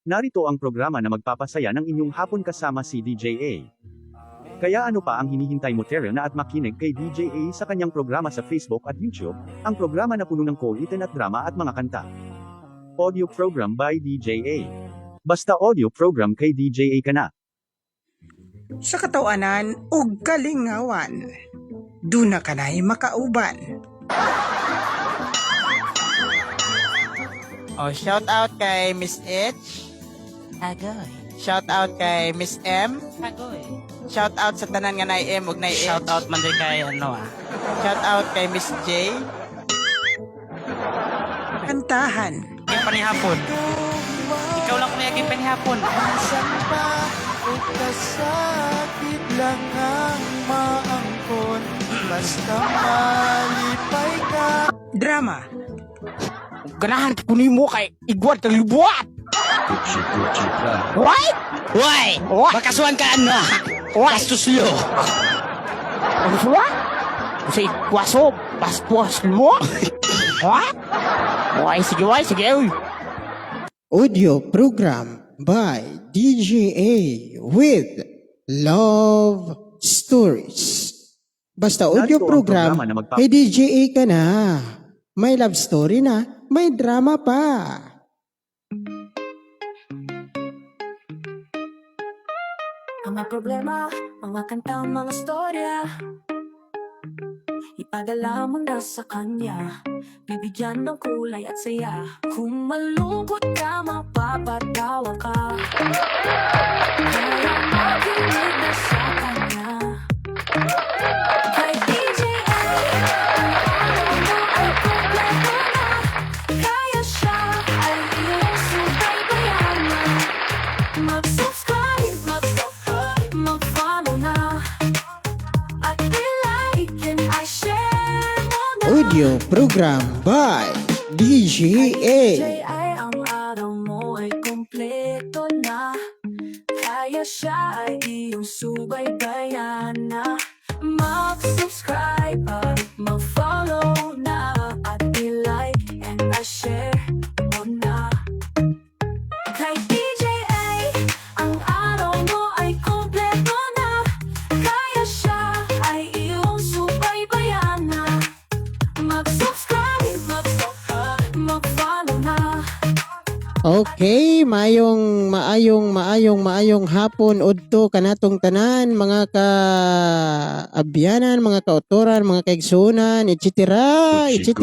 Narito ang programa na magpapasaya ng inyong hapon kasama si DJA. Kaya ano pa ang hinihintay mo? Tara na at makinig kay DJA sa kanyang programa sa Facebook at YouTube, ang programa na puno ng kulitan at drama at mga kanta. Audio program by DJA. Basta audio program, kay DJA ka na. Sa katawanan ug kalingawan. Duna kanay makauban. Oh, shout out kay Miss H. Agoy. Shout out kay Miss M. Agoy. Shout out sa tanan nga nay M ug nay H. Shout out man din kay ano ah. Shout out kay Miss J. Kantahan. Yung panihapon. Ikaw lang kung naging panihapon. Minsan pa o kasakit lang ang maangkon. Basta malipay ka. Drama. Ganahan ko nimo kay igwad kang libuat. What? Why? What? Makasuhan ka ano ah. Bastos lo. What? Sa ikwaso, bastos mo? What? Why, sige, why, sige, uy. Audio program by DJA with Love Stories. Basta audio Narito ang program, programa na kay DJA ka na. May love story na, may drama pa. Mga problema, mga kanta, mga storya, ipadala mo na sa kanya. Bibigyan ng kulay at saya. Kung malungkot ka, mapapatawa ka. Kaya makinig na sa kanya. Kay DJ A, ang araw mo ay kompleto na. Kaya siya ay iyong subaybayan na. Mag-subscribe, mag-subscribe, mag-follow na. At i-like and i-share mo na. Audio program by DJA. Ay ang araw mo ay kompleto na. Kaya siya ay iyong subaybayan na. Mag-subscribe at mag-follow na. At i-like and i-share mo na. Kay DJ A, ang araw mo ay kompleto na. Kaya siya ay iyong subaybayan na. Mag-subscribe, mag-subscribe, mag-follow na. Okay, maayong maayong maayong maayong hapon udto kanatong tanan, mga ka abyanan, mga kautoran, mga kaigsuonan, etc. etc.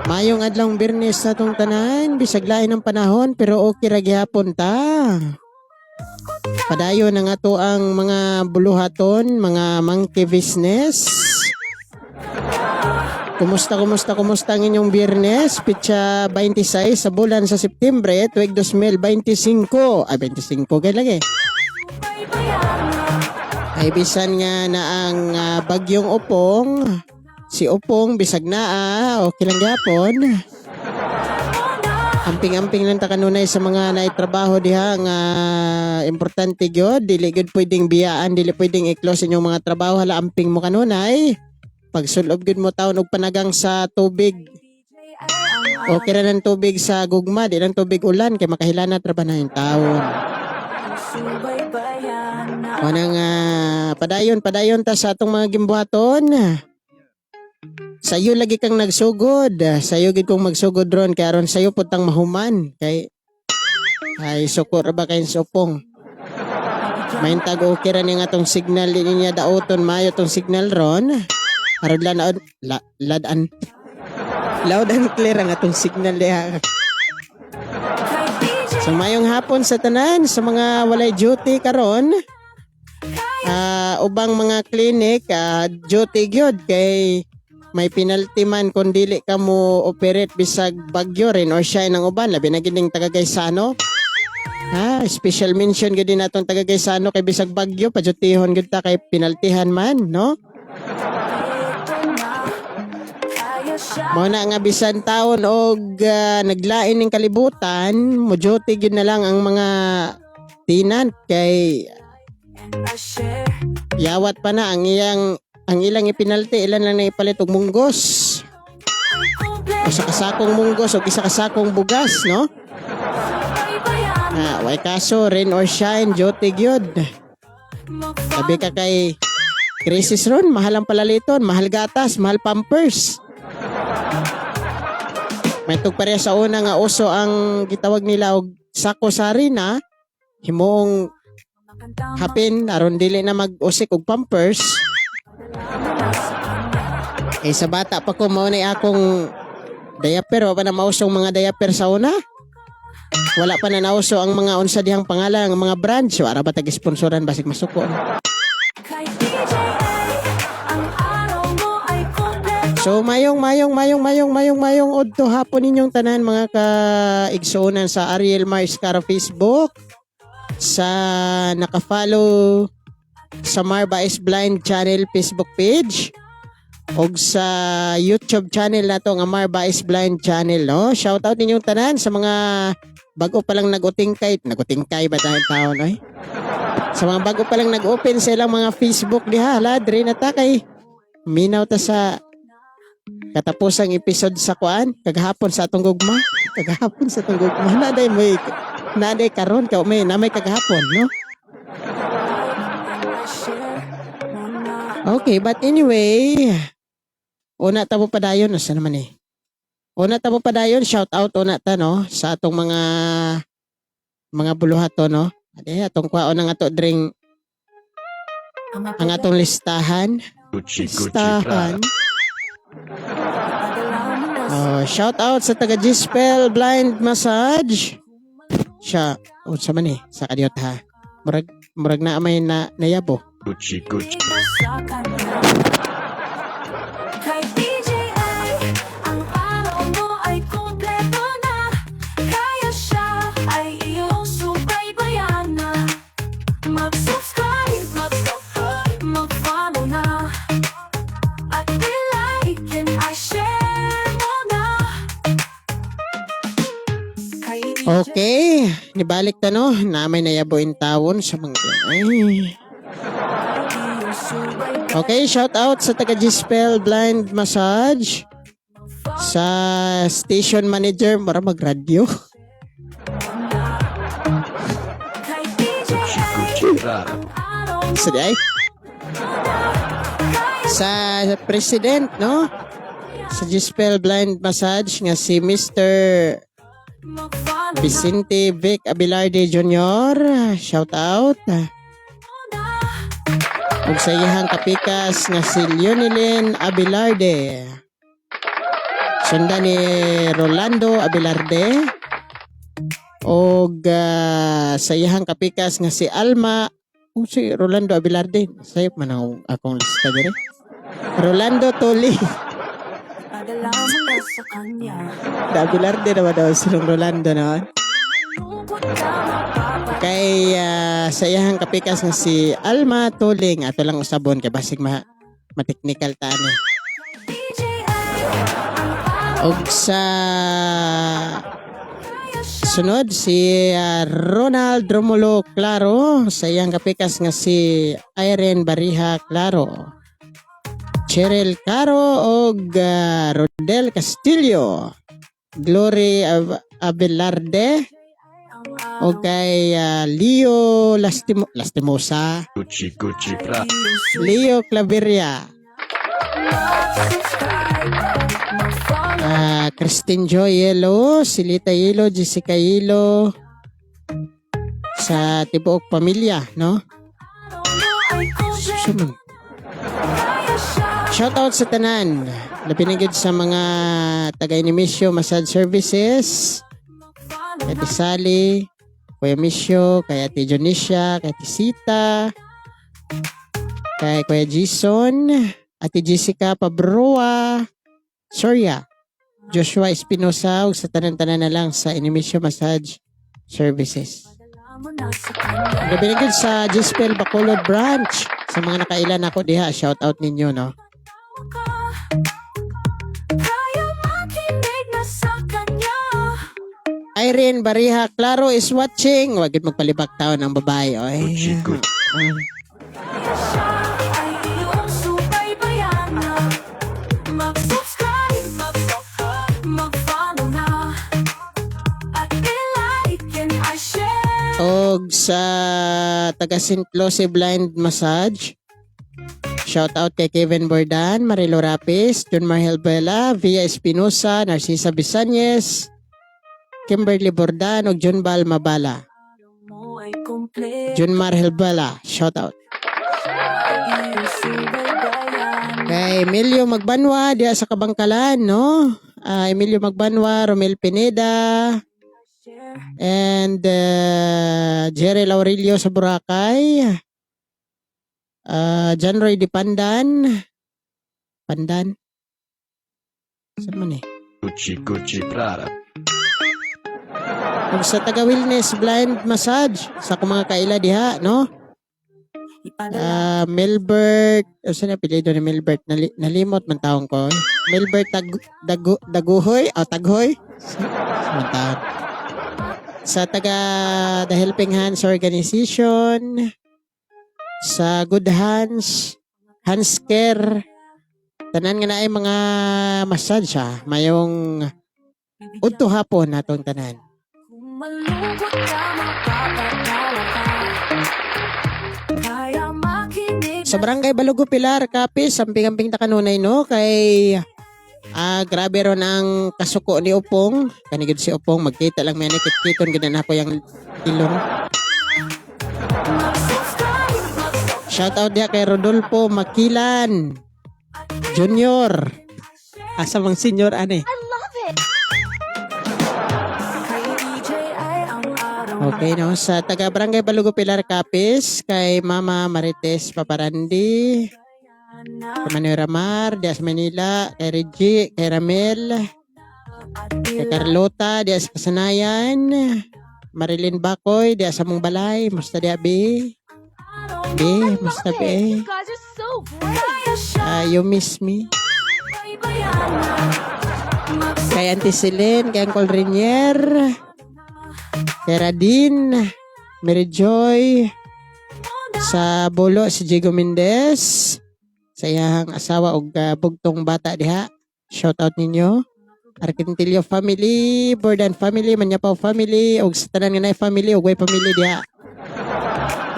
Maayong adlawng Biyernes sa atong tanan, bisag lain ang panahon pero okay ra gihapon ta. Padayon ang ato ang mga buluhaton, mga monkey business. Kumusta, kumusta, kumusta ang inyong Biyernes? Petsa 26 sa bulan sa Septembre, tuig 2025. Ay, 25 kay lagi. Ay, bisan nga na ang bagyong Opong, si Opong, bisag na okay lang gyapon. Amping-amping lang ta kanunay sa mga naitrabaho diha nga importante gyud, dili gyud pwedeng biyaan, dili pwedeng i-close inyong mga trabaho. Hala, amping mo kanunay. Pagsulob gyud mo taon og panagang sa tubig. Okay ra ng tubig sa gugma, di lang tubig ulan kay makahilanat ra ba na yung taon. Subaybayan na. Manang padayon, padayon ta sa atong mga gimbuhaton. Sayo lagi kang nagsugod. Sayo gid kong magsugod ron kay aron sayo pud tang mahuman kay ay suko ra ba kay sopong. Maintag okay ra ni nga atong signal, di niya daoton maayo tong signal ron. Aron la la, lad-an. Loud and clear ang atong signal diha. Kay DJ So mayong hapon sa tanan sa mga walay duty karon. Ubang mga clinic duty gyud kay may penalty man kung dili ka mo operate bisag bagyo rin or shine ang uban, labi na gid ning taga Gaisano. Ha, special mention gyud din natong taga Gaisano kay bisag bagyo padyutihon gyud ta kay penaltihan man, no? ito na. Kaya siya Mao na nga bisan taon og naglain ning kalibutan, mo duty gyud na lang ang mga tenant kay and i-share yawat pa na ang iyang ang ilang ipinalti, ilan lang na ipalit og munggos. Kompleto. Usa ka sakong munggos o isa ka sakong bugas, no? Subaybayan. Ah, way kaso, rain or shine, duty gyud. Sabi ka kay crisis ron, mahal ang palaliton, mahal gatas, mahal pampers. May pareha sa una nga uso ang gitawag nila og sako sarina, himuong hapin aron dili na mag-usik og pampers. Eh sa bata pa ko mao na akong diaper, wa pa na mausong mga diaper sa una. Wala pa na nauso ang mga unsa dihang pangalan, ang mga branch. Wala ba tag-sponsoran basig masuko. Kay DJ A, ang araw mo ay kumpleto. So mayong mayong mayong mayong mayong mayong udto hapon ninyong tanan, mga kaigsuonan sa Ariel Mars Cara Facebook, sa naka-follow sa Marba is Blind channel Facebook page og sa YouTube channel nato nga Marba is Blind channel, no? Shout out ninyong tanan sa mga bago pa lang nagutingkay, nagutingkay ba tayong taon oy? Sa mga bago pa lang nag-open sa ilang mga Facebook diha, hala, dre na ta kay minaw ta sa katapusang episode sa kuan kagahapon sa atong gugma, kagahapon sa atong gugma na day mo na day karon ka may na may kagahapon, no? Share mo na. Okay, but anyway, una ta mo padayon, asa naman eh, una ta mo padayon, shout out una ta, no, sa atong mga buluhato, no? Ade atong kwaon ang ato drink ang atong listahan Gucci Gucci Prada. listahan. Ipadala mo na sa Oh, shout out sa taga Gispel Blind Massage. Siya, unsa man eh, sa kadiyot ha. Murag murag na may na nayabo. Gucci Gucci sa kanya. Kay DJ A, ang araw mo ay kumpleto na. Kaya siya ay iyong subaybayan na. Mag-subscribe, mag-follow na. At i-like and i-share mo na. Kay DJ Okay, nibalik ta, no, na may nayabo in tawon sa mga ay. iyong subaybayan. Okay, shout out sa taga Gispel Blind Massage, sa station manager, mura magradyo. Kay DJ A, Gucci Prada. ang araw mo Sa di ay sa president, no, sa Gispel Blind Massage nga si Mr. mag-follow na. Vicente Vic Abilarde Jr. Shout out. Ug sa iyang kapikas nga si Leonelin Abilarde. Sundan ni Rolando Abilarde. Og sa iyang kapikas nga si Alma, oh, si Rolando Abilarde. Sayop man ang akong lista dire. Rolando Toli. Padala mo na sa kanya. Abilarde naman daw silong Rolando naman. Lungkot ka mapapad. Kay sa iyang kapikas nga si Alma Tuling, ato lang usabon kay basig ma mateknikal ta ani. DJ A, ang araw Og sa kaya siya. sunod si Ronald Romulo Claro, sa iyang kapikas nga si Irene Bariha Claro, Cheryl Caro og Rodel Castillo, Glory Abelarde Ang og kay Leo Lastimosa, Gucci Gucci Prada. Leo Claveria, Mag-subscribe, mag-follow. Christine Joy Yelo, Silita Yelo, Jessica Yelo, sa tibuok pamilya, no? Araw mo ay kumpleto. Suman. Kaya siya. Shout out sa tanan. Labi na gyud sa mga taga Inimisyo Massage Services, Mag-follow kay na. Ate Sally, Kuya Misyo, kay Ate Jonisha, kay Ate Sita, kay Kuya Jason, Ate Jessica Pabroa, Soria, Joshua Espinosa, ug sa tanan-tanan na lang sa Inimisyo Massage Services. Padala mo na sa kanya. Gabi na gyud sa Gispel Bacolod Branch. Sa mga nakailan ako diha, shout out ninyo, no? Ka. Kaya makinig na sa kanya. Irene Bariha Claro is watching. Wag gyud magpalibak taon ang babae, oy. Gucci Gucci Kaya siya ay iyong subaybayan na. Mag-subscribe, Ug sa taga St. Lucie Blind Massage. Shout out kay Kevin Bordan, Marilo Rapis, John Marhel Bella, Via Espinosa, Narcisa Bisanyes, Kimberly Bordan ug John Bal Mabala. Mo ay kompleto. John Marhel Bella, shout out. Iyong subaybayan. Kay Emilio Magbanwa diha sa Kabangkalan, no? Ah, Emilio Magbanwa, Romel Pineda, Share. and Jerry Laurelio sa Boracay. John Roy Dipandan. Pandan. Saan man eh? Gucci Gucci Prada. Ug sa taga Wellness Blind Massage sa akong mga kaila diha, no? Ipadala. Ah, Milbert, o saan ang apelyido ni Milbert? Nalimot man taong ko, eh. Milbert Daguhoy o Taghoy? Sa man taon. Sa taga The Helping Hands Organization, sa Good Hands, Hands Care, tanan nga naay mga massage ha, mayong udto hapon natong tanan. Kung malungkot ka, mapapatawa ka. Kaya makinig Sa Barangay Balugo Pilar, Capiz, amping-amping ta kanunay no kay grabe ron ang kasuko ni Upong. Kanigid si Upong magkita lang man kitkiton gid na ako yang ilong. Mag-subscribe, Shout out diha kay Rodolfo Makilan Junior. Asa mang senior ani? Kay DJ ay ang araw. Okay no, sa taga Barangay Balugo Pilar, Capiz, kay Mama Marites Paparandi, kay Manuel Ramar, diha sa Manila, kay Reggie, kay Ramel, kay Carlota, diha sa Kasanayan, Marilyn Bakoy, diha sa mong balay, musta diha be? Be, musta be? Kaya siya Ah, you miss me? baybayan. Kay Auntie Celine, kay Uncle Renier, kay Radin, Mary Joy, sa Bolo si Diego Mendez, sa iyang asawa og bugtong bata diha. Shout out ninyo. Arcantillo family, Bordan family, Manyapaw family, og sa tanan nga naay family og way family diha.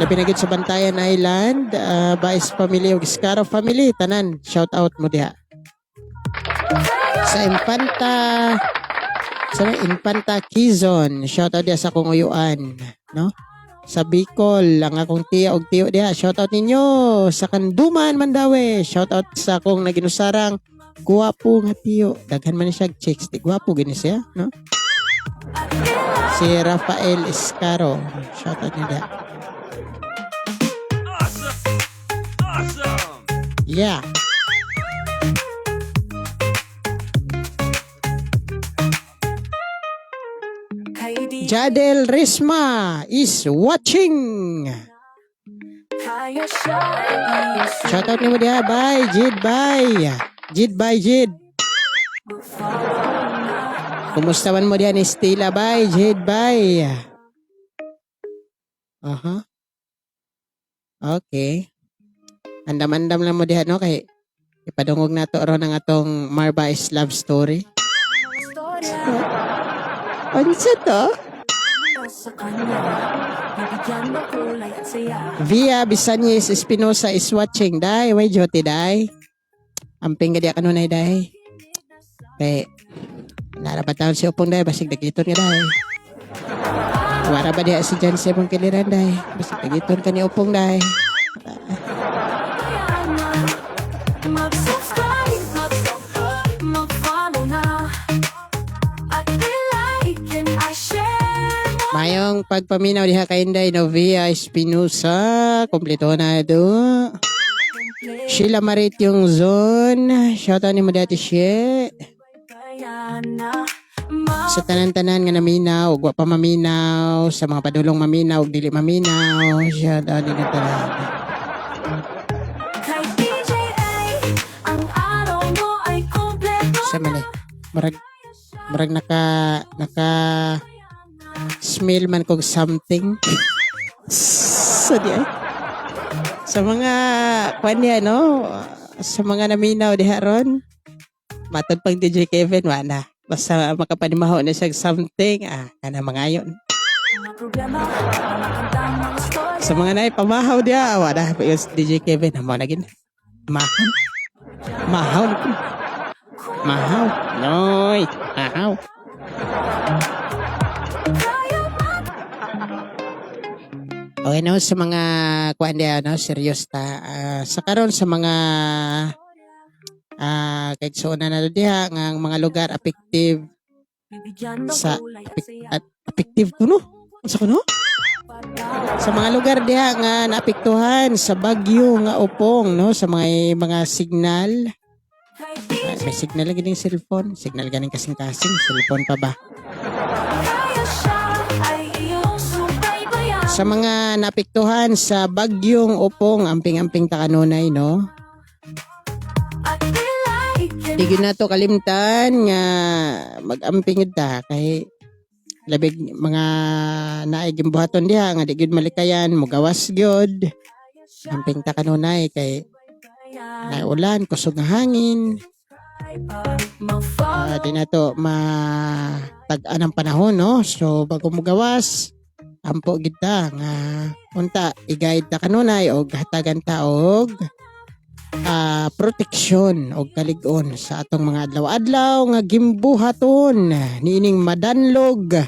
Labi na gid sa Bantayan Island, Baez family og Iscaro family, tanan shout out mo diha. Sa Infanta Quezon, shout out diha sa akong uyuan, no? Sa Bicol, ang akong tiya og tiyo diha, shout out ninyo. Sa Kanduman, Mandaue, shout out sa akong naginusarang guwapo nga tiyo. Daghan man siya og chicks, di guwapo gini siya, no? Si Rafael Escaro, shout out niya diha. Yeah. Kay DJ Jadel Risma is watching. kaya siya iyong Shout out nimo diha. Bye, Jid. Bye. Jid, bye, Jid. Mag-follow na. Kumusta man mo diha ni Stila? Bye, Jid. Bye. Aha. Okay. Andam-andam lang mo diha no kay ipadungog nato ron ang atong Marba is love story. Istorya Unsa to? para sa kanya. Bibigyan ng kulay at saya. Via Bisanyes Espinosa is watching. Day, way joti day. Amping ka diha kanunay day. Kay nara pa taon si Upong day basig dagiton ka day. Wara ba diha si John sa imong kiliran day. Basig dagiton ka ni Upong day. Mag-subscribe, mag-follow na. At i-like and i-share mo. Mayong pagpaminaw diha kay Inday Novia Espinosa. Kompleto na do. Sheila Marit yung zone. Shout out ni mo dati she. Kaya na. Sa tanan-tanan nga naminaw, ug wa pa maminaw, sa mga padulong maminaw, ug dili maminaw, shout out ninyo tanan. Kay DJ A, ang araw mo ay kumpleto. Sa man eh, murag naka smell man kog something. Sa di ay. Sa mga kwan niya, no? Sa mga naminaw diha ron. Matod pang DJ Kevin, wala. Basta makapanimaho na siya og something, kana mga ayon. Mga problema, mga kanta, mga storya. Sa mga naay pamahaw diha, wala yung DJ Kevin amo na gid. Mahaw. Mahaw na po. Mahaw. Noy, mahaw. Okay no, sa mga kuan diha no, serious ta. Sa karon sa mga kaigsuonan na diha nga ang mga lugar affective Bibigyan ng sa kulay at saya. at affective kuno. Unsa kuno? Sa mga lugar diha nga naapektuhan sa bagyo nga Opong no, sa mga signal. Kay Ay, DJ may signal lagi ning cellphone, signal ganing kasing-kasing cellphone pa ba? Kaya siya ay iyong subaybayan. Sa mga naapektuhan sa bagyong Opong, amping-amping ta kanunay no. At i-like and Di gyud nato kalimtan nga mag-amping gyud ta kay labig mga naay gimbuhaton diha nga di gyud malikayan, mugawas gyud. Amping ta kanunay kay naay ulan, kusog nga hangin. Mag-follow Di na to matag-an ang panahon no. So bago mugawas, ampo gid ta nga unta i-guide ta kanunay og hatagan ta og proteksyon og kalig-on sa atong mga adlaw-adlaw nga gimbuhaton niining madanlog,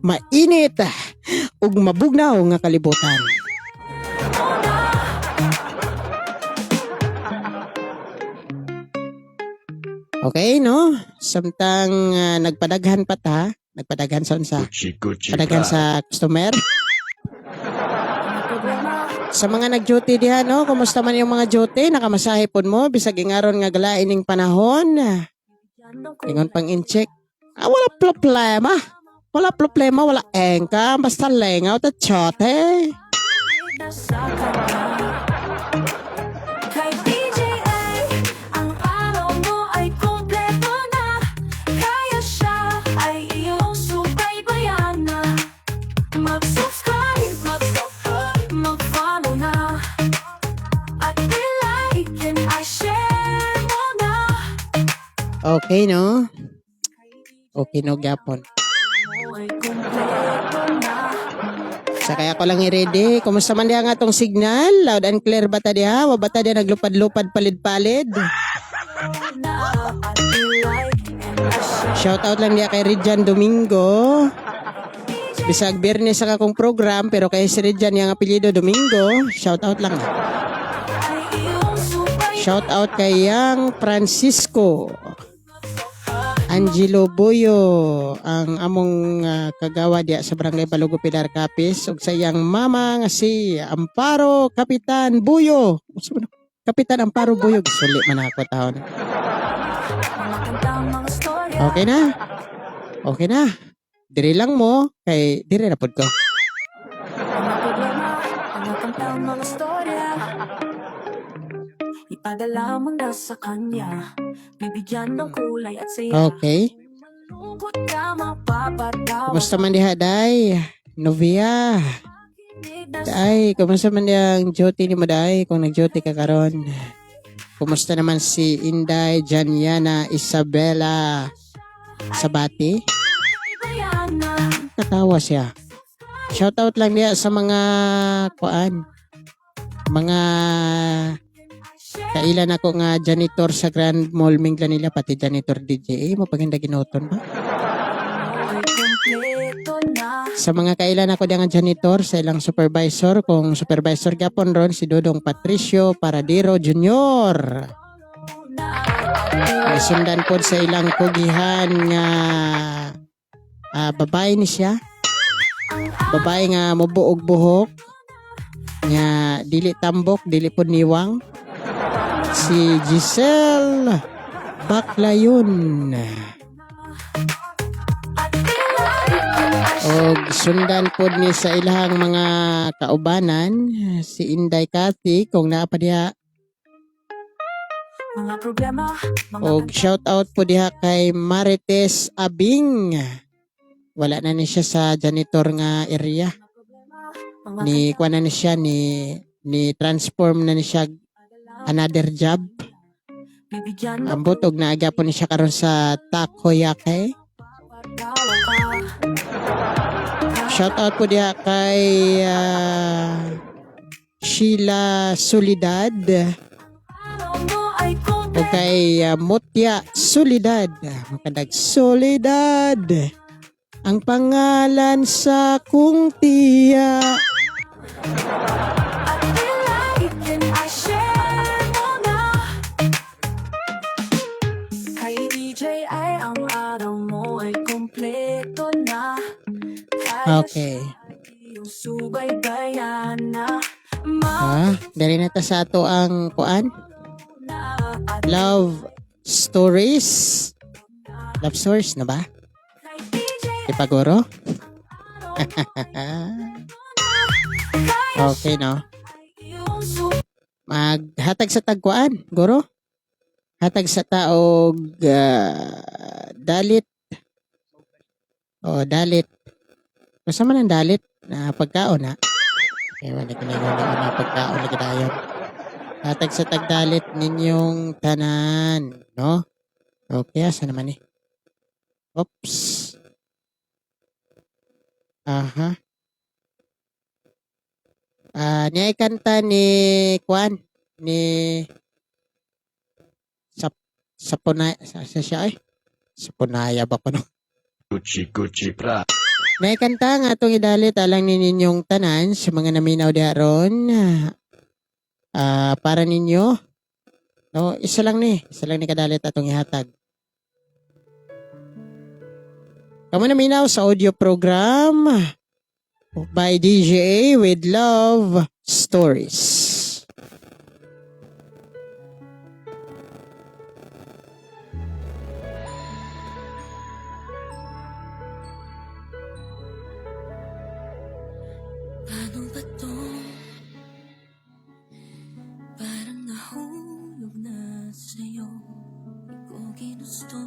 mainit ug mabugnaw nga kalibutan. Okay, no? Samtang nagpadaghan pa ta, nagpadaghan sa unsa? Gucci Gucci Padaghan Prada. sa customer. Mga problema, Sa mga nag-duty diha, no? Kumusta man yung mga duty? Nakamasahe pod mo bisag ingaron nga galain ning panahon. bibigyan ng kulay. Ingon pang in-check. Wala problema. Wala problema, wala engka. Basta lengaw ta chote. Na sa kanya. Kay DJ A, ang araw mo ay kumpleto na. Kaya siya ay iyong subaybayan na. Mag-subscribe, mag-subscribe, mag-follow na. At i-like and i-share mo na. Okay, no? Okay, no, gyapon. Mo ay kumpleto na. Sa kaya ko lang i-ready. Kumusta man diha nga tong signal? Loud and clear ba ta diha? Wa ba ta diha naglupad-lupad palid-palid? Na at i-like and i-share. Shout out lang diha kay Rijan Domingo. Bisag Biyernes sa akong program pero kay si Rijan yang apelyido Domingo, shout out lang. Ay iyong subaybayan. Shout out kay Yang Francisco. Angelo Boyo ang among kagawa diya sa Barangay Balugo Pilar Capiz ug sa iyang mama nga si Amparo Kapitan Buyo. Unsa man? Kapitan Amparo Buyo, gisuli man ako taon. Mga kanta, mga storya. Okay na. Okay na. Dire lang mo kay dire na pud ko. Mga problema, mga kanta, mga storya. Ipadala mo na sa kanya. Bibigyan ng kulay at saya. Okay. Malungkot ka, mapapatawa. Kumusta man diha day? Novia. Makinig na sa Day, kumusta man diyang duty ni mo day kung nag-duty ka karon? Kumusta naman si Inday Janiana Isabela Sabati? bayan na. Katawa siya. Shoutout lang diya sa mga kuan. Mga kailan ako nga janitor sa Grand Mall Minglanilla pati janitor DJ. Eh, mo paginda ginuton ba? Ay kumpleto na. Sa mga kailan ako diya nga janitor sa ilang supervisor, kung supervisor gapon ron si Dodong Patricio Paradero Jr. Ay, sundan po sa ilang kugihan nga babae ni siya. Babae nga mubuog buhok nga dili tambok, dili po niwang. Si Giselle Baclayon. Og sundan pod ni sa ilahang mga kaubanan si Inday Cathy kung naa pa diha. Mga problema, mga Og shout out po diha kay Marites Abing. Wala na ni siya sa janitor nga area. mga Ni kuha na ni siya ni transform na ni siya another job. Bibigyan ng Ambot og naaga po ni siya karon sa Takoyake. patawa ka. Shout out po diha kay Sheila Solidad Araw mo ay o kay Mutya Solidad. Makandag Solidad. Ang pangalan sa kong tiya. At ilaikin ay share mo na. Kay DJ ay ang araw mo ay kompleto na. Kaya siya ay iyong subaybayan na. Dali na ta sa ato ang kuan. Mauna at Love stories. Love stories na ba? kay DJ Di pa guro? araw mo ay Kaya Okay, no? siya ay iyong Maghatag sa tagkuan, guro? Hatag sa taog dalit. O, dalit. Basta man ang dalit na pagkaon, ha? Ewan na kinagawa na pagkaon lagi dayon. Hatag sa tagdalit ninyong tanan, no? Okay, asa naman eh? Oops. Aha. Niya kanta ni Kwan ni Sap Sapunaya sa siya ay Sapunaya ba ko no? Gucci Gucci Prada. May kanta nga atong idalit alang ni ninyong tanan sa mga naminaw diha ron. Para ninyo. No, isa lang ni kadalit atong ihatag. Kamo naminaw sa audio program by DJA with Love Stories. Paano ba to? Parang nahulog na sa'yo. Di ko ginusto,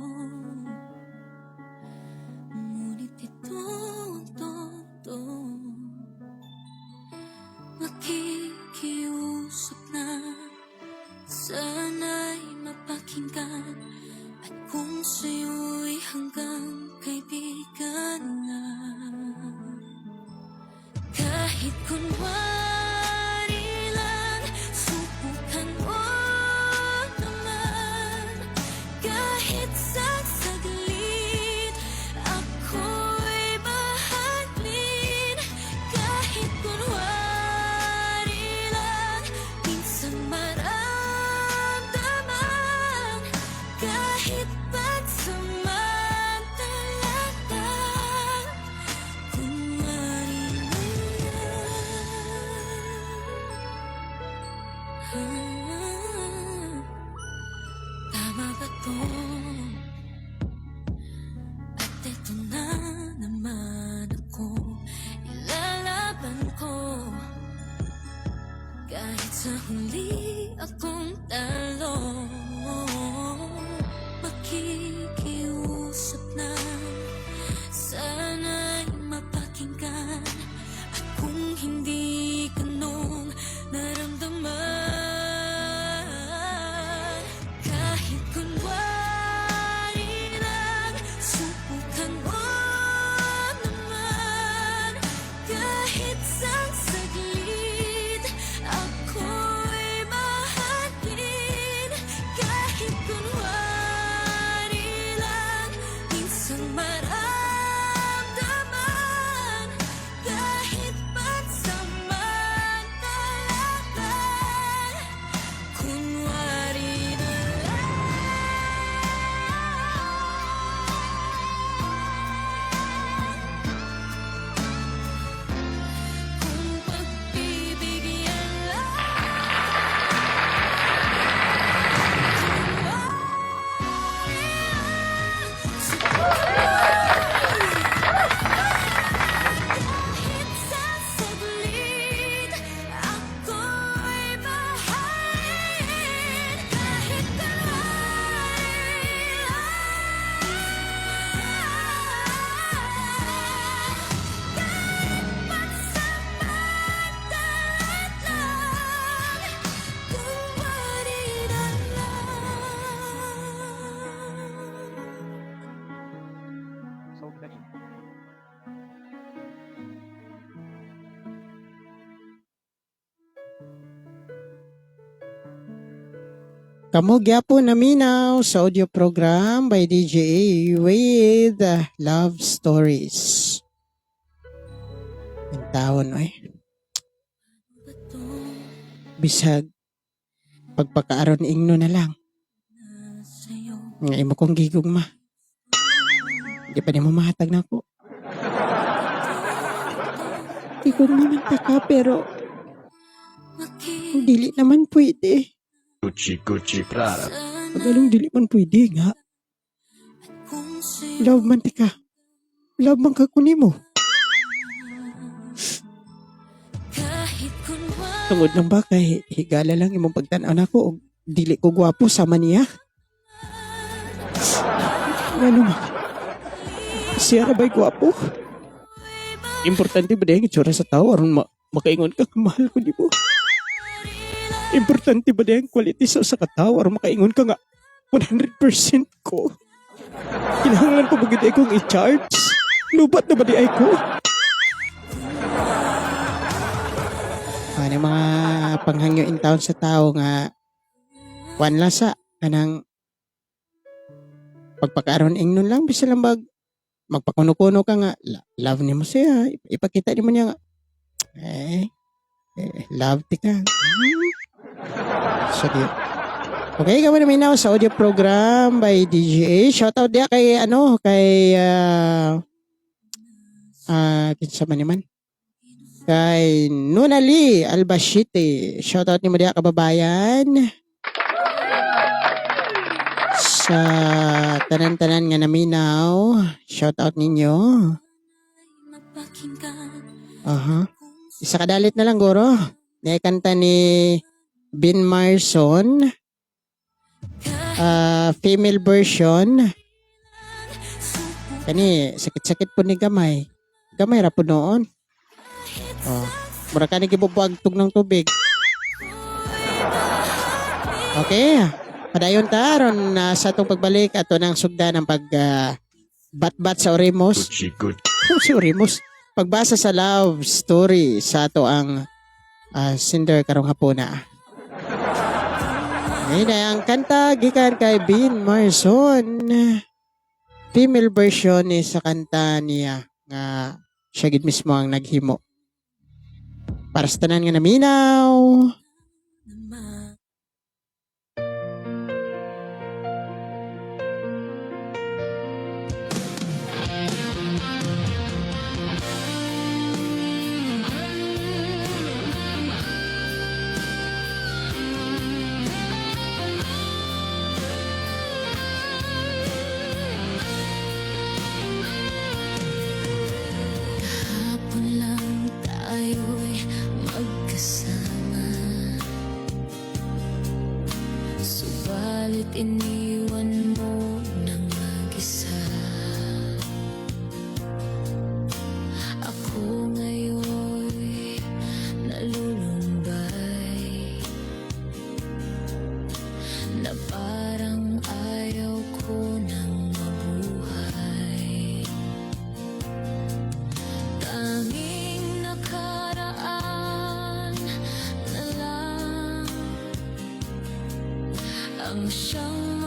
ngunit ito ang totoo. Makikiusap na, sana'y mapakinggan. At kung sa'yo'y hanggang kaibigan lang, kahit kunwari lang, subukan mo naman. Kahit sa saglit, ako'y mahalin. Kahit kunwari lang, minsan maramdaman. Kahit pansamantala lang, kunwari lang. Tama ba to? At eto na naman ako, ilalaban ko. Kahit sa huli akong talo, makikiusap na, sana'y mapakinggan. At kung hindi ka nung naramdaman, kahit kunwari lang, subukan mo naman. Kahit sa saglit, ako'y mahalin. Kahit kunwari lang, minsan maramdaman. Kahit pansamantala lang, kunwari na lang. Kung pagbibigyan lang, kunwari lang, kahit sa saglit, ako'y mahalin. Kahit kunwari lang, kahit pansamantala lang, kunwari na lang. Kamo gyapon naminaw sa audio program by DJ with Love Stories. Ang taon, oy. Bisag pagpakaaron ingno na lang. Nga imo kong gigugma. Di pa nimo mahatag nako. Gigugma man ta ka pero dili naman pwede. Gucci Gucci Prada. Pag anong dili man pwede nga. Love man ti ka. Love man ka kunimo. Tungod lang ba kay higala lang imong pagtan-aw nako og dili ko gwapo sama niya. Ngano man? Siya ra ba'y gwapo? Importante ba ang itsura sa tao aron makaingon ka mahal ko di mo? Importante ba ang quality sa usa ka tao aron makaingon ka nga 100% ko? Kinahanglan pa ba gid ay kong i-charge? Lubat na ba di ay ko? Ano mga panghangyo in town sa tao nga kuan lang sa kanang pagpakaaron ingnon lang bisa lang bag magpakuno-kuno ka nga love nimo siya, ipakita nimo niya nga eh love ti ka. So di Okay, kami namin now sa audio program by DJA. Shout out diya kay ano, kay kinsa man naman? Kay Nunali Albashite. Shout out nimo diya, kababayan. Sa tanan-tanan nga naminaw, shout out ninyo. Aha. Isa kadalit na lang, guro. Naikanta ni Bin Marson. Female version. Kani, sakit-sakit po ni gamay. Gamay ra po noon. Oh. Mura ka ni gibubuag tug ng tubig. Okay. Padayon ta ron na sa atong pagbalik ato nang sugdan ang pag bat-bat sa Oremus. Gucci Gucci. Oh, si Oremus. Pagbasa sa love story sa ato ang Cinder karong hapuna. Ngayon ay ang kanta gikan kay Bean Marson. Female version ni sa kanta niya nga siya gid mismo ang naghimo. Para sa tanan nga naminaw. Kahapon lang tayo'y magkasama, subalit iniwan mo ng mag-isa. Ako ngayon'y nalulumbay na parang ayaw ko nang mabuhay. Tanging nakaraan na lang ang siyang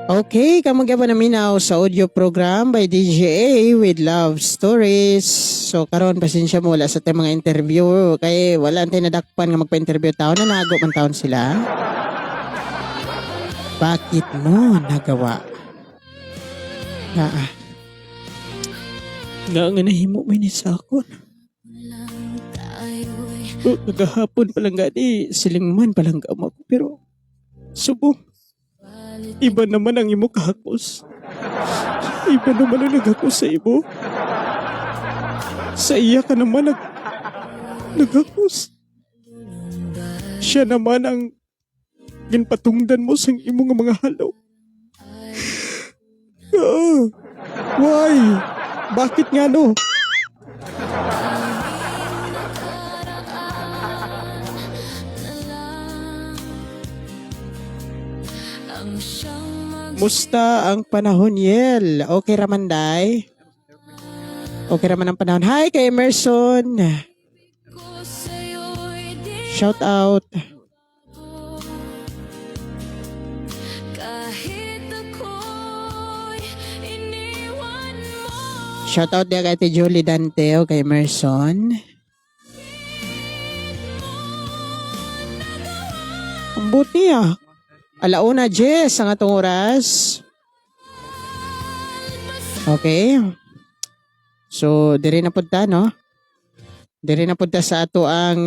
Okay, kamo gyapon naminaw sa audio program by DJA with Love Stories. So karon, pasensya mo, wala sa tayong mga interview kay wala tay nadakpan nga magpa-interview taon na nago man taon sila. Bakit mo nagawa? Nga ah. Nga nga nahimo mo ni sa akon. Oh, nagahapon pa lang gani, silingman pa lang mo ako pero subong iba naman ang imo kahakos. Iba naman ang naghakos sa imo. Sa iya ka naman naghakos. Siya naman ang ginpatungdan mo sa imo nga mga halaw. Ah, why? Bakit nga no? Musta ang panahon, Yel? Okay raman, day? Okay raman ang panahon. Hi kay Emerson! Shout out. Shout out diya kay Ate Julie Dante o kay Emerson. Ang buti ah. Alauna, Jess, ang atong oras. Okay. So, dire na punta, no? Dire na punta sa ato ang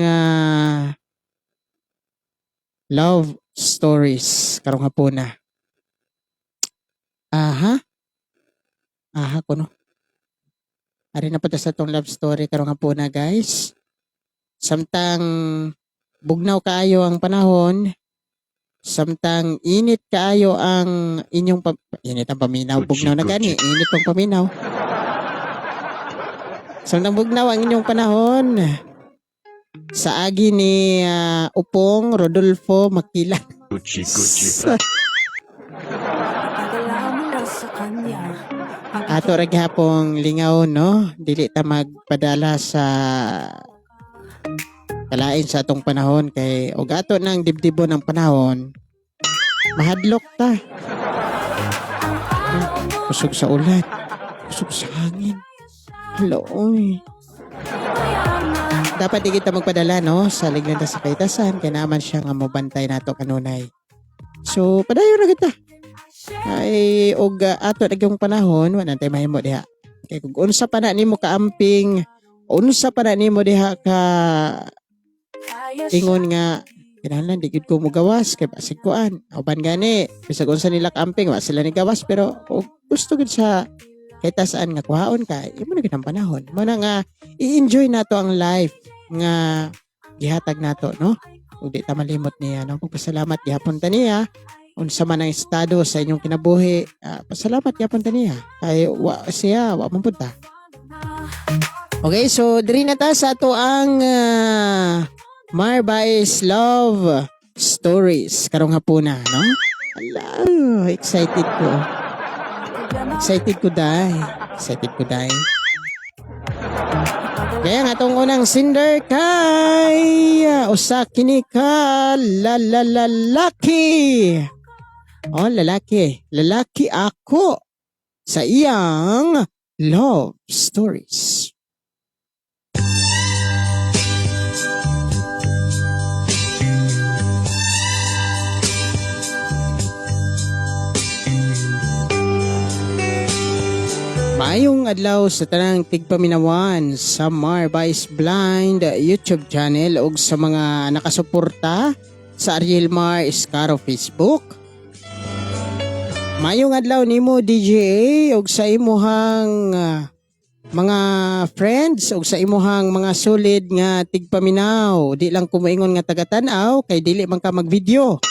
love stories karong hapuna. Aha. Aha kuno. Ari na punta sa atong love story karong hapuna, guys. Samtang bugnaw kaayo ang panahon, samtang init kaayo ang inyong init ang paminaw, bugnaw na gani, init pang paminaw. Samtang bugnaw ang inyong panahon, sa agi ni Upong Rodolfo Makila. Gucci Gucci Prada. Ipadala mo na sa kanya. Ato ra gihapong lingaw, no, dili ta magpadala sa kalain sa atong panahon kay og ato nang dibdibon ang panahon, mahadlok ta. Kusog sa ulan, kusog sa hangin. Hala, oy. Dapat di kita magpadala, no, sa lignan ta sa kahitasan kay naman siya nga mobantay nato kanunay. So padayon ra kita. Ay og ato na yung panahon, wala tay mahimo diha. Kay kung unsa pa na nimo kaamping, unsa pa na nimo diha ka ingon nga kinahanglan di gid ko mogawas kay basig kuan. Uban gani bisag unsa nila kaamping, wa sila ni gawas, pero og gusto gid sa kahitasan nga kuhaon ka, imo na gid ang panahon. Mo na nga i-enjoy nato ang life nga gihatag nato, no, ug di ta malimot niya, no. Pagpasalamat gihapon ta niya unsa man ang estado sa inyong kinabuhi, pasalamat gyapon ta niya kay wa siya wa man pud ta. Okay, so diri na ta sa ato ang Marbais Love Stories karong hapuna, no? Ala, excited ko. Excited ko dai. Excited ko dai. Kaya nga atong unang sinder kay usa kini ka la la lalaki. Oh, lalaki. Lalaki ako sa iyang love stories. Maayong adlaw sa tanang tigpaminawan sa Marbais Blind YouTube channel ug sa mga nakasuporta sa Ariel Mar Escaro Facebook. Maayong adlaw nimo, DJA, ug sa imuhang mga friends ug sa imuhang mga solid nga tigpaminaw. Di lang ko moingon nga taga-tan-aw kay dili man ka mag-video.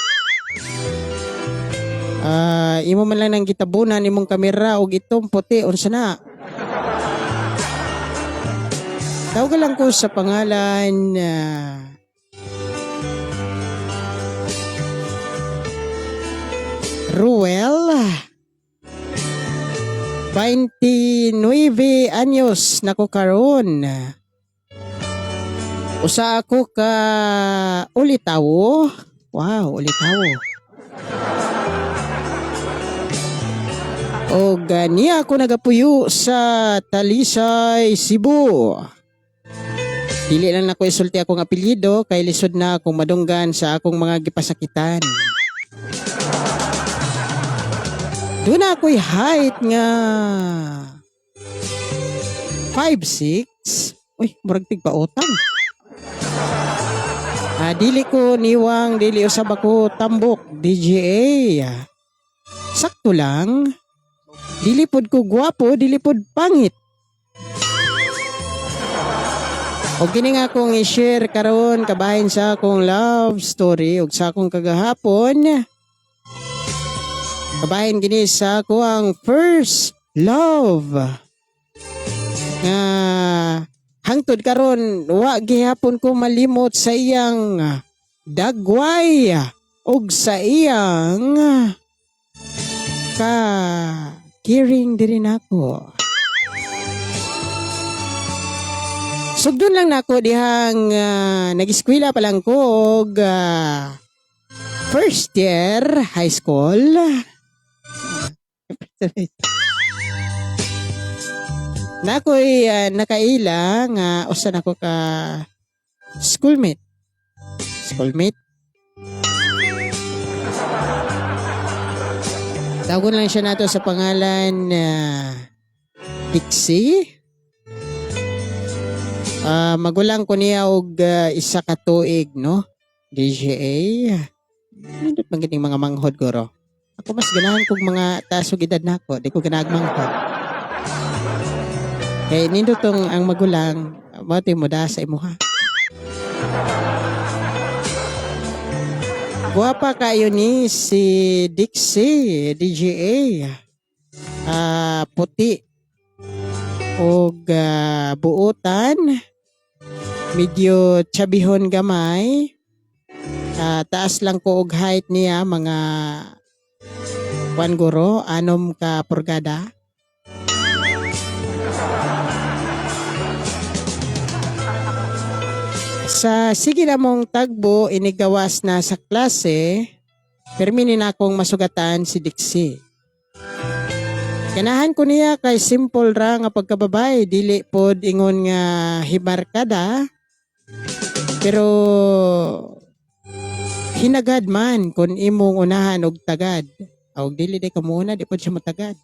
Imo man lang nang gitabunan imong kamera og itom puti, unsa na. Tawag lang ko sa pangalan Ruel, 29 anyos na ko karon. Usa ako ka ulitawo. Wow, ulitawo. Og niya ako nagapuyo sa Talisay, Cebu. Dili lang nako isulti akong apelyido kay lisod na akong madunggan sa akong mga gipasakitan. Doon na ako'y height nga 5'6". Uy, murag tigpautang. Dili ko niwang, dili usab ako tambok, DJA. Sakto lang. Dili pod ko gwapo, dili pod pangit. O kini nga akong i-share karon kabahin sa akong love story ug sa akong kagahapon. Kabahin gini sa ako ang first love. Nga hangtod karon wa gihapon ko malimot sa iyang dagway ug sa iyang ka caring diri nako. Sugdon lang nako dihang nag-eskwela pa lang ko og first year high school. Nakoy nakaila nga usa nako ka schoolmate. Schoolmate. Tawagon lang siya nato sa pangalan Dixie. Magulang ko niya og isa ka tuig, no? DJA. Nindot man gining mga manghod guro. Ako mas ganahan kog mga taas og edad nako, di ko ganahan manghod. Kay nindot tong ang magulang, mao mo da sa imuha. Guwapa kayo ni si Dixie, DJA. Puti og buotan, medyo tsabihon gamay. Taas lang ko og height niya, mga kwan guro, 6 ka purgada. Sa sige na mong tagbo, inigawas na sa klase, permini na akong masugatan si Dixie. Ganahan ko niya kay simple ra nga pagkababay, dili pod ingon nga hibarkada. Pero hinagad man kung imong unahan og tagad. Og dili di ka muuna, di pod siya motagad.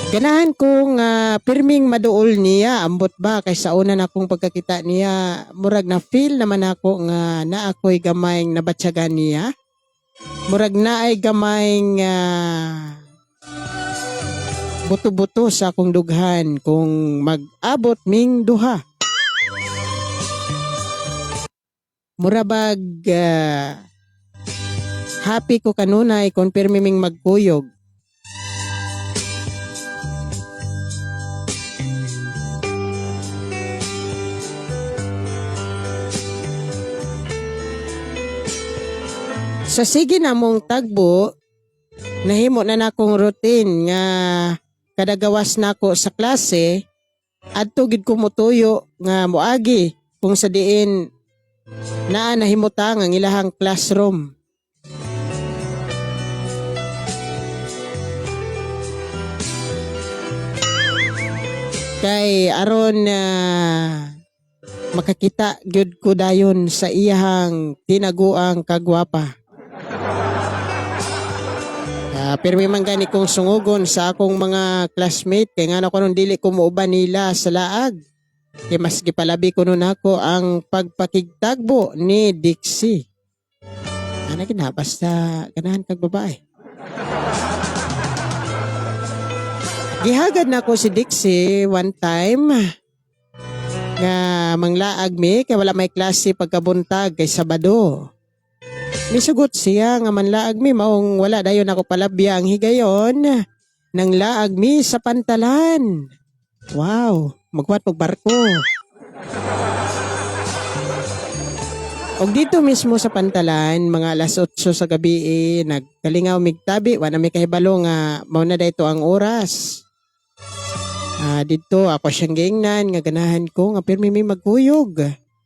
Ganahan ko nga pirming maduol niya, ambot ba kay sa una na akong pagkakita niya, murag na feel naman ako nga na ako'y gamayng nabatyagan niya. Murag na ay gamayng buto-buto sa akong dughan kung mag-abot ming duha. Murabag happy ko kanunay kung pirmi ming magkuyog. Sa sige na mong tagbo, nahimo na nakong routine nga kada gawas nako sa klase, adto gid ko motuyo nga moagi kung sa diin naa nahimutang ang ilahang classroom. Kay aron makakita gyud ko dayon sa iyahang tinaguang kagwapa. Pero may man gani kong sungugon sa akong mga classmate kay ngano ko nun dili ko muuban nila sa laag. Kay mas gipalabi ko nun ako ang pagpakigtagbo ni Dixie. Ana gina basta ganahan kag babae. Gihagad na ako si Dixie one time nga manglaag mi kay wala may klase pagkabuntag kay Sabado. Misugot siya nga manlaag mi maong wala dayon ako palabya ang higayon nang laag mi sa pantalan. Wow, magwat og barko. Og dito mismo sa pantalan, mga alas 8 sa gabi, eh, nagkalingaw migtabi, wala mi kahibalo nga mao na dayto ang oras. Dito ako siyang giingnan nga ganahan ko nga pirmi mi magkuyog.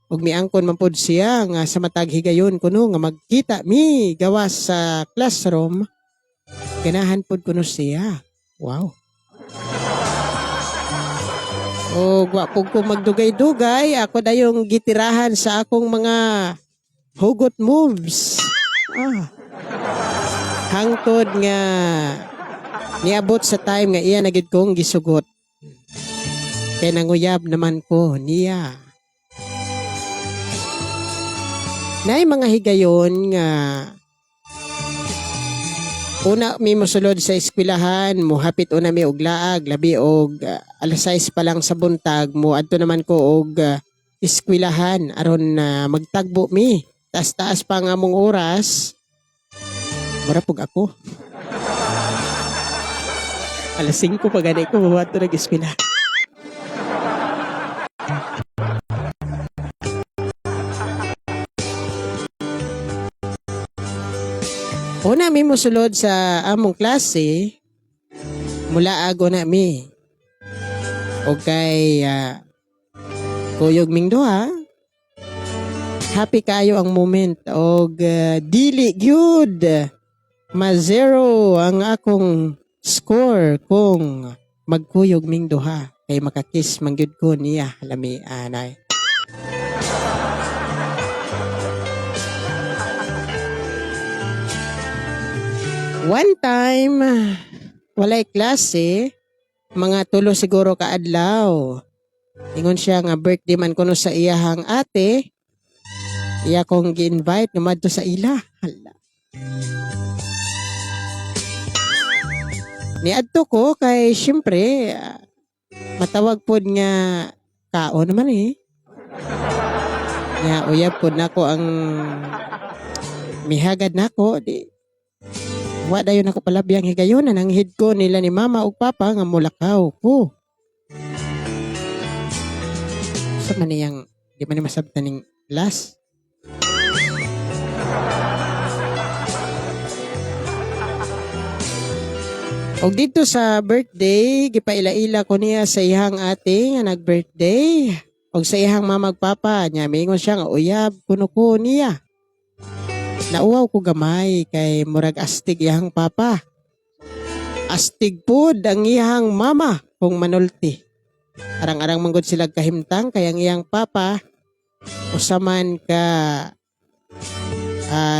Ug miangkon man pod siya nga sa matag higayon kuno nga magkita mi gawas sa classroom, ganahan pod kuno siya. Wow. O wa pud ko magdugay-dugay, ako dayong gitirahan sa akong mga hugot moves. Ah. Hangtod nga niabot sa time nga iya na gid kong gisugot. Kay nanguyab naman ko niya. Nay mga higayon nga una mi mosulod sa eskwelahan, mohapit una mi og laag, labi og alas 6 pa lang sa buntag, mo adto naman ko og eskwelahan aron na magtagbo mi. Taas-taas pa nga among oras. Mura pug ako. Alas 5 pa gani ko moadto nag eskwela. Una mi mosulod sa among klase, mulaag una mi. O kay kuyog ming duha, happy kayo ang moment og dili gyud ma-zero ang akong score kung magkuyog ming duha kay makakiss man gyud ko niya lami anay. One time, walay klase, mga 3 siguro kaadlaw. Ingon siya nga birthday man kuno sa iyahang ate. Iya kong gi-invite nga madto sa ila. Hala. Niadto ko kay syempre matawag pod nga kao naman eh. Nga uyab pod nako ang mihagad nako di wa dayon ako palabyang higayon ang hid ko nila ni mama ug papa nga mulakaw ko. Sa man niyang di man ni masabtan ning last. Og dito sa birthday, gipaila-ila ko niya sa iyang ate nga nag-birthday. Og sa iyang mama ug papa niya, miingon siya nga uyab kuno ko niya. Nauwaw ko gamay kay murag astig iyang papa. Astig pod ang iyang mama kung manulti. Arang-arang manggod sila kahimtang kay ang iyang papa usaman ka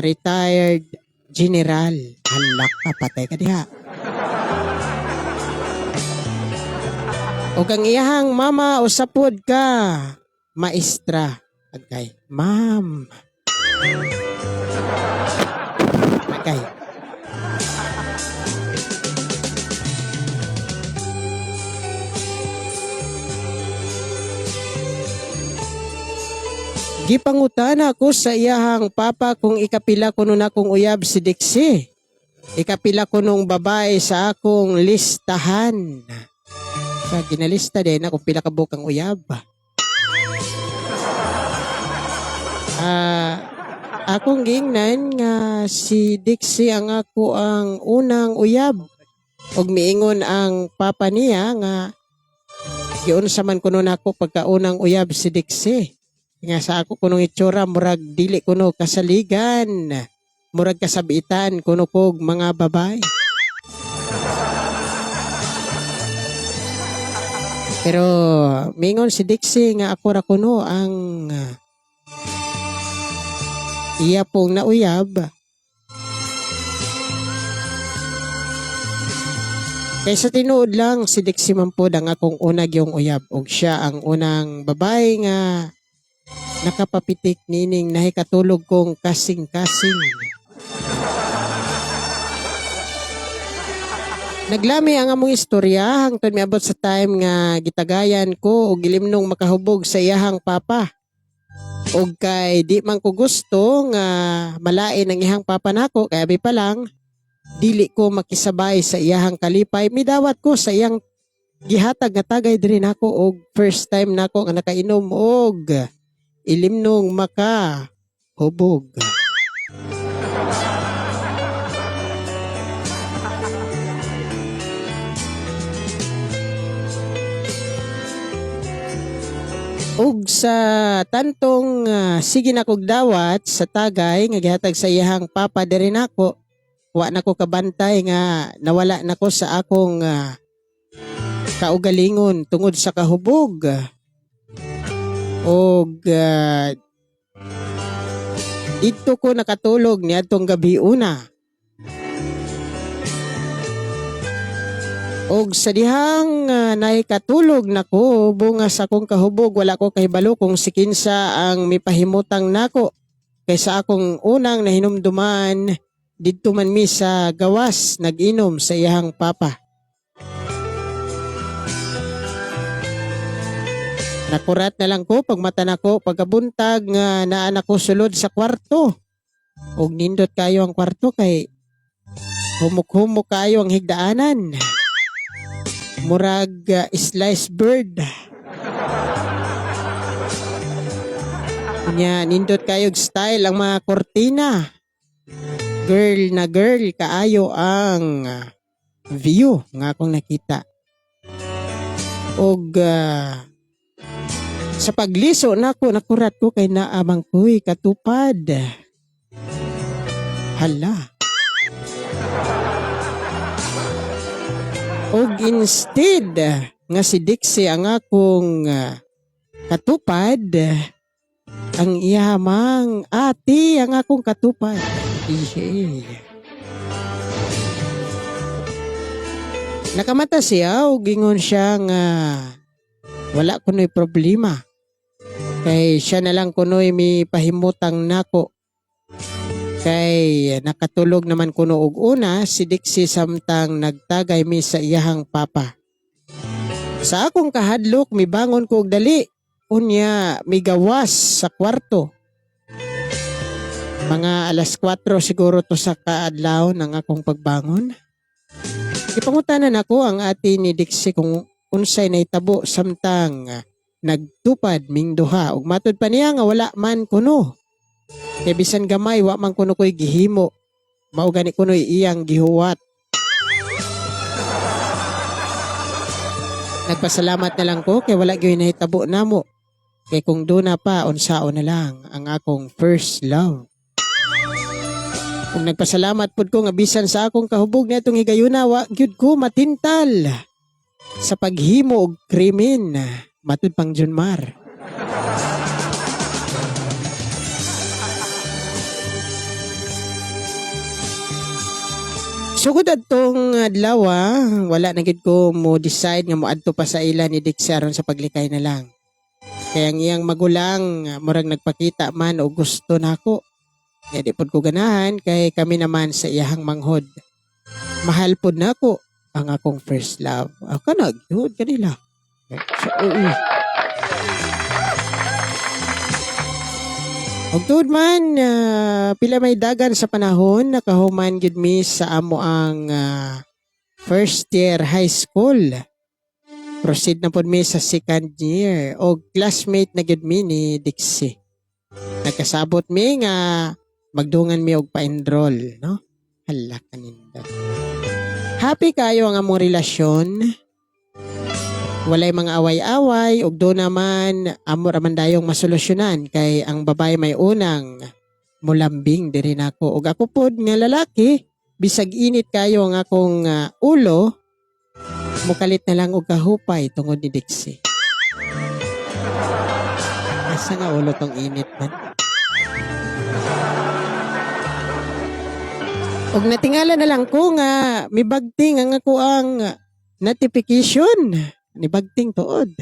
retired general. Halak ka, patay ka diha. O kang iyahang mama usapod ka maestra. Agay, ma'am. Agay. Gipangutana ko sa iyahang papa kung ikapila ko nun akong uyab si Dixie. Ikapila ko nung babae sa akong listahan. Sa ginalista din ako pila ka buok ang uyab. Akong giingnan nga si Dixie ang ako ang unang uyab. Og miingon ang papa niya nga giunsa man kuno nako pagkaunang uyab si Dixie. Nga sa ako kunong itsura murag dili kuno kasaligan. Murag kasabitan kuno kog mga babae. Pero mingon si Dixie nga ako ra kuno ang iya pong nauyab. Kaysa tinuod lang si Dixie man pod ang akong unag yung uyab og siya ang unang babae nga nakapapitik nining nahikatulog kong kasing-kasing. Naglami ang among istorya hangtod miabot sa time nga gitagayan ko og gilimnong makahubog sa iyahang papa. Og kay di man ko gusto nga malain ang iyahang papa nako kay abi pa lang dili ko makisabay sa iyahang kalipay, midawat ko sa iyang gihatag nga tagay diri nako og first time nako nga nakainom og ilimnong makahubog. Og Og sa tantong sige na kog dawat sa tagay nga gihatag sa iyahang papa diri nako, wa na ko kabantay nga nawala na ko sa akong kaugalingon tungod sa kahubog. Og didto ko nakatulog niadtong gabi una. Og sa dihang naikatulog nako bunga sa akong kahubog, wala ko kahibalo kung si kinsa ang mipahimutang nako. Kay sa akong unang nahinumduman, didto man mi sa gawas nag-inom sa iyahang papa. Nakurat na lang ko pagmata nako pagkabuntag nga naa nako sulod sa kwarto. Og nindot kayo ang kwarto kay humok-humok kayo ang higdaanan. Murag slice bird. Nya nindot kayo og style ang mga kortina. Girl na girl kaayo ang view nga akong nakita. Og sa pagliso nako nakurat ko kay naamang ko'y katupad. Hala. Og instead nga si Dixie ang akong katupad, ang iyamang ate ang akong katupad. Ihe. Nakamata siya og ingon siya nga wala kuno'y problema. Kay siya na lang kuno'y mi pahimutang nako. Kay nakatulog naman kuno og una si Dixie samtang nagtagay mi sa iyahang papa. Sa akong kahadlok mibangon ko og dali. Unya migawas sa kwarto. Mga alas 4 siguro to sa kaadlaw ng akong pagbangon. Ipangutanan ako ang ate ni Dixie kung unsay nahitabo samtang nagtupad ming duha ug matud pa niya nga wala man kuno. Kay bisan gamay wa man kuno ko'y gihimo. Mao gani kuno'y iyang gihuwat. Nagpasalamat na lang ko kay wala gyud nahitabo namo. Kay kung duna pa unsao na lang ang akong first love. Kung nagpasalamat pud ko nga bisan sa akong kahubog niadtong higayuna wa gyud ko matintal sa paghimo og krimen matud pang Junmar. Sugod adtong adlaw, wala na gid ko mo decide nga moadto pa sa ila ni Dixie aron sa paglikay na lang. Kaya ang iyang magulang murag nagpakita man og gusto nako. Nga di pod ko ganahan kay kami naman sa iyahang manghod. Mahal pod nako ang akong first love. Ako na gyud kanila. So, oo. Og tuod man, pila may dagan sa panahon, nakahuman gyud mi sa amo ang first year high school. Proceed na pod mi sa second year og classmate na gyud mi ni Dixie. Nagkasabot mi nga magdungan mi og pa-enroll, no? Hala kaninda. Happy kayo ang among relasyon. Walay mga away-away ug do naman amo ra man dayong masolusyonan kay ang babae may unang mulambing diri nako ug ako pod nga lalaki bisag init kayo ang akong ulo, mukalit na lang og kahupay tungod ni Dixie. Asa nga ulo tong init man? Og natingala na lang ko nga mibagting ang ako ang notification. Nibagting tuod.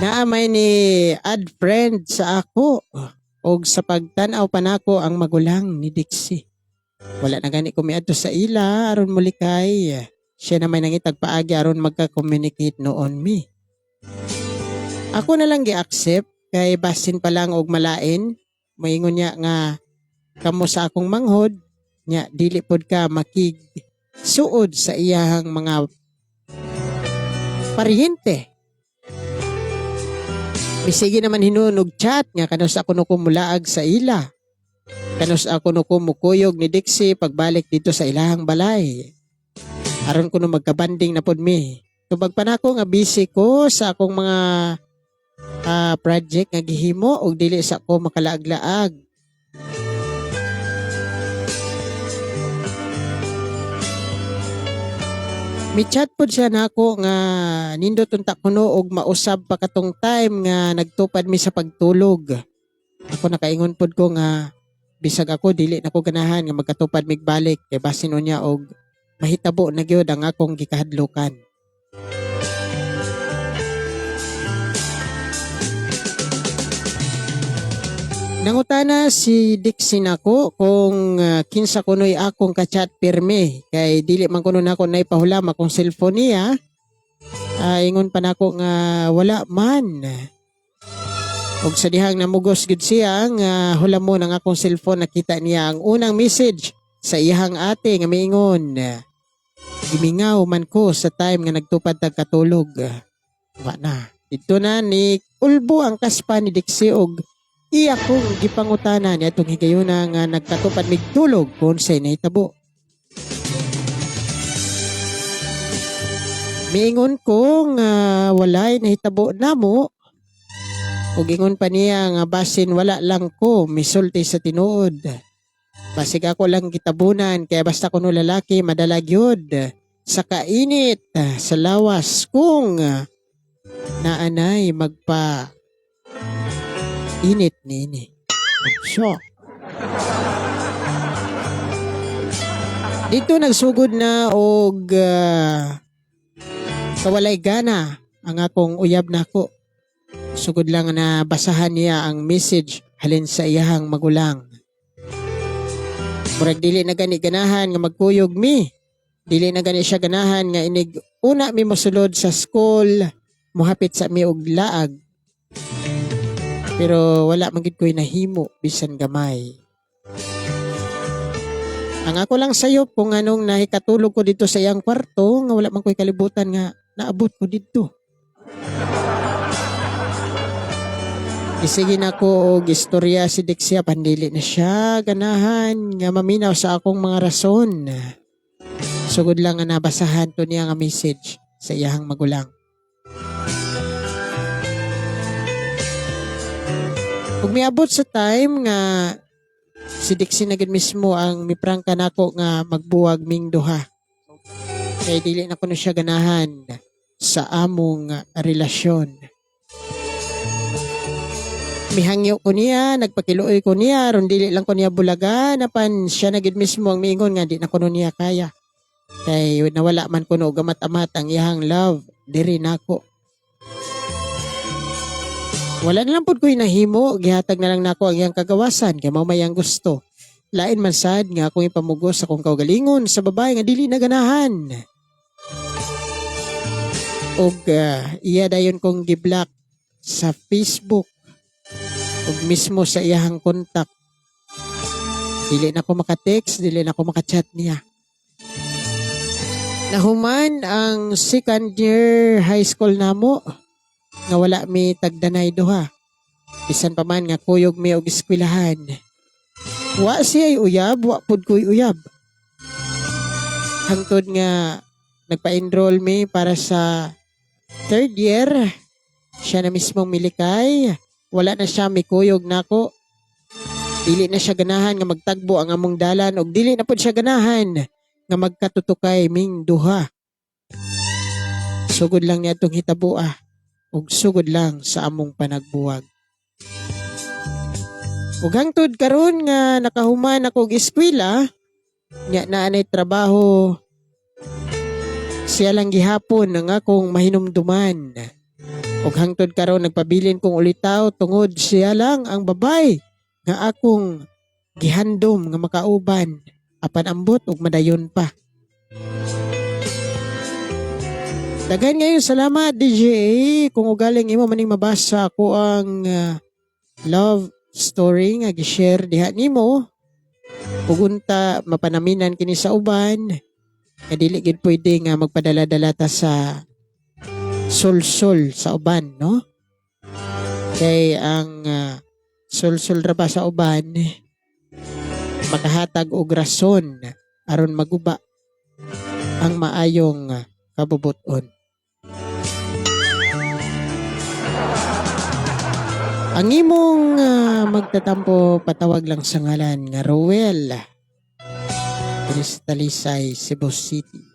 Naa may ni add friend sa ako. Og sa pagtan-aw pa nako ang magulang ni Dixie. Wala na gani ko miadto sa ila aron mulikay. Siya na may nangitag paagi aron magka-communicate noon mi. Ako na lang gi-accept kay basin pa lang og malain. Moingon niya nga kamo sa akong manghod nya dili pod ka makig suod sa iyahang mga paryente. Bisigi naman hinunog chat nga kanus ako no mulaag sa ila. Kanus ako no mukuyog ni Dixie pagbalik dito sa ilahang balay. Aron ko no magkabanding na pod mi. Tubag pa nako nga busy ko sa akong mga project nga gihimo og dili sa ko makalaag-laag. Mi-chat pod siya nako nga nindot unta kuno og mausab pa katong time nga nagtupad mi sa pagtulog. Ako nakaingon pod ko nga bisag ako dili na ko ganahan nga magkatupad mig balik kay basin unya og mahitabo na gyud ang akong gikahadlokan. Nangutana si Dixie nako kung kinsa kuno'y akong kachat pirmi kay dili man kuno nako naipahulam akong cellphone niya. Ingon pa nako nga wala man. Ug sa dihang namugos gid siya nga hulam mo ang akong cellphone, nakita niya ang unang message sa iyahang ate nga miingon, "Gimingaw man ko sa time nga nagtupad tag katulog." Wa na. Dito na ni ulbo ang kaspa ni Dixie og iya kong gipangutana niya itong higayuna nga nagkatupad mig tulog kung unsay nahitabo. Miingon ko nga walay nahitabo namo ug ingon pa niya nga basin wala lang ko misulti sa tinuod. Basig ako lang gitabunan kaya basta kuno lalaki madala gyud sa kainit sa lawas kung naanay magpa init niini. So, dito nagsugod na og kawalay gana ang akong uyab nako. Sugod lang na basahan niya ang message halin sa iyahang magulang. Murag dili na gani ganahan nga magkuyog mi. Dili na gani siya ganahan nga inig una mi mosulod sa school, muhapit sa mi og laag. Pero wala man gid ko'y nahimo bisan gamay. Ang ako lang sayop kung anong nahikatulog ko dito sa iyang kwarto nga wala man ko'y kalibutan nga naabot ko dito. Isige na ko og istorya si Dixia, pandili na siya ganahan nga maminaw sa akong mga rason. Sugod lang nga nabasahan to niya nga message sa iyahang magulang. Ug miabot sa time nga si Dixie na gid mismo ang miprangka nako nga magbuwag ming duha. Kay dili na kuno siya ganahan sa among relasyon. Mihangyo ko niya, nagpakiluoy ko niya, ron dili lang ko niya bulaga, apan siya na gid mismo ang miingon nga di na kuno niya kaya. Kay nawala man kuno og amat-amat ang iyahang love diri nako. Wala na lang pud ko'y nahimo, gihatag na lang nako ang iyang kagawasan kay mao may ang gusto. Lain man sad nga akong ipamugos sa akong kaugalingon sa babae nga dili na ganahan. Og iya dayon kong gi-block sa Facebook ug mismo sa iyahang contact. Dili na ko maka-text, dili na ko maka-chat niya. Nahuman ang second year high school namo nga wala mi tagdanay duha. Bisan pa man nga kuyog mi og eskwelahan. Wa siya'y uyab, wa pud ko'y uyab. Hangtod nga nagpa-enroll mi para sa third year, siya na mismong milikay. Wala na siya mikuyog nako. Dili na siya ganahan nga magtagbo ang among dalan og dili na pud siya ganahan nga magkatutukay ming duha. Sugod lang niya itong hitabo ug sugod lang sa among panagbuwag. Ug hangtod karon nga nakahuman ako og eskwela, nya naa nay trabaho, siya lang gihapon ang akong mahinumduman. Ug hangtod karon nagpabilin kong ulitaw tungod siya lang ang babay nga akong gihandom nga makauban apan ambot ug madayon pa. Daghan ngayon salamat, DJ kung ugaling imo maning mabasa ako ang love story nga gi-share diha nimo ug unta mapanaminan kini sa uban nga dili gid pwede nga magpadala-dala ta sa sulsul sa uban, no, kay ang sulsul ra ba sa uban makahatag og rason aron maguba ang maayong kabubut-on. Ang imong magtatampo, patawag lang sa ngalan nga Rowel. Diri sa Talisay, Cebu City.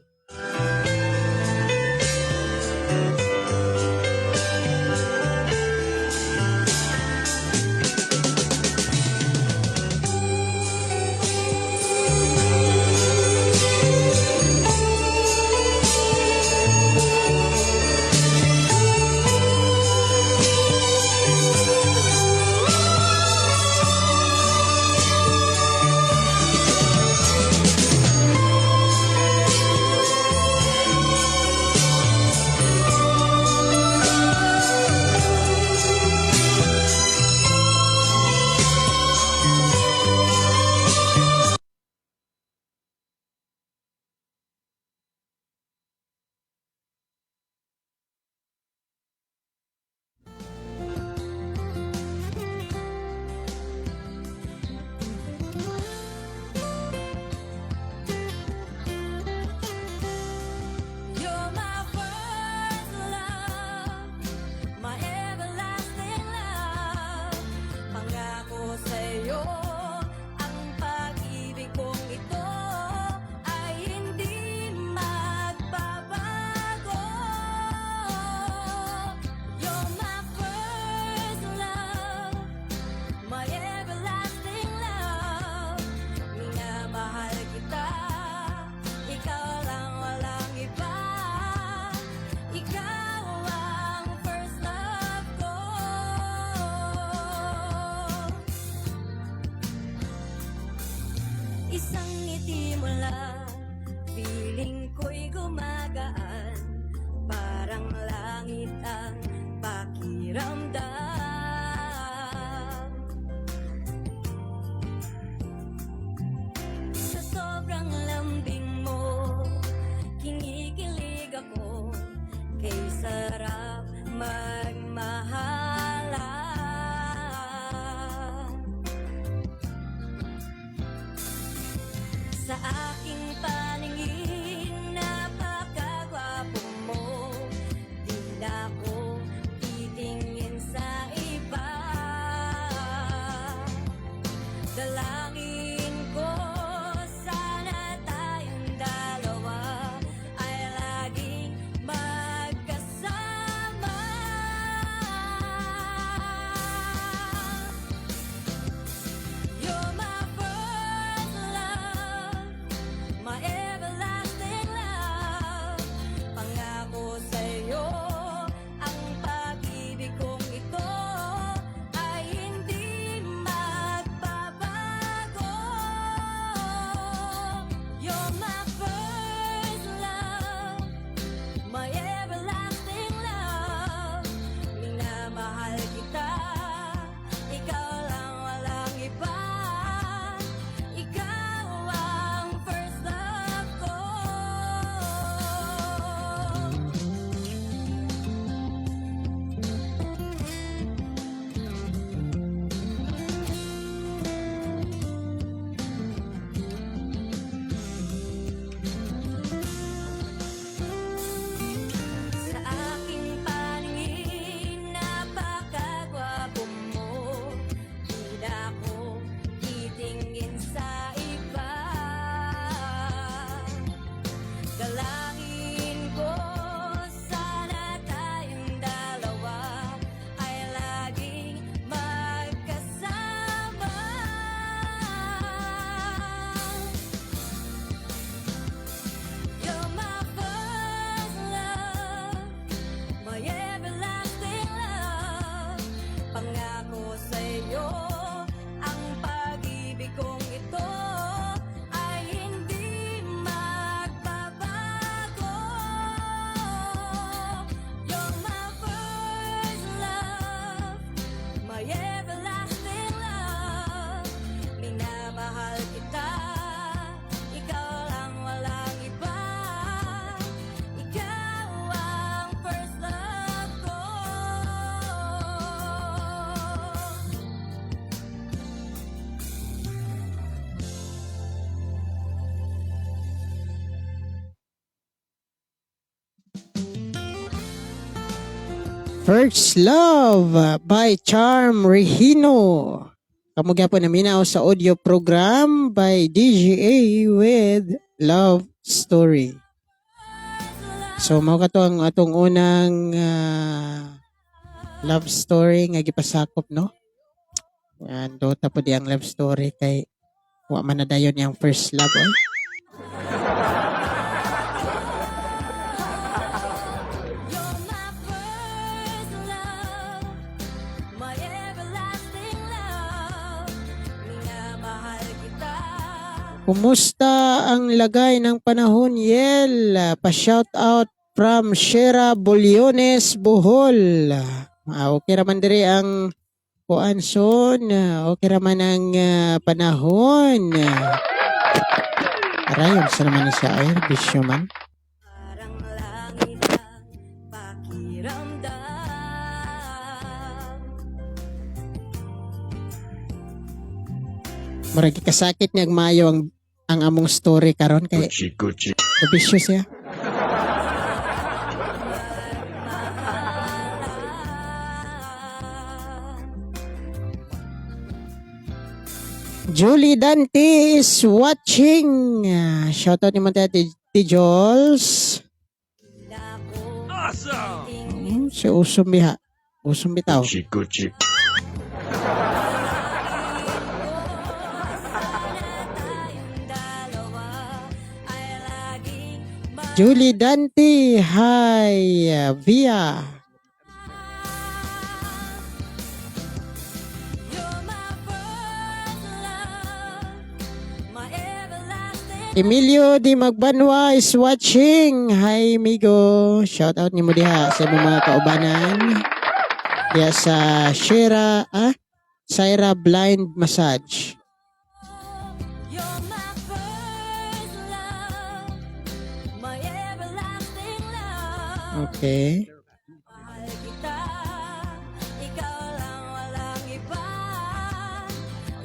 You're my first love, my everlasting love. Pangako sa'yo, ang pag-ibig kong ito ay hindi magbabago. You're my first love, my everlasting love. Minamahal kita, ikaw lang, walang iba. Ikaw ang first love ko. Isang ngiti mo lang, feeling ko'y gumagaan. Parang langit ang pakiramdam. Sa sobrang lambing mo, kinikilig ako. Kay sarap magmahalan. Sa aking paningin, napakagwapo mo. Di na ako titingin sa iba. Dalangin ko, sana tayong dalawa ay laging magkasama. You're my first love, First Love by Charm Regino. Kamo gyapon naminaw sa audio program by DJA with Love Story. So mao kato ang atong unang love story nga gipasakop, no. And dota po di ang love story kay wa man na dayon yang first love oy. You're my first love, my everlasting love. Minamahal kita. Kumusta ang lagay ng panahon, Yel? Pa-shout out from Shera Bulyones, Bohol. Ah, okay raman diri ang kuan son. Okay raman ang panahon. Aray, sa naman ni siya ay bisyo man. Parang langit ang pakiramdam. Murag kasakit niya maayo ang among story karon kay Gucci Gucci. bisyo siya. Julie Dante is watching. Shoutout ni Monte Ate Jols. Si Usum biha. Usum bitaw. Gucci Gucci. Julie Dante, hi. Via. You're my first love, my everlasting. Emilio Di Magbanwa is watching. Hi, amigo. Shout out ni mo diha sa imong mga kaubanan. Diha sa Shera, Saira Blind Massage. You're my first love, my everlasting love. Okay. Mahal kita, ikaw lang, walang iba.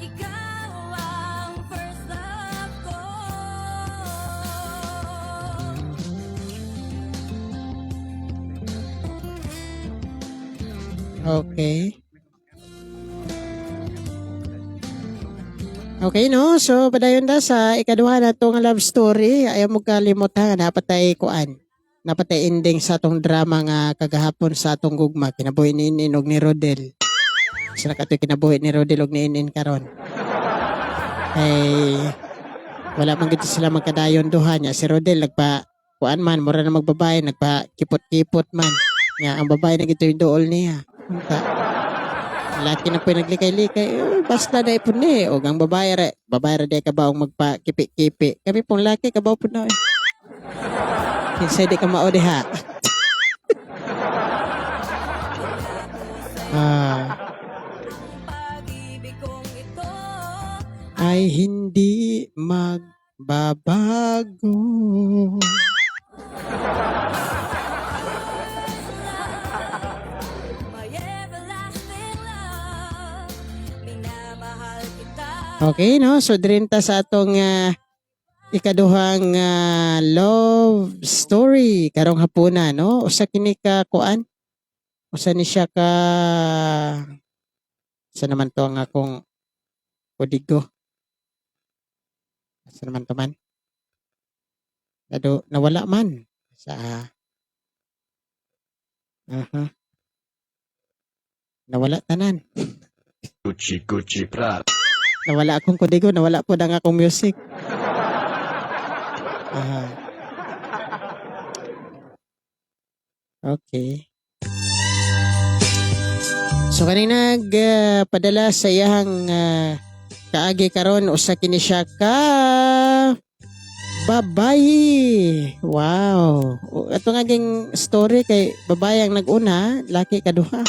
Ikaw ang first love ko. Okay. Okay, no? So, padayon ta sa ikaduha na itong love story. Ayaw mo kalimot ha, napatay kuan. Napatay ending sa atong drama nga kagahapon sa atong gugma. Kinabuhi ni Inin og ni Rodel. Sila kato'y kinabuhi ni Rodel og ni Inin karon. Ay, wala man gito sila magkadayon duha niya. Si Rodel nagpa kuan man, mura na magbabae, nagpa kipot-kipot man. Nga, ang babae na gito yung dool niya. Unta. Laki na po yung naglikay-likay. Eh, basta na ipon ni. O ang babae re di ka ba ang magpa-kipi-kipi. Kami pong laki, kabaw po na eh. Kinsay di ka mao diha. Pag-ibig kong ito Ay hindi magbabago. My everlasting love. Minamahal kita. Okay, no? So, drin ta sa atong ikaduhang love story karong hapuna, no? Usa kini ka kuan? Usa ni siya ka sa naman to ang akong kodigo. Asa naman to man? Nado, nawala man sa. Aha. Nawala tanan. Gucci Gucci Prada. Nawala akong kodigo, nawala po ang akong music. Ah. Okay. So kaning nagpadala sa iyang kaagi karon, usa kini siya ka babayi. Wow. Ato nga ging story kay babae ang nag-una, laki kaduha.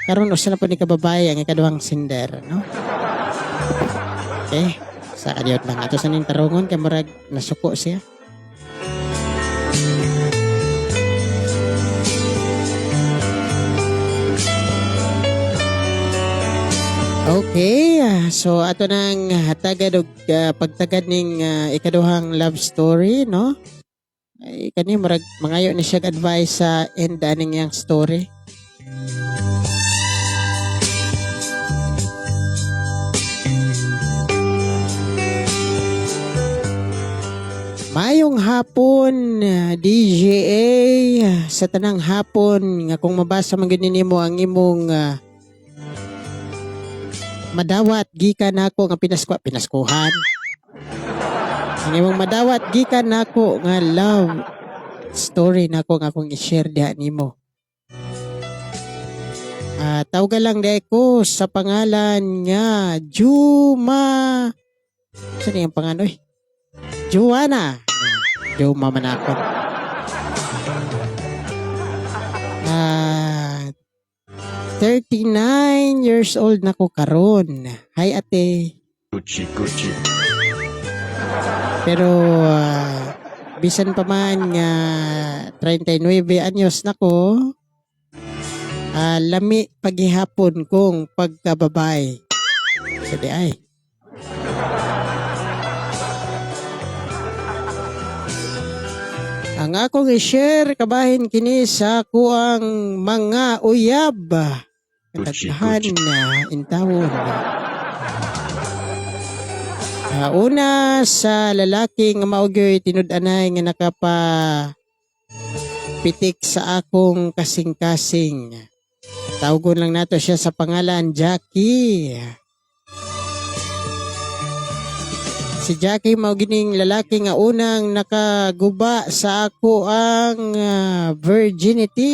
Karon usa na po ni ka babayi ang ikaduhang sender, no? Okay. Sa kadiyot lang. Ato sa ning tarungon kay murag nasuko siya. Okay, so ato nang hatagad og pagtagad ning ikaduhang love story, no? Ay kani murag mangayo ni siya advice sa end aning iyang story. Mayong hapon, DJA, sa tanang hapon nga kung mabasa man gyud nimo ang imong madawat gikan nako nga pinasko pinaskuhan. Ang imong madawat gikan nako nga love story nako nga akong i-share diha nimo. Tawga lang diay ko sa pangalan nga Juma. Saan yung pangalan? Oy? Joanna. Juma man ako. 39 years old na ko karon. Hi, ate. Gucci Gucci. Pero bisan pa man nga 39 anyos na ko, lami paghihapon kong pagkababay. Sa di ay. Ang akong i-share kabahin kini sa kuang mga uyab. Gucci, Kataghan Gucci. na intawon. Una sa lalaki nga maugyoy tinud-anay nga nakapa pitik sa akong kasing-kasing. Tawgon lang nato siya sa pangalan Jackie. Si Jackie mao gining lalaki nga unang nakaguba sa ako ang virginity,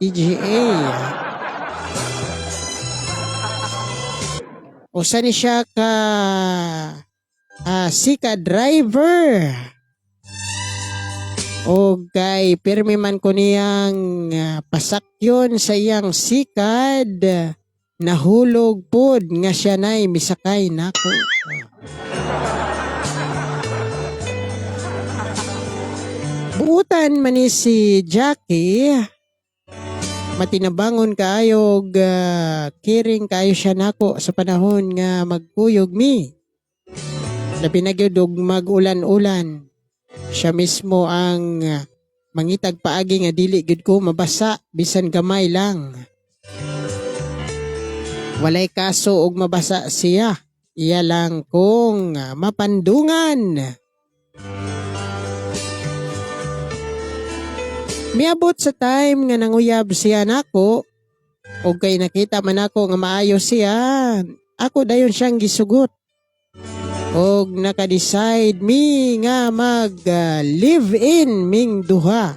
TGA. Usa ni siya ka sika driver. O kay pirmi man ko niyang pasakyon sa iyang sikad, nahulog pod nga siya nay misakay nako. Buutan man ni si Jackie, matinabangon kaayo og caring kaayo siya nako sa panahon nga magkuyog mi. Labi na gyud og mag-ulan-ulan. Siya mismo ang mangitag paagi nga dili gyud ko mabasa bisan gamay lang. Walay kaso og mabasa siya. Iya lang kong mapandungan. Miabot sa time nga nanguyab siya nako og kay nakita man ako nga maayo siya, ako dayon siyang gisugot. Og naka-decide mi nga mag live-in ming duha.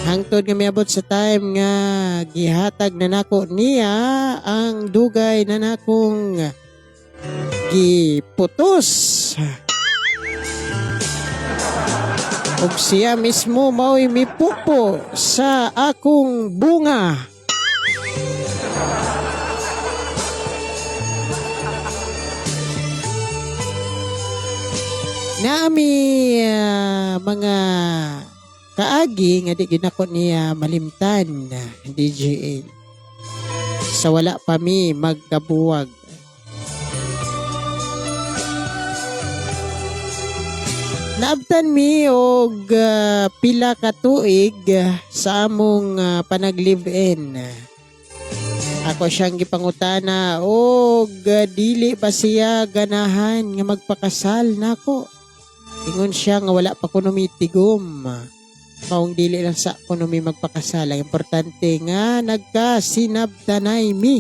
Hangtod nga miabot sa time nga gihatag na nako niya ang dugay na nakong giputos. Ug siya mismo mao'y mipupo sa akong bunga. Naami mga kaagi nga di ginako niya malimtan, DJA. Sa wala pa mi magkabuwag. Naabtan mi og pila ka tuig sa among panag-live-in. Ako siyang gipangutana og dili ba siya ganahan nga magpakasal nako. Ingon siya nga wala pa kuno mi tigom. Maong dili lang sa kuno mi magpakasal. Ang importante nga nagkasinabtanay mi.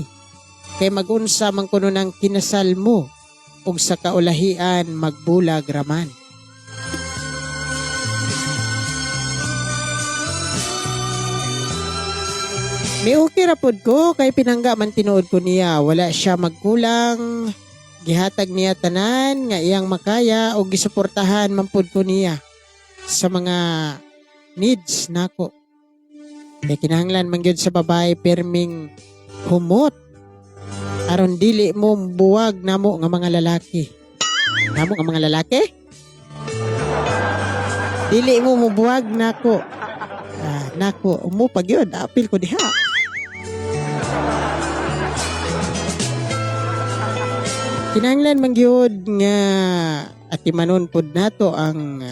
Kay magunsa man kuno ng kinasal mo ug sa kaulahian magbulag raman. May okay ra pod ko kay pinangga man tinuod ko niya. Wala siya magkulang. Gihatag niya tanan nga iyang makaya o gisuportahan man pod ko niya sa mga needs nako. Kay kinahanglan man gyud sa babae perming humot aron dili mo buwag namo nga mga lalaki. Namo nga mga lalaki? Dili mo mubuwag nako. Nako, mo pag yun, apil ko diha. Kinahanglan man gyud nga atimanon pod nato ang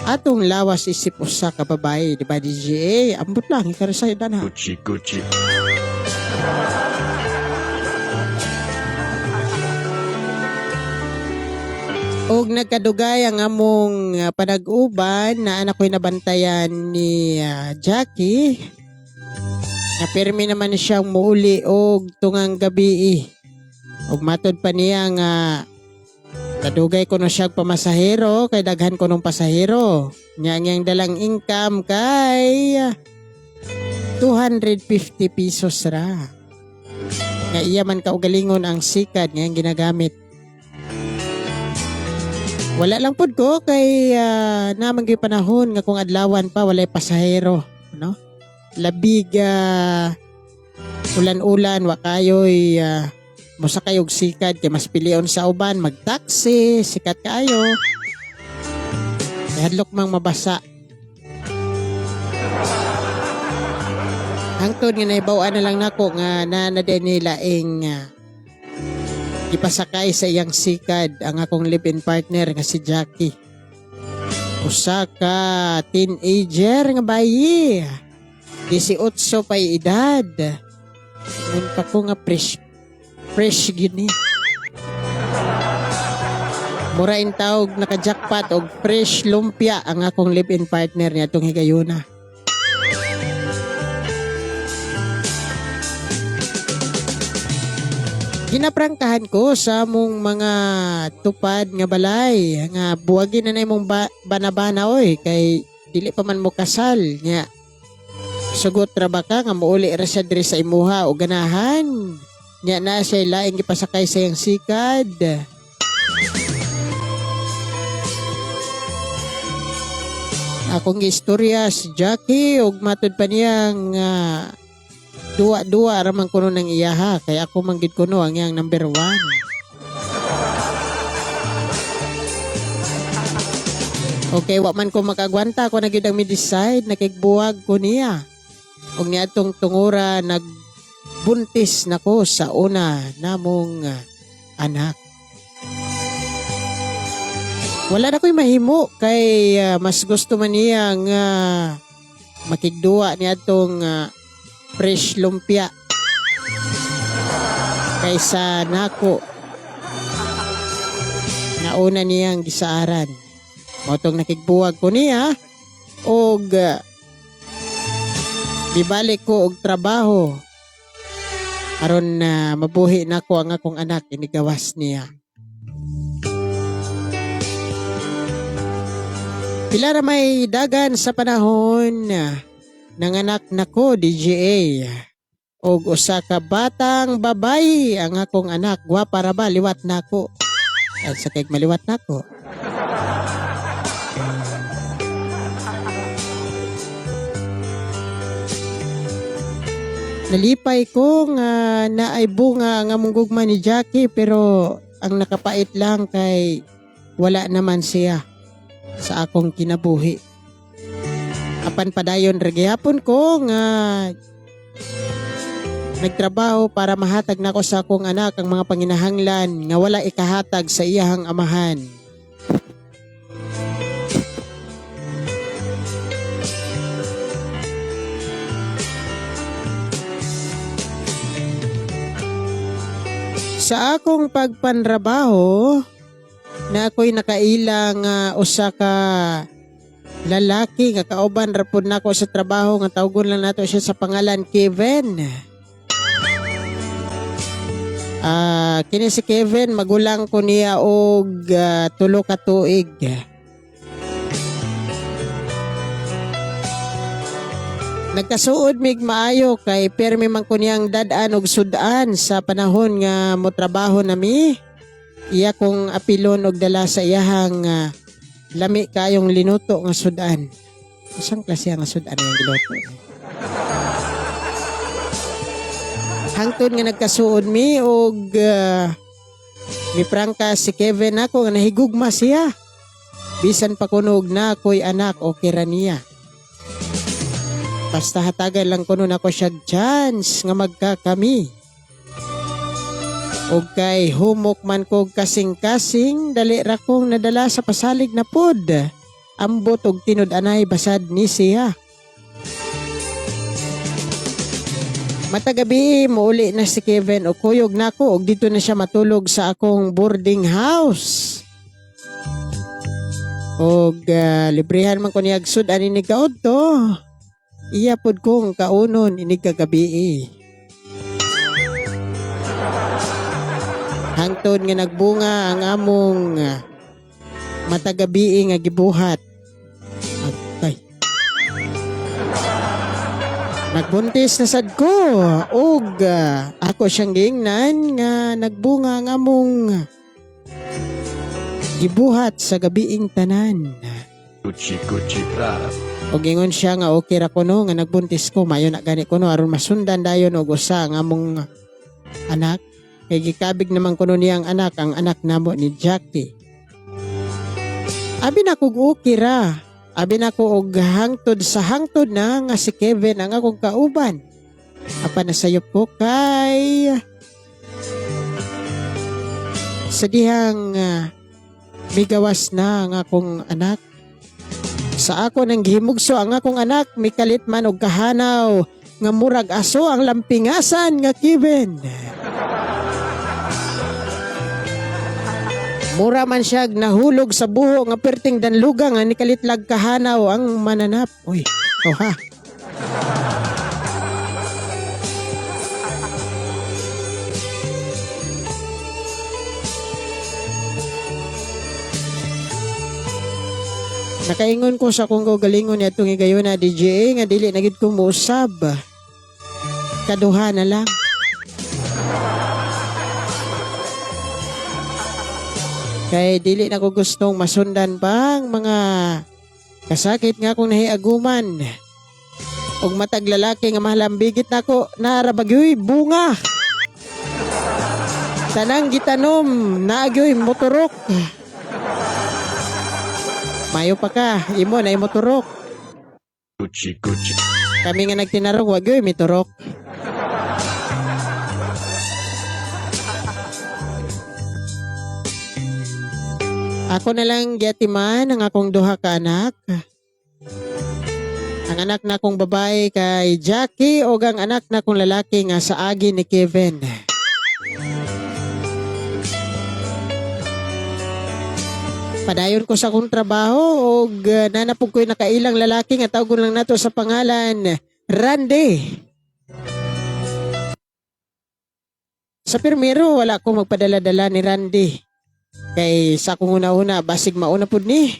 Atong lawas isip usa ka babae, di ba DJA? Ambot lang ikarisay ha. Gucci, Gucci. Og nagkadugay ang among panag-uban na anak ko'y nabantayan ni Jackie. Na pirmi naman siyang muuli og tungang gabi. Og matod pa niya nga kadugay ko no siya pamasahero kay daghan ko nung pasahero. Nya ang iyang dalang income kay 250 pesos ra. Nga iya man kaugalingon ang sikad nga iyang ginagamit. Wala lang pud ko kay naman gyud panahon nga kung adlawan pa walay pasahero, no? Labig ulan-ulan wa kayoy mosakay og sikad kay mas pilion sa uban magtaksi, sikat kaayo. Kay hadlok mang mabasa. Hangtod nga nahibaw-an na lang nako nga na na din nila ing gipasakay sa iyang sikad ang akong live-in partner nga si Jackie. Usa ka teenager nga bayi. 18 pa'y edad. Ingon pa ko nga fresh fresh gyud ni. Mura in tawag naka-jackpot og fresh lumpia ang akong live-in partner niya itong higayuna. Ginaprangkahan ko sa among mga tupad nga balay nga buwagin na na imong banabana oy kay dili pa man mo kasal nya. Sugot ra ba ka nga muuli ra siya diri sa imuha o ganahan? Nya na siya laing gipasakay sa iyang sikad. Akong istorya si Jackie ug matud pa niya nga duwa-duwa ra man kuno ng iyaha kay ako man gid kuno ang iyang number one. Okay, wa man ko makagwanta ako na gyud ang mi-decide nakigbuwag ko niya. Ug niadtong tungura nagbuntis nako sa una namong anak. Wala na ko'y mahimo kay mas gusto man niya nga makigduwa niadtong fresh lumpia kaysa nako nauna niyang gisaaran. Motong nakigbuwag ko niya og bibalik ko og trabaho aron na mabuhi nako ang akong anak inigawas niya. Pila ra may dagan sa panahon nanganak nako DJA og usa ka batang babayi ang akong anak, gwapa ra ba liwat nako. At sa kay maliwat nako. Nalipay ko nga naay bunga nga among gugma ni Jackie pero ang nakapait lang kay wala naman siya sa akong kinabuhi. Apan padayon ra gihapon ko nga nagtrabaho para mahatag nako sa akong anak ang mga panginahanglan nga wala ikahatag sa iyahang amahan. Sa akong pagpanrabaho, na ako'y nakaila nga usa ka lalaki nga kauban ra pud nako sa trabaho nga tawgon lang nato siya sa pangalan Kevin. Kini si Kevin magulang ko niya og 3 ka tuig. Nagkasuod mig maayo kay permi man ko niyang dad-an og sud-an sa panahon nga motrabaho nami. Iya kong apilon og dala sa iyahang lami kayong linuto nga sud-an. Usang klase nga sud-an ang giluto? Hangtod nga nagkasuod mi og miprangka si Kevin ako nga nahigugma siya. Bisan pa kuno og na ako'y anak okay ra niya. Basta hatagan lang kuno nako siya chance nga magkakami. Og kay humok man ko kasing-kasing, dali ra kong nadala sa pasalig na pod. Ambot og tinud-anay basad ni siya. Matagabi, muuli na si Kevin o kuyog nako og dito na siya matulog sa akong boarding house. Og librehan man ko niyag sud ani ni kaudto. Iya pod kong kaunon inig kagabi. Hangtod nga nagbunga ang among matagabi nga gibuhat. Agkay. Nagbuntis na sad ko og ako siyang giingnan nga nagbunga ang among gibuhat sa gabiing tanan. Gucci Gucci Prada. Og ingon siya nga okay ra kuno nga nagbuntis ko, mayo na gani kuno aron masundan dayon og usa ang among anak. Kay gikabig naman kuno niyang anak, ang anak namo ni Jackie. Abi na kog okay ra. Abi na ko og hangtod sa hangtod na nga si Kevin ang akong kauban. Apan nasayop ko kay sa dihang migawas na ang akong anak. Sa ako nang gihimugso ang akong anak, mikalit man og kahanaw nga murag aso ang lampingasan nga Kevin. Mura man siya nahulog sa buho nga perting danluga nga nikalitlag kahanaw ang mananap. Uy, oh ha. Nakaingon ko sa akong kaugalingon niya itong higayon na DJA nga dili na gid ko mousab. Kaduha na lang. Kay dili na ko gustong masundan pa ang mga kasakit nga akong nahiaguman. Og matag lalaki nga mahalambigit nako, naarabagyoy bunga. Tanang gitanom, naagyoy motorok. Mayo pa ka, imo na imo turok. Gucci Gucci. Kami nga nagtinarong, wag yoy, may turok. Ako na lang giatiman ang akong duha ka anak. Ang anak na akong babae kay Jackie o ang anak na akong lalaki nga sa agi ni Kevin. Padayon ko sa akong trabaho og nanapog ko'y nakailang lalaki nga tawgon lang nato sa pangalan Randy. Sa pirmero wala ko magpadala-dala ni Randy. Kay sa akong una-una basig mauna pud ni.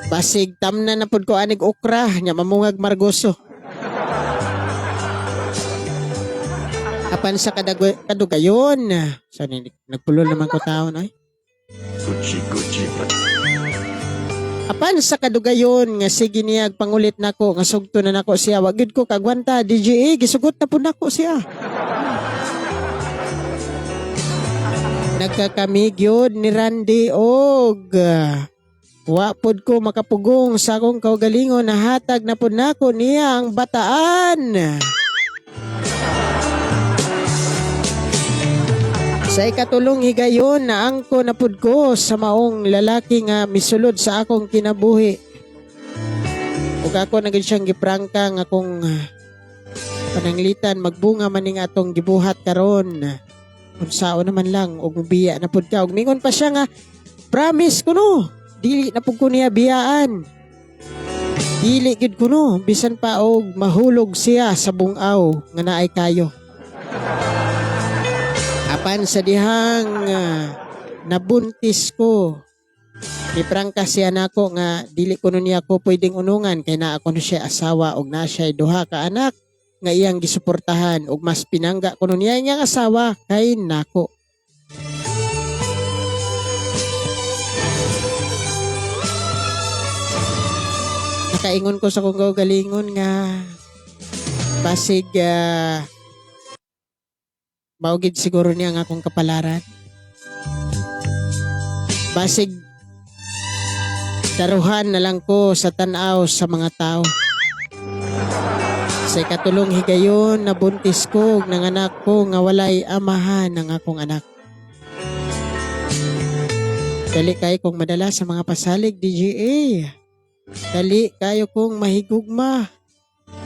Basig tamna na pud ko anig okra nya mamungag margoso. Apan sa kadugayon. Sa nagpulol naman ko taon ay. Gucci Gucci Prada. Apan sa kadugayon nga sige niyag pangulit nako nga sugto na nako siya, wa gyud ko kagwanta DJA, gisugot na pud nako siya. Nagkakami gyud ni Randy og wa pud ko makapugong sa akong kaugalingon, nahatag na pud nako niya ang bataan. Sa ikatulong higayon na angko na pud ko sa maong lalaki nga misulod sa akong kinabuhi. Ug ako na gid siyang giprangka nga akong pananglitan magbunga man ning atong gibuhat karon. Unsao naman lang og mobiya na pud ka, ug mingon pa siya nga promise kuno dili na pud ko niya biyaan. Dili gid kuno bisan pa og mahulog siya sa bungaw nga naay kayo. Apan sa dihang nabuntis ko, ni prangka siya nako nga dili kuno niya ko pwedeng unungan kay naa kuno siya asawa og naa siya duha ka anak nga iyang gisuportahan og mas pinangga kuno niya iyang asawa kay nako. Nakaingon ko sa kong kaugalingon nga basig mao gid siguro niya ang akong kapalaran. Basig daruhan na lang ko sa tan-aw sa mga tao. Sa ikatulong higayon, nabuntis ko ug nanganak ko nga walay amahan ang akong anak. Dali kayo kong madala sa mga pasalig, DJA. Dali kayo kong mahigugma.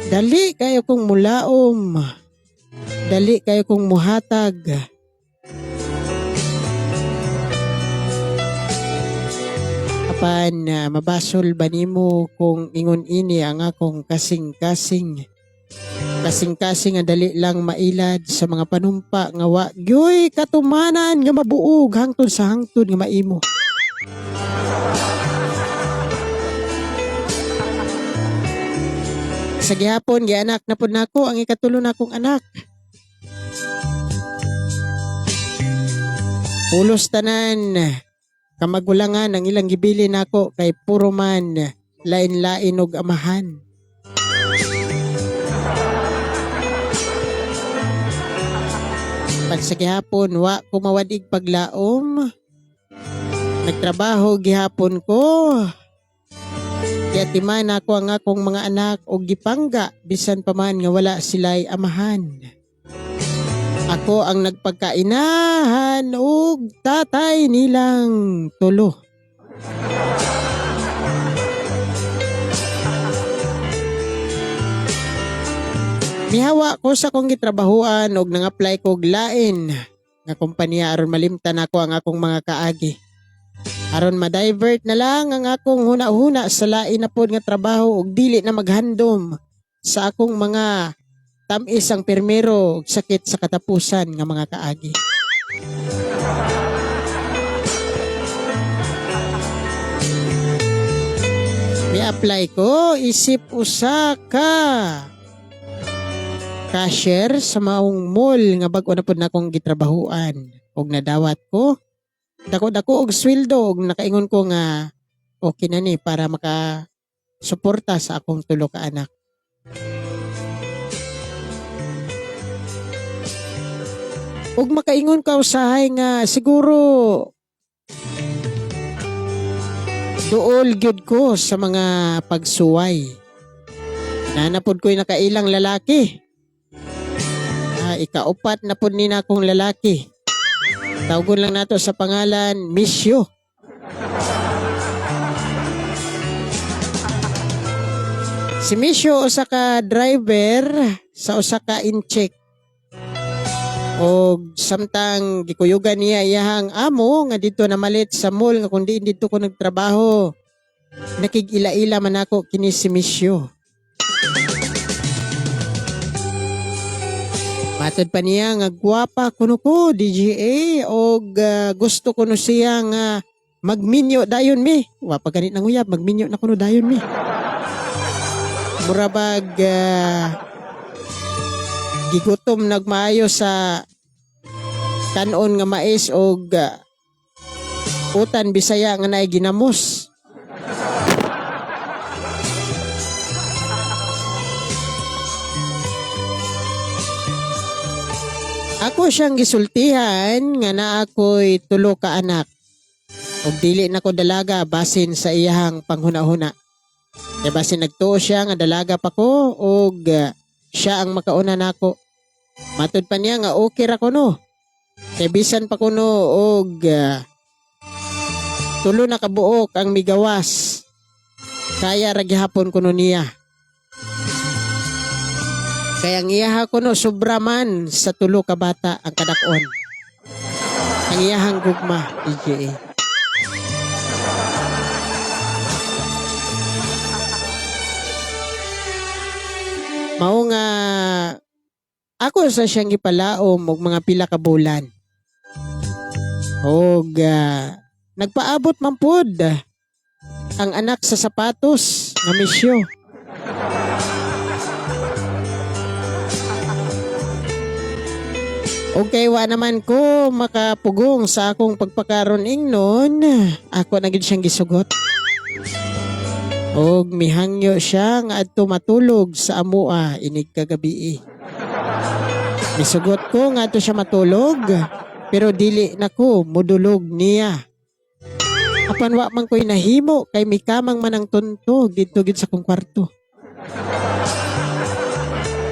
Dali kayo kong mulaom. Dali kayo kong muhatag. Apan mabasol ba nimo kung ingon ini ang akong kasing-kasing? Kasing-kasing ang dali lang mailad sa mga panumpa nga wa gyoy katumanan nga mabuog hangtod sa hangtod nga maimo. Sa gihapon gianak na pud nako ang ikatulo nakong anak. Pulos tanan kamagulangan ang ilang gibili nako kay puro man lain-lain og amahan. Pag sa gihapon wa ko mawadig paglaom. Nagtrabaho gihapon ko. Giatiman ako ang akong mga anak og gipangga bisan pa man nga wala sila'y amahan. Ako ang nagpagkainahan og tatay nilang tulo. Mihawa ko sa akong gitrabahuan og nang-apply ko og lain nga kompanya aron malimtan ako ang akong mga kaagi. Aron ma-divert na lang ang akong huna-huna sa lain na pod nga trabaho ug dili na maghandom sa akong mga tamis ang permero ug sakit sa katapusan nga mga kaagi. Mi-apply ko isip usa ka cashier sa maong mall nga bag-o na pod na akong gitrabahuan ug nadawat ko dako-dako og sweldo og nakaingon ko nga okay na ni para maka suporta sa akong tulo ka anak. Ug makaingon ka usahay nga siguro duol gyud ko sa mga pagsuway. Nanapod ko'y nakailang lalaki. Ikaupat na pod ni na akong lalaki. Tawgon lang nato sa pangalan Misyo. Si Misyo usa ka driver sa usa ka incheck. Og samtang gikuyugan niya iyahang amo nga didto namalit sa mall nga kundi didto ko nagtrabaho. Nakig-ila-ila man ako kini si Misyo. Matod pa niya nga gwapa kuno ko DJA og gusto kuno siya nga magminyo dayon mi. Wa pa ganit nang uyab, magminyo na kuno dayon mi. Mura bag gigutom nagmaayo sa kanon nga mais og utan Bisaya nga naay ginamos. Ako siyang gisultihan nga naa ako'y tulo ka anak. Ug dili na ko dalaga basin sa iyahang panghuna-huna. Kay basin nagtuo siya nga dalaga pa ko ug siya ang makauna nako. Matud pa niya nga okay ra ko no. Kay bisan pa kuno og tulo na kabuok ang migawas. Kaya ra gihapon kuno niya. Kaya ang iyaha kuno sobra man sa tulo ka bata ang kadak-on. Ang iyahang gugma, EJA. Mao nga ako sa siyang gipalaom og mga pila ka bulan. Og nagpaabot man pod ang anak sa sapatos nga misyo. Okay, wa naman ko makapugong sa akong pagpakaron ingnon. Ako na gid siyang gisugot. Og mihangyo siya nga adto matulog sa amoa inig kagabi. Misugot ko nga adto siya matulog, pero dili na ko mudulog niya. Apan wa man ko'y nahimo kay mikamang man ang tunto didto gid sa kong kwarto.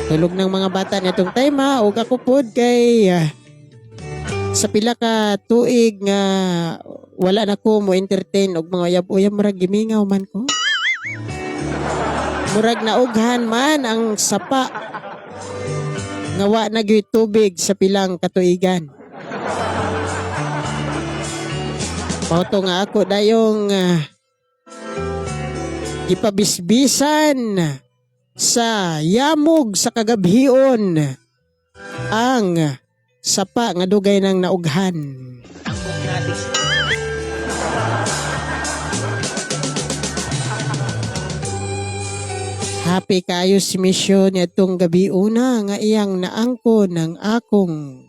Tulog ng mga bata nitong time ha, og ako pod kay sa pila ka tuig nga wala na ko mo entertain og mga uyab-uyab, murag gimingaw man ko. Murag naughan man ang sapa nga wa na gyud tubig sa pilang katuigan. Mao to nga ako dayong gipabisbisan sa yamog sa kagabhion ang sapa nga dugay nang naughan. Happy kayo si Misyo niadtong gabi una nga iyang naangko ng akong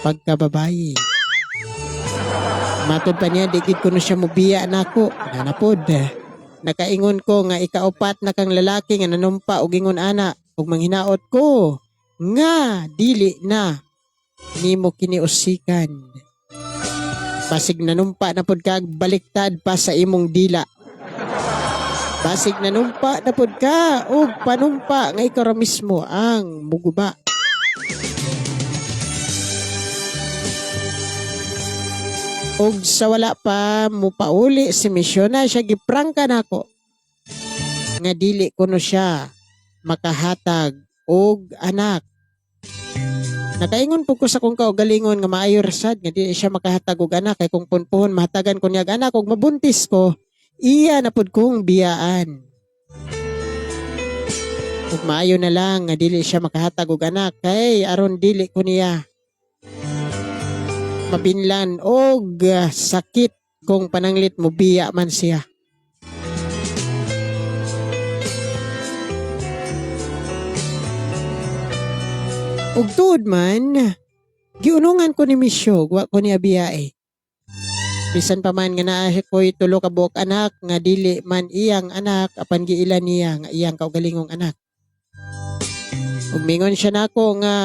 pagkababayi. Matod pa niya, di gid kuno siya mubiya nako. Nanapod. Nakaingon ko nga ikaupat na kang lalaki nga nanumpa og ingon ana ug manghinaot ko nga dili na nimo kiniusikan. Basig nanumpa na pod kag baliktad pa sa imong dila. Basig nanumpa na pod ka og panumpa nga ikaw ra mismo ang muguba. Og sa wala pa mupauli si Misyona siya, giprangka nako nga dili kuno siya makahatag og anak. Nakaingon po ko sa kong kaugalingon nga maayo ra sad nga dili siya makahatag og anak kay kung punpuhon mahatagan ko niya og anak ug mabuntis ko, iya na pud kong biyaan. Ug maayo na lang nga dili siya makahatag og anak kay aron dili ko niya mabinlan og sakit kung pananglit mo biya man siya. Ug tuod man, giunungan ko ni Misyo, wa ko niya biyae. Bisan pa man nga naa ko'y tulo ka buok anak nga dili man iyang anak apan giila niya nga iyang kaugalingong anak. Ug mingon siya nako nga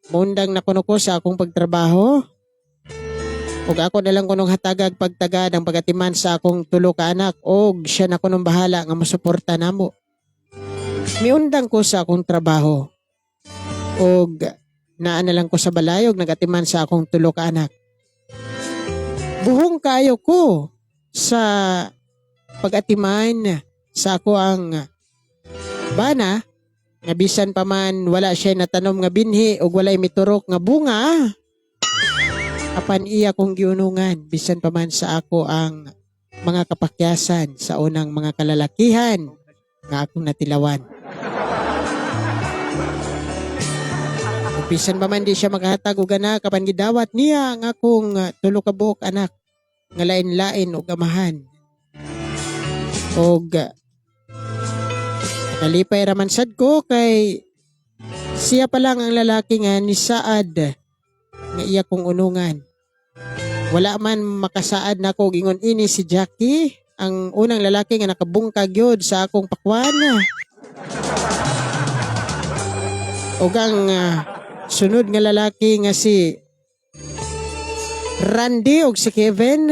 mundang na kuno ko sa akong pagtrabaho. Ug ako na lang kunong hatagag pagtagad ang pagatiman sa akong tulo ka anak og siya na kunong bahala nga mosuporta namo. Miundang ko sa akong trabaho. Og naa na lang ko sa balay og nagatiman sa akong tulo ka anak. Buhong kayo ko sa pagatiman sa ako ang bana nga bisan pa man wala siya natanom nga binhi ug walay miturok nga bunga, apan iya kong giunungan bisan pa man sa ako ang mga kapakyasan sa unang mga kalalakihan nga akong natilawan. Ug bisan pa man di siya makahatag og anak, apan gidawat niya ang akong tulo ka buok anak nga lain-lain og amahan. Og nalipay raman sad ko kay siya pa lang ang lalaki nga nisaad nga iya kong unungan. Wala man makasaad nako og ingon ini si Jackie, ang unang lalaki nga nakabungkag gyud sa akong pakwan. Ug ang sunod nga lalaki nga si Randy ug si Kevin.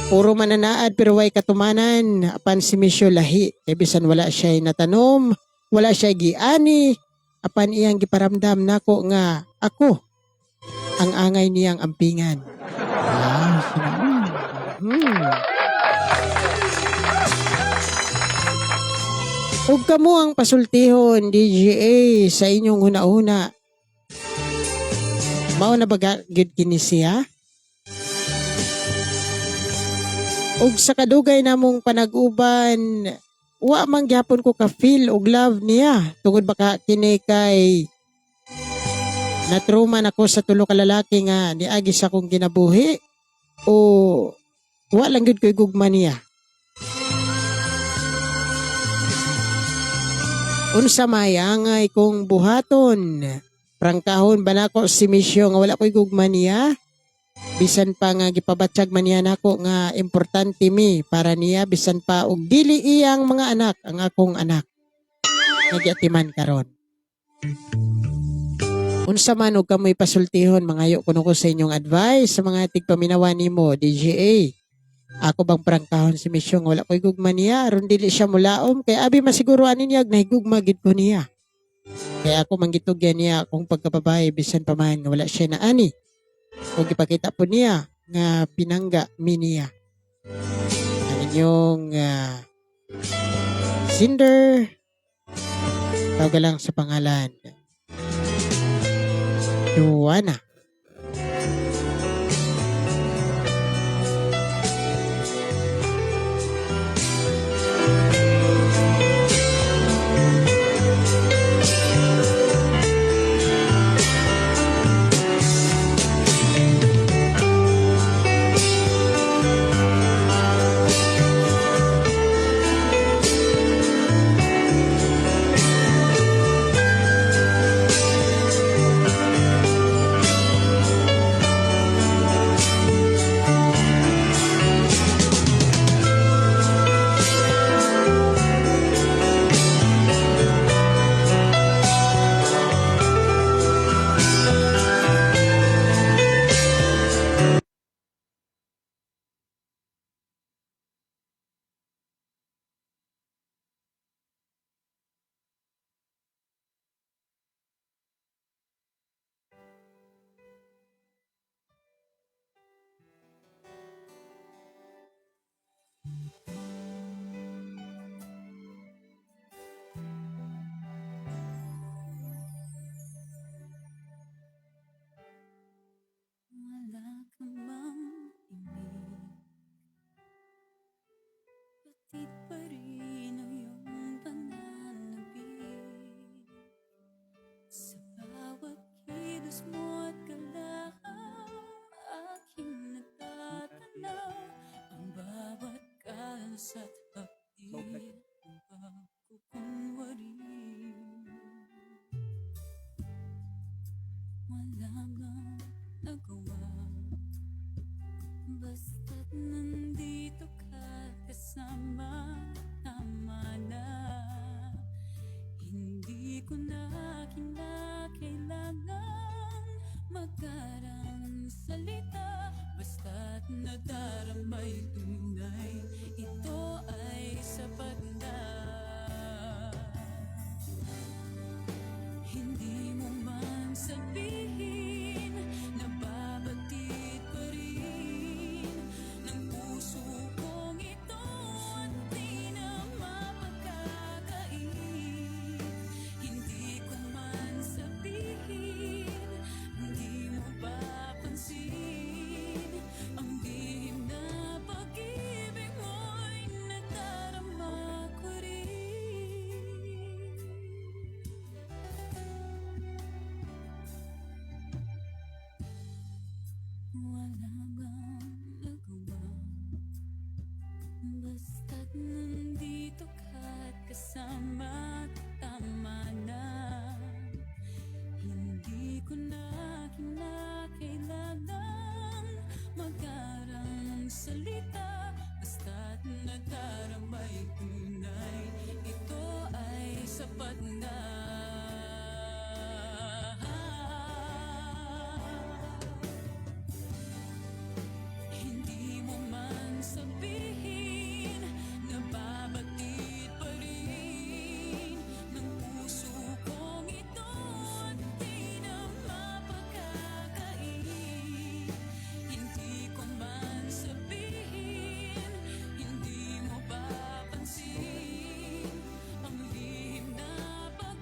Puro mananaad pero way katumanan apan si Misyo lahi. Kay bisan wala siya natanom, wala siya giani, apan iyang giparamdam nako nga ako ang angay niyang ampingan. Wow, sinaon. Ug kamo ang pasultihon, DJA, sa inyong huna-huna. Mao na ba gyud kini siya? Ug sa kadugay namong panag-uban, wa man gyapon ko ka-feel og love niya. Tungod baka kini kay natruma nako sa tulo ka lalaki nga niagi sa akong kinabuhi o wa lang gyud ko'y gugma niya. Unsa may angay kong buhaton? Prangkahon ba nako si Misyo nga wala ko'y gugma niya? Bisan pa nga gipabatyag man niya nako nga importante mi para niya bisan pa og dili iyang mga anak ang akong anak nga giatiman karon. Unsa man og kamoy pasultihon, mangayo kuno ko sa inyong advice sa mga tigpaminawa nimo, DJA. Ako bang prangkahon si Misyo nga wala ko'y gugma niya aron dili siya mulaom kay abi masiguro ani niya nahigugma gid ko niya. Kaya ako manggitugyan niya akong pagkababae bisan pa man nga wala siya na ani. Kung ipakita po niya nga pinangga minia. Ang inyong Cinder, tawag lang sa pangalan Joanna. Wala ka mang imig, Batid pa rin ang iyong pananabik. Sa bawat kilos mo at galaw, aking natatanaw ang bawat kalos at hapdi ng pagkukunwari. Wala bang nagawa, basta't nandito ka kasama, tama na. Hindi ko na kinakailangan magkarang salita, basta't nadarama'y tunay, ito ay sapat na. Hindi mo man sabihin, nababatid pa rin ng puso kong ito at di na mapagkakait. Hindi ko man sabihin, hindi mo papansin ang lihim na pag-ibig mo'y nadarama ko rin. Wala bang nagawa, basta't nandito ka at kasama, tama na. Hindi ko na kinakailangan magkarang ng salita, basta't nadarama'y tunay, ito ay sapat na. Hindi mo man sabihin, nababatid pa rin ng puso kong ito at di na mapagkakait. Hindi ko man sabihin, hindi mo papansin ang lihim na pag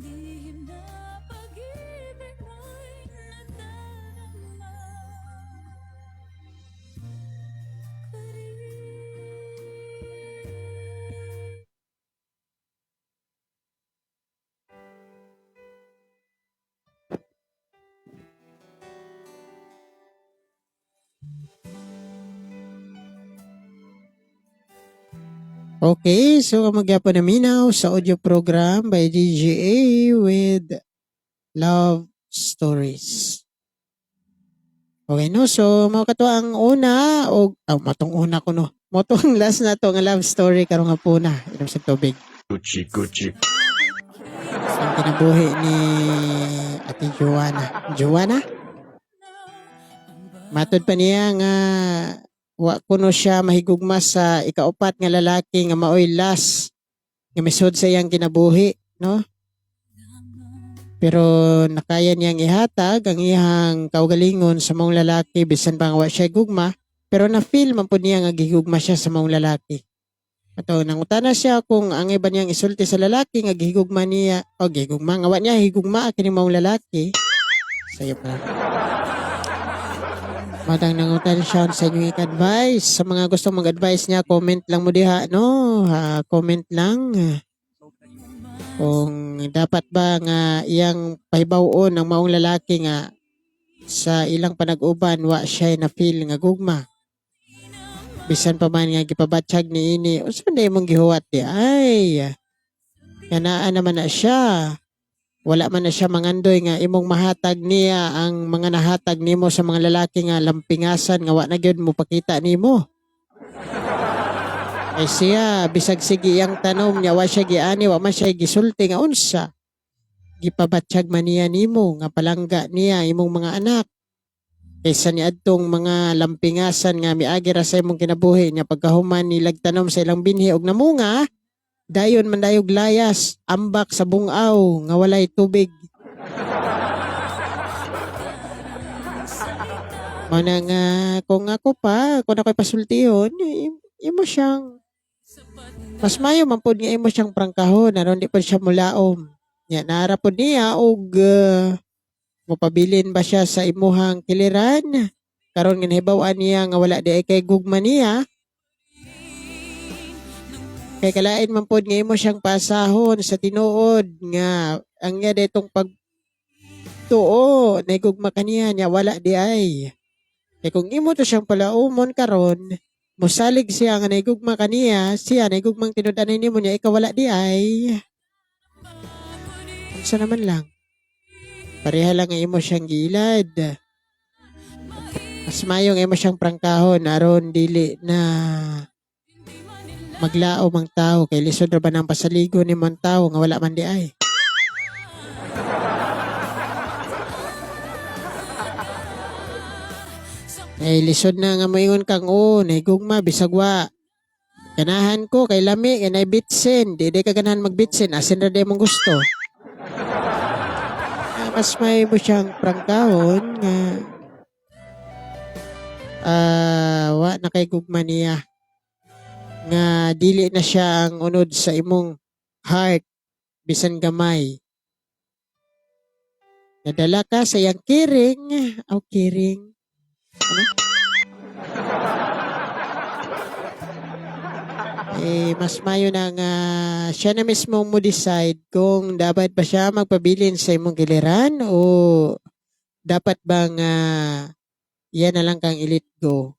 Lihim na pag-ibig mo'y nadarama ko rin. Okay, so magyapon na minaw sa audio program by DJA with Love Stories. Okay, no? So, mao kato ang una o oh, matong una ko, no. Mao tong last na to nga love story karong hapuna. Inom sa tubig. Gucci Gucci. Ang kinabuhi ni Ate Joanna. Joanna? Matod pa niya nga wa kuno siya mahigugma sa ikaupat nga lalaki nga maoy last nga misud sa iyang kinabuhi, no? Pero nakaya niyang ihatag ang iyang kaugalingon sa maong lalaki bisan pa nga wa siya gugma, pero na-feel man pud niya nga gihugma siya sa maong lalaki. Ato nangutana siya kung ang iba niyang isulti sa lalaki nga gihigugma niya o gihigugma nga wa niya higugma kini maong lalaki. Sayo pa. Matang nangutan siya sa inyong advice. Sa mga gustong mag-advise niya, comment lang mo diha, no? Ha, comment lang. Kung dapat ba nga iyang pahibaw-on ang maong lalaki nga sa ilang panag-uban wa siya na feel nga gugma. Bisan pa man nga gipabatsyag ni ini, unsa man imong gihuwat di ay? Nga naa naman na siya. Wala man na siya mangandoy nga imong mahatag niya ang mga nahatag nimo sa mga lalaki nga lampingasan nga wa na gyud mo pakita nimo. Ay siya, bisag sige iyang tanom niya, wa siya giani, wa man siya gisulti nga unsa. Gipabatsyag man niya nimo nga palangga niya imong mga anak. Kaysa niadtong mga lampingasan nga miagi ra sa imong kinabuhi niya pagkahuman nilag tanom sa ilang binhi og namunga, dayon man dayog layas, ambak sa bungaw nga walay tubig. Mao na nga kung ako pa, kung ako'y pasultihon, imo siyang mas mayo man pod nga imo siyang prangkahon aron di pod siya mulaom. Nya naara pod niya og mopabilin ba siya sa imuhang kiliran karon nga nahibaw-an niya nga wala di ay kay gugma niya. Kay kalain man pod nga imo siyang pasahon sa tinuod nga ang iya ditong pag tuo nahigugma kaniya niya wala di ay. Kay kung imo to siyang palaumon karon, mosalig siya nga nahigugma kaniya, siya nahigugmang tinud-anay nimo niya ikaw wala di ay. Unsa naman lang. Pareha lang nga imo siyang gilad. Mas mayo nga imo siyang prangkahon aron dili na maglaom ang tao kay lisod ra ba nang pasaligo nimo ang tao nga wala man di ay. Eh, lisod na nga moingon kang oo, nahigugma, bisag wa. Ganahan ko kay lami, kay naay bitsin. Di di ka ganahan magbitsin, asin ra di mong gusto. Ah, mas may mo siyang prangkahon nga wa na kay gugma niya. Nga dili na siya ang unod sa imong heart bisan gamay. Nadala ka sa iyang kiring, aw kiring. Ano? Eh, mas mayo na nga siya na mismo mo decide kung dapat ba siya magpabilin sa imong giliran o dapat bang yan na lang kang i-let go.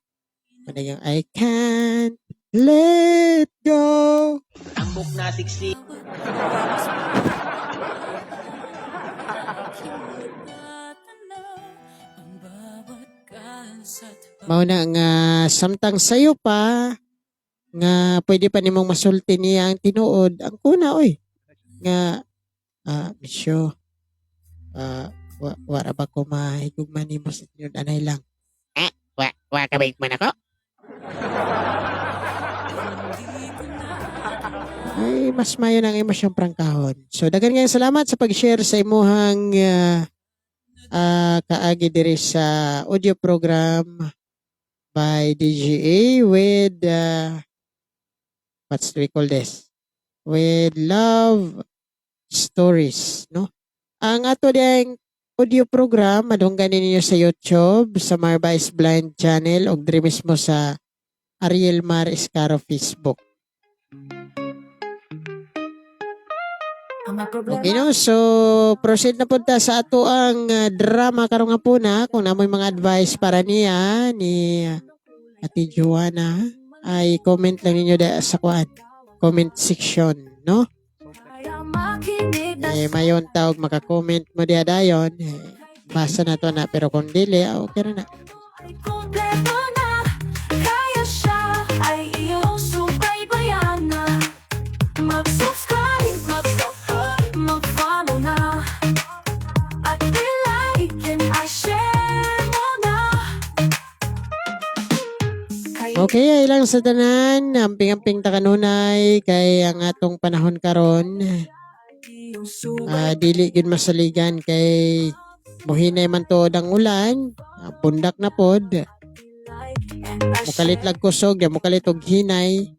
Ano yung I can't let go. Tambok na 60. Mao na nga samtang sayo pa nga pwede pa nimong masulti niya ang tinuod ang kuna oy nga misyo, wa ra ba ko mahigugma nimo sa tinuod anay lang. Ah, wa ka ba man ako? Ay, mas mayo nang imo siyang prangkahon. So daghan kayong salamat sa pag-share sa imuhang kaagi diri sa audio program by DGA with what's we call this? With Love Stories, no? Ang ato diyang audio program madunggan ninyo sa YouTube sa Marba is Blind channel og diri mismo sa Ariel Mar Escaro Facebook. Ang mga problema. Okay, no? So proceed na punta sa ato ang drama karong hapuna. Kung namoy mga advice para niya ni Ate Joanna ay comment lang ninyo da sa kuan comment section, no? Kaya makinig na Eh mayon tawag maka-comment mo diha dayon. Eh, basa na to na, pero kung dili, okay ra na. Ay kumpleto na. Kaya siya ay iyong subaybayan na. Mag-subscribe, mag-follow na. At i-like and i-share mo na. Kaya Okay, ay lang sa tanan, amping-amping ta kanunay kay ang atong panahon karon iyong subay dili gyud masaligan kay muhinay man tuod ang ulan, pundak na pod, like and i-share. mukalit lag kusog, ya mukalit og hinay.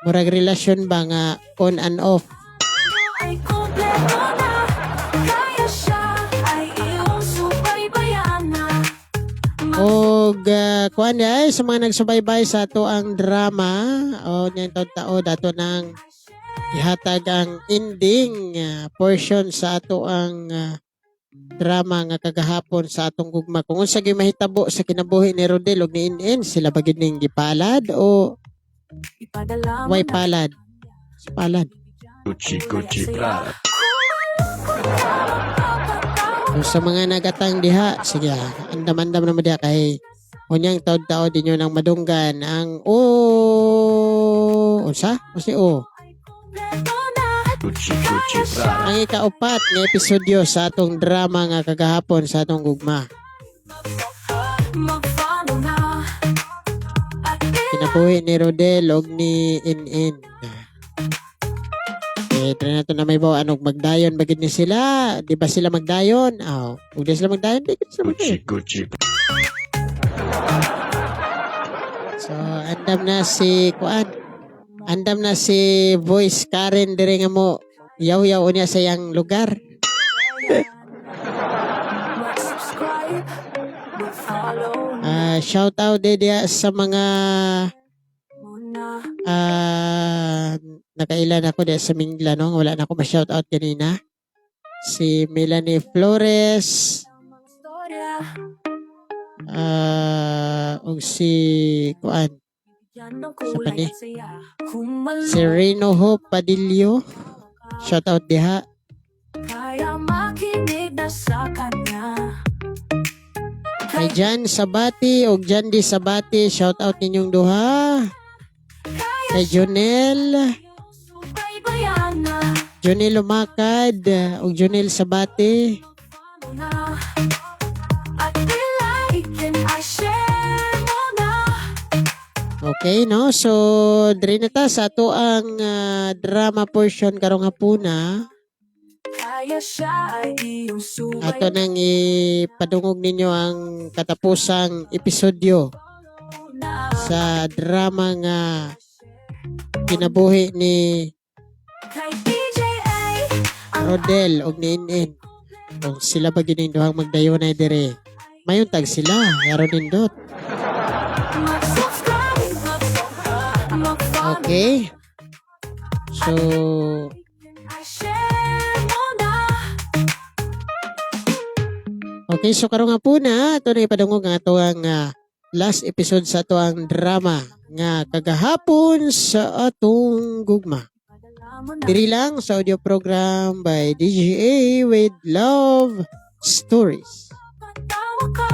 Murag relasyon ba nga on and off. Ay kumpleto na. Kaya siya ay iyong subaybayan na. Og kuan ay sa mga nagsubaybay sa ato ang drama o niyang taon-taon ato nang ihatag ang ending portion sa ato ang drama nga kagahapon sa atong gugma. Kung unsa gyud mahitabo sa kinabuhi ni Rodel ug ni Inen, sila ba gyud ning gipalad o Ipadala mo way na. palad? Sa palad. Gucci Gucci Prada. Kung sa mga nagatang diha, sige, andam-andam naman diha kay unyang taod-taod ninyo nang madunggan ang o unsa? Unsa o? Kumpleto na. Gucci Gucci Prada. Ang ikaupat nga episodyo sa atong drama nga kagahapon sa atong gugma. Mag-follow na. At Kinabuhi ni Rodel og ni Inin. Eh, try nato na may bawa anong magdayon bagid ni sila. Di ba sila magdayon? Aw, ug di sila magdayon, di gid sila Gucci magdayon. Gucci So, andam na si Kuan. Andam na si Voice Karen dire nga mo yaw-yaw unya sa iyang lugar. mag-subscribe, mag-follow Shout out din diya sa mga mo na. Nakailan ako diya sa Mingla, no? Wala na ako ma-shout out kanina. Si Melanie Flores, Mga storya, ug si Kuan, bigyan ng Sa kulay pani. at saya. Kung si Reno Hope Padillo. Shout out diha. Kaya makinig na sa kanya. Kay Jan Sabati ug Jan Di Sabati, shout out ninyong duha. Kay Jonel, Subaybayan na. Jonel Lumakad ug Jonel Sabati. Follow na. At i-like and i-share mo na. Okay, no? So, diri na ta sa ato ang drama portion karong hapuna. Kaya siya ay iyong subay Ato nang ipadungog ninyo ang katapusang episodyo na. sa drama nga kinabuhi ni Kay DJ A, ang Rodel ug ni Inin. Kung sila ba gining duhang magdayonay dire. Mayuntag sila, aron nindot. mag-subscribe, mag-follow, Okay? So, i-share mo na. Okay, so karong nga po na, ito na ipadungog ang ato ang last episode sa ato ang drama nga kagahapon sa atong gugma. Padala mo na. Diri lang sa audio program by DJA with Love Stories. Patawa ka.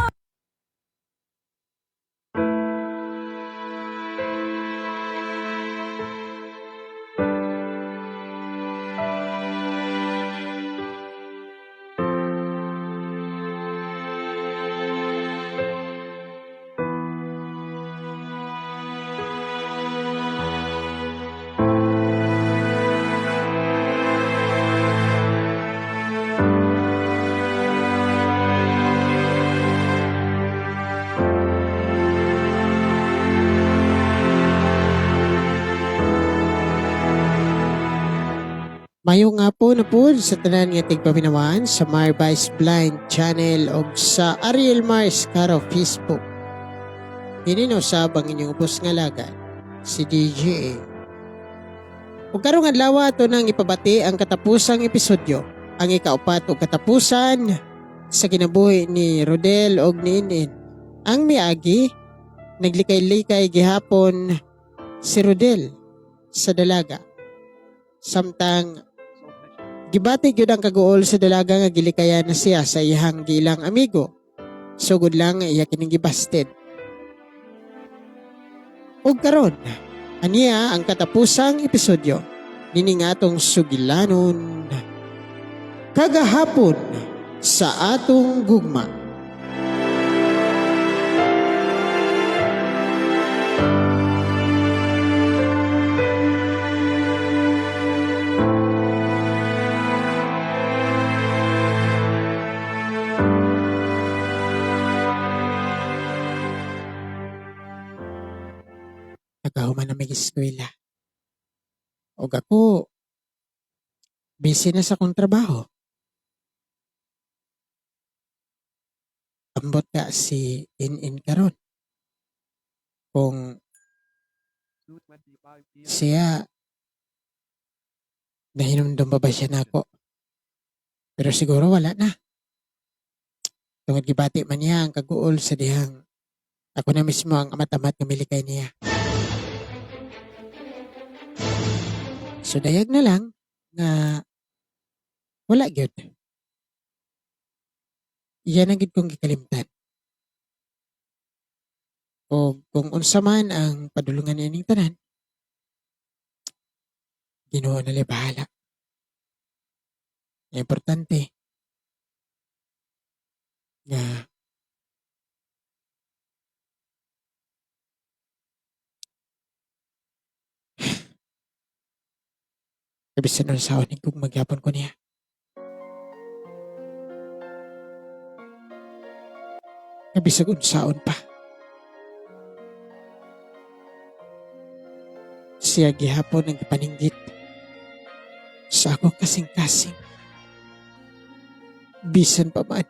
Maayong hapon na po sa tanan nga tigpaminawan sa Marvice Blind Channel o sa Ariel Mars Caro Facebook. Kini na usab ang inyong ubos nga lagad, si DJA. Ug karong adlaw ato nang ipabati ang katapusang episodyo, ang ikaupat ug katapusan sa kinabuhi ni Rodel og ni Inin. Ang miagi, naglikay-likay gihapon si Rodel sa dalaga. Samtang gibati gyud ang kaguol sa dalaga nga gilikayan na siya sa iyang gilang amigo. Sugod lang iya kining gibasted. Ug karon, aniya ang katapusang episodyo nining atong sugilanon kagahapon sa atong gugma. Nakahuman na may eskwela. Og ako, busy na sa akong trabaho. Ambot ka si In-In karon. Kung siya, nahinumdum pa ba siya nako? Pero siguro wala na. Tungod gibati man niya ang kaguol sa dihang ako na mismo ang amat-amat nga milikay niya. So dayag na lang nga wala gyud. Iyan ang gyud kong gikalimtan. O kung unsa man ang padulungan niining tanan, Ginoo na lay bahala. Ang importante nga bisan unsaon kung magyapon ko niya. Bisag unsaon pa. Siya gihapon ang gipaninggit sa akong kasing-kasing. Bisan pa man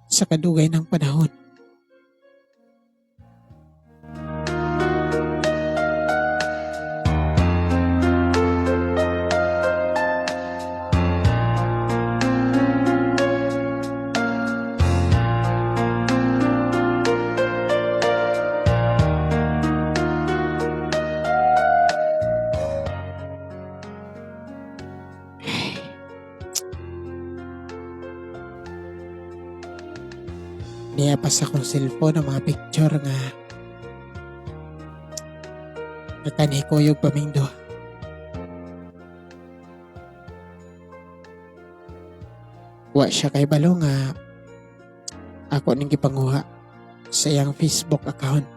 sa kadugay ng panahon. Niya pa sa akong cellphone ang mga picture nga nakanhi kuyog pamingdo. Wa siya kay balo nga ako ning gipanguha sa iyang Facebook account.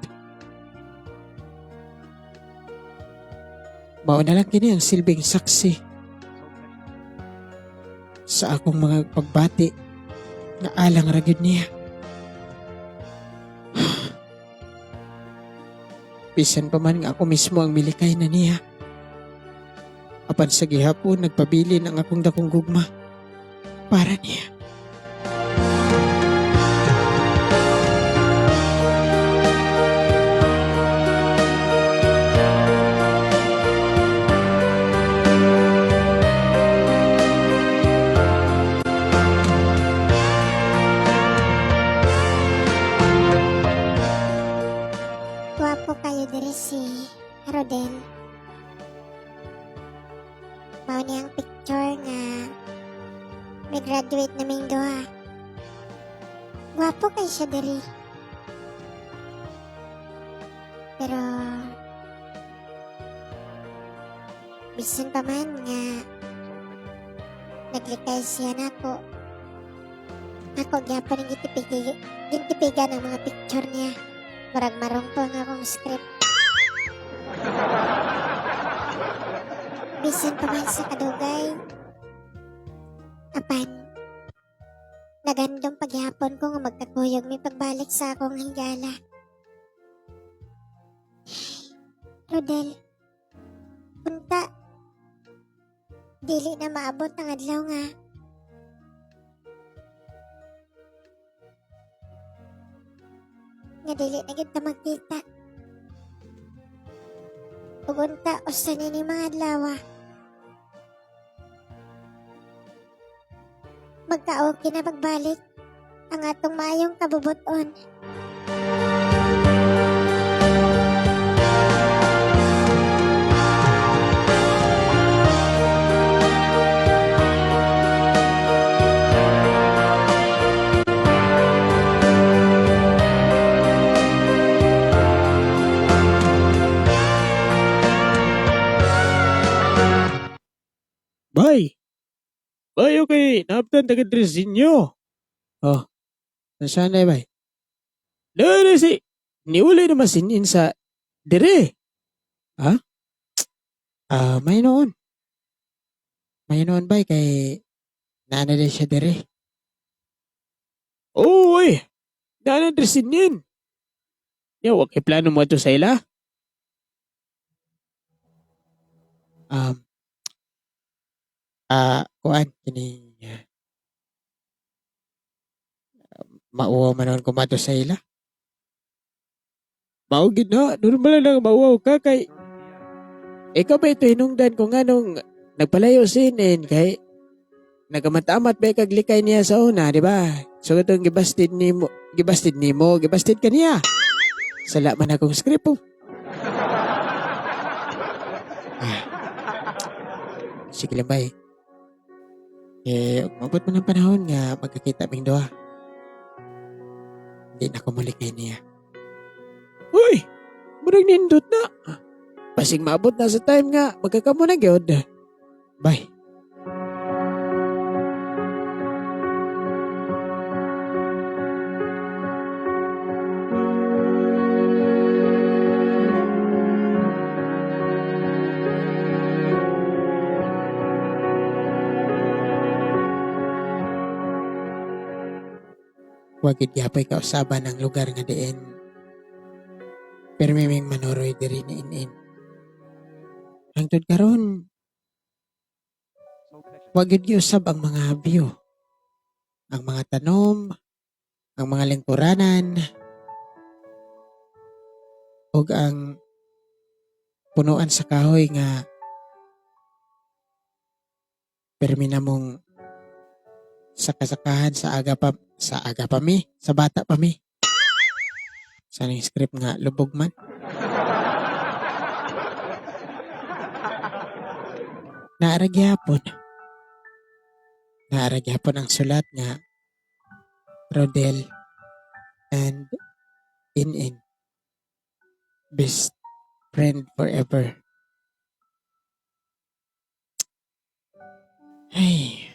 Mao na lang kini ang silbing saksi sa akong mga pagbati nga alang ra gyud niya. Bisan pa man nga ako mismo ang milikay na niya. Apan sa gihapon, nagpabilin ang akong dakong gugma para niya. Gwapo kayo diri si Rodel. Mao ni ang picture nga may graduate na ming duha. Gwapo kay siya diri. Pero bisan pa man nga naglikay siya nako. Ako gyapon ang gintipigan ang mga picture niya. Murag marong po ang akong script. Bisan pa man sa kadugay. Apan, nagandong paghihapon ko nga magkakuyog may pagbalik sa akong higala. Rodel, punta. Dili na maabot ang adlaw nga dili na gid ta magkita. Ug unta usa ni mga adlaw. Magka-okay na pagbalik ang atong maayong kabubuton. Bay! Bay, okay. Naaptan taga inyo. Oh. Nasaan na, bay? Dere si... Niuli na masinin sa... Dire. Ha? Ah, may noon. May noon, bay, kay... Naana din siya dire. Oo, oy. Naana din sinin. Ya, wag kay plano mo ito sa ila. Um, kuan kining mauwaw man noon kumato sa ila. Mao gid na, normal lang mauwaw ka kay ikaw ba ito hinungdan kung anong nagpalayo sinin kay nagamat-amat ba kag likay niya sa una, di ba? So itong gibastid nimo, gibastid ka niya. Sala man akong script oh. Ah. Sige lang ba eh. Eh, umabot man ang panahon nga magkakita ming duha. Hindi na ko muli kay niya. Uy! Murag nindot na. Basig maabot na sa time nga, magkakamo na gyud. Bye. Wagid gyapay kausaban ang lugar nga diin. Pero may manuroy diri ni inin. Hangtod karon, wagid giusab ang mga view. Ang mga tanom, ang mga lingkuranan, ug ang punuan sa kahoy nga permi namong sakasakahan sa aga pa mi, sa bata pa mi. Sa ning script nga lubog man. Naara gyapon. Naara gyapon ang sulat nga Rodel and In-In. Best friend forever. Ay.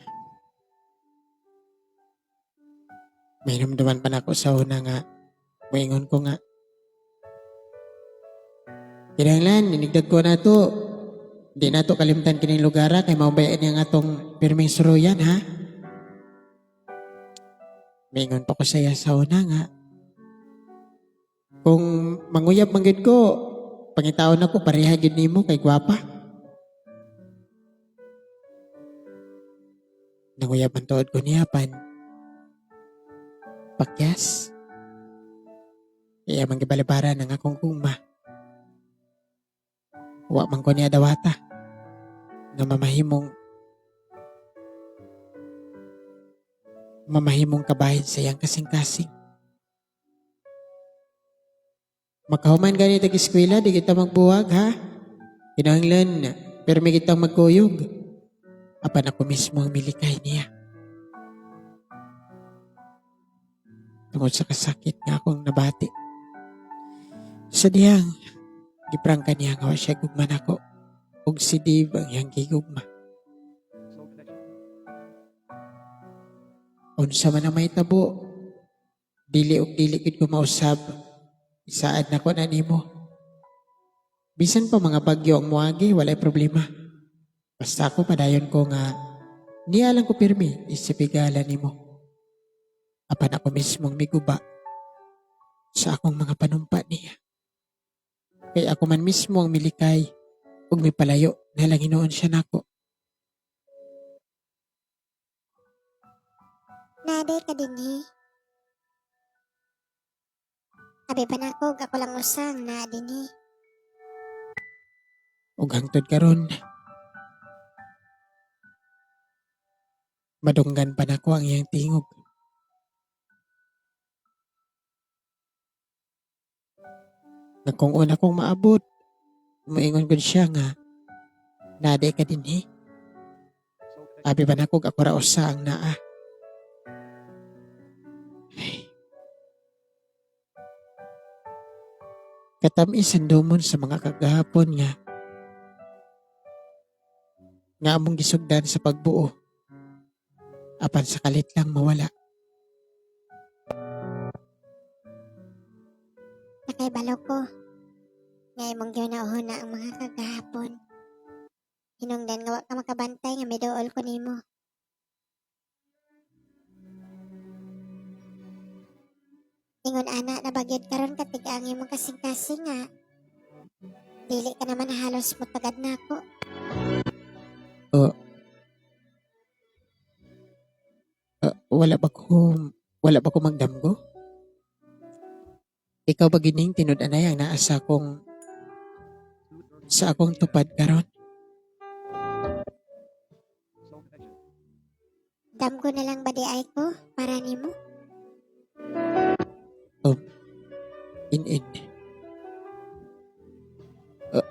May namdaman pa na ako sa una nga moingon ko nga kinahanglan inigdag ko na to, di na to kalimtan kining lugar kay maubayan niya nga atong pirming suruyan, ha. Mingon pa ko saya sa una nga kung manguyab man gyud ko, pangitaon ako pareha gyud nimo kay gwapa. Nanguyab man tuod ko niya pan pakyas. Iya man gibalibaran ang akong gugma. Wa man ko niya dawata nga mamahimong kabahin sa iyang kasing-kasing. Makahuman gani tag eskwela, di kita magbuwag, ha. Kinahanglan, permi kitang magkuyog. Apan ako mismo ang milikay niya. Tungod sa kasakit nga akong nabati. Sa diyang, giprangka niya nga wa siya gugma nako. Ug si Dave ang iyang gigugma. Unsa man ang mahitabo, dili og dili gid ko mausab. Isaad na ko na nimo. Bisan pa mga bagyo ang moagi, walay problema. Basta ako padayon ko nga niya lang ko pirmi isipigala nimo. Apan ako mismong miguba sa akong mga panumpa niya. Kay ako man mismo ang milikay ug mipalayo na lang hinuon siya nako. Naday ka dinhi. Abi pa nako ug ako lang usang naa dinhi. Ug hangtod karon, madunggan pa nako ang iyang tingog. Nga kung una kong maabot, moingon gud siya nga naday ka dinhi. Abi ba nako ug ako ra usa ang naa. Ay. Katamis ang dumon sa mga kagahapon nga nga among gisugdan sa pagbuo. Apan sa kalit lang mawala. Nakaibalo ko nga imong giunahon na ang mga kagahapon. Hinungdan nga wa ka makabantay nga miduol ko nimo. Ingon ana na bagyod karon katig ang imong kasing-kasing nga dili ka naman halos mutagad nako. Wala ba ko magdamgo? Ikaw ba gining tinud-anay ang naa sa akong tupad karon? Damgo na lang ba di ay ko para nimo? In-in. Ah,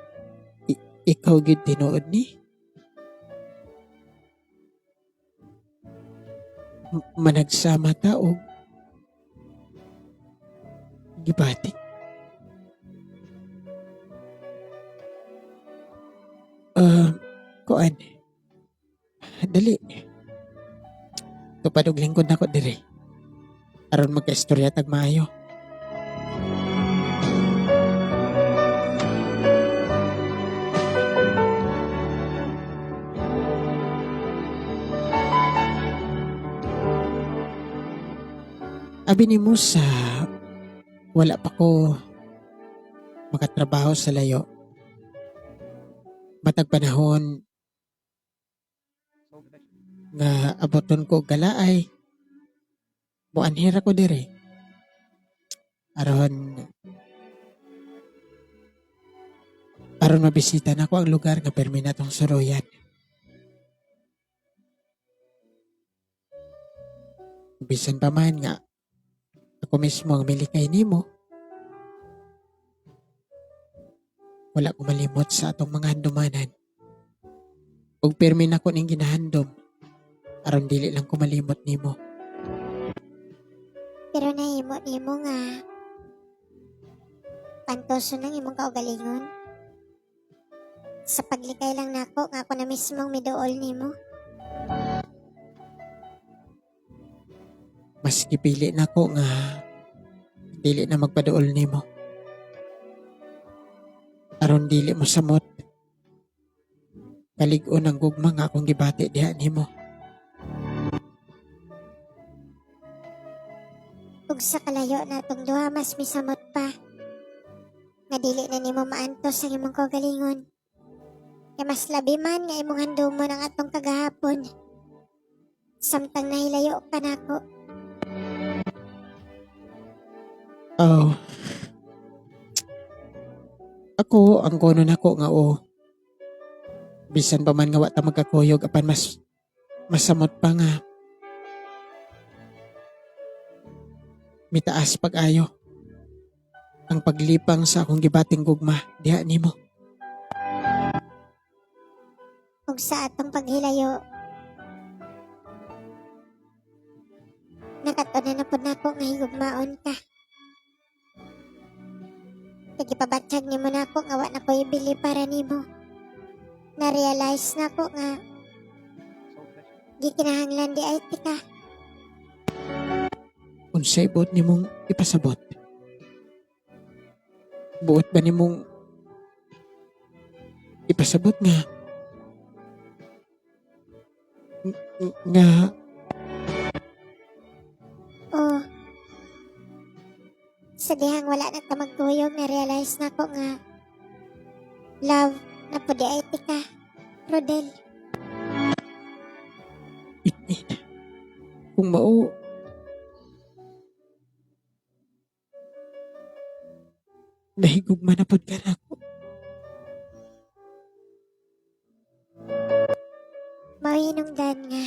ikaw gid tinuod ni? Managsama ta og gibati. Ah, kuan. Dali. Tupad og lingkod nako diri. Aron magkaistorya tag maayo. Abi ni Musa, wala pa ko makatrabaho sa layo. Matag panahon nga aboton ko og galaay, muanhira ko diri. Aron mabisita nako ang lugar nga permi natong suruyan. Bisan pa man nga ako mismo ang milikay nimo. Wala ko malimot sa atong mga handumanan. Ug pirmi nako ning ginahandom aron dili lang ko malimot nimo. Pero nahimo nimo nga pantoso ng imong kaugalingon. Sa paglikay lang nako nga ako na mismong miduol nimo. Mas gipili nako nga dili na magpaduol nimo. Aron dili mo samot. Kalig-on ang gugma nga akong gibati diha nimo. Ug sa kalayo natong duha mas misamot pa. Nga dili na nimo maantos ang imong kaugalingon. Kay mas labi man nga imong handumon ang atong kagahapon. Samtang nahilayo ka nako. Oh. Ako, ang kono nako nga o. Bisan pa man nga wa ta magkakuyog apan mas masamot pa nga. Mitaas pag-ayo. Ang paglipang sa akong gibating gugma diha nimo. Ug sa atong paghilayo, nakat-unan na pud nako nga higugmaon ka. Kay gipabatyag nimo nako nga wa na ko'y ibili para nimo. Na-realize nako nga gikinahanglan di ay ti ka. Unsay buot nimong ipasabot? Buot ba nimong ipasabot nga nga Oh. Sa dihang wala na ta magkuyog, na-realize nako nga love na pud di ay ti ka. Rodel, in. Kung mao, Nahigugma na pud ka nako. Mao hinungdan nga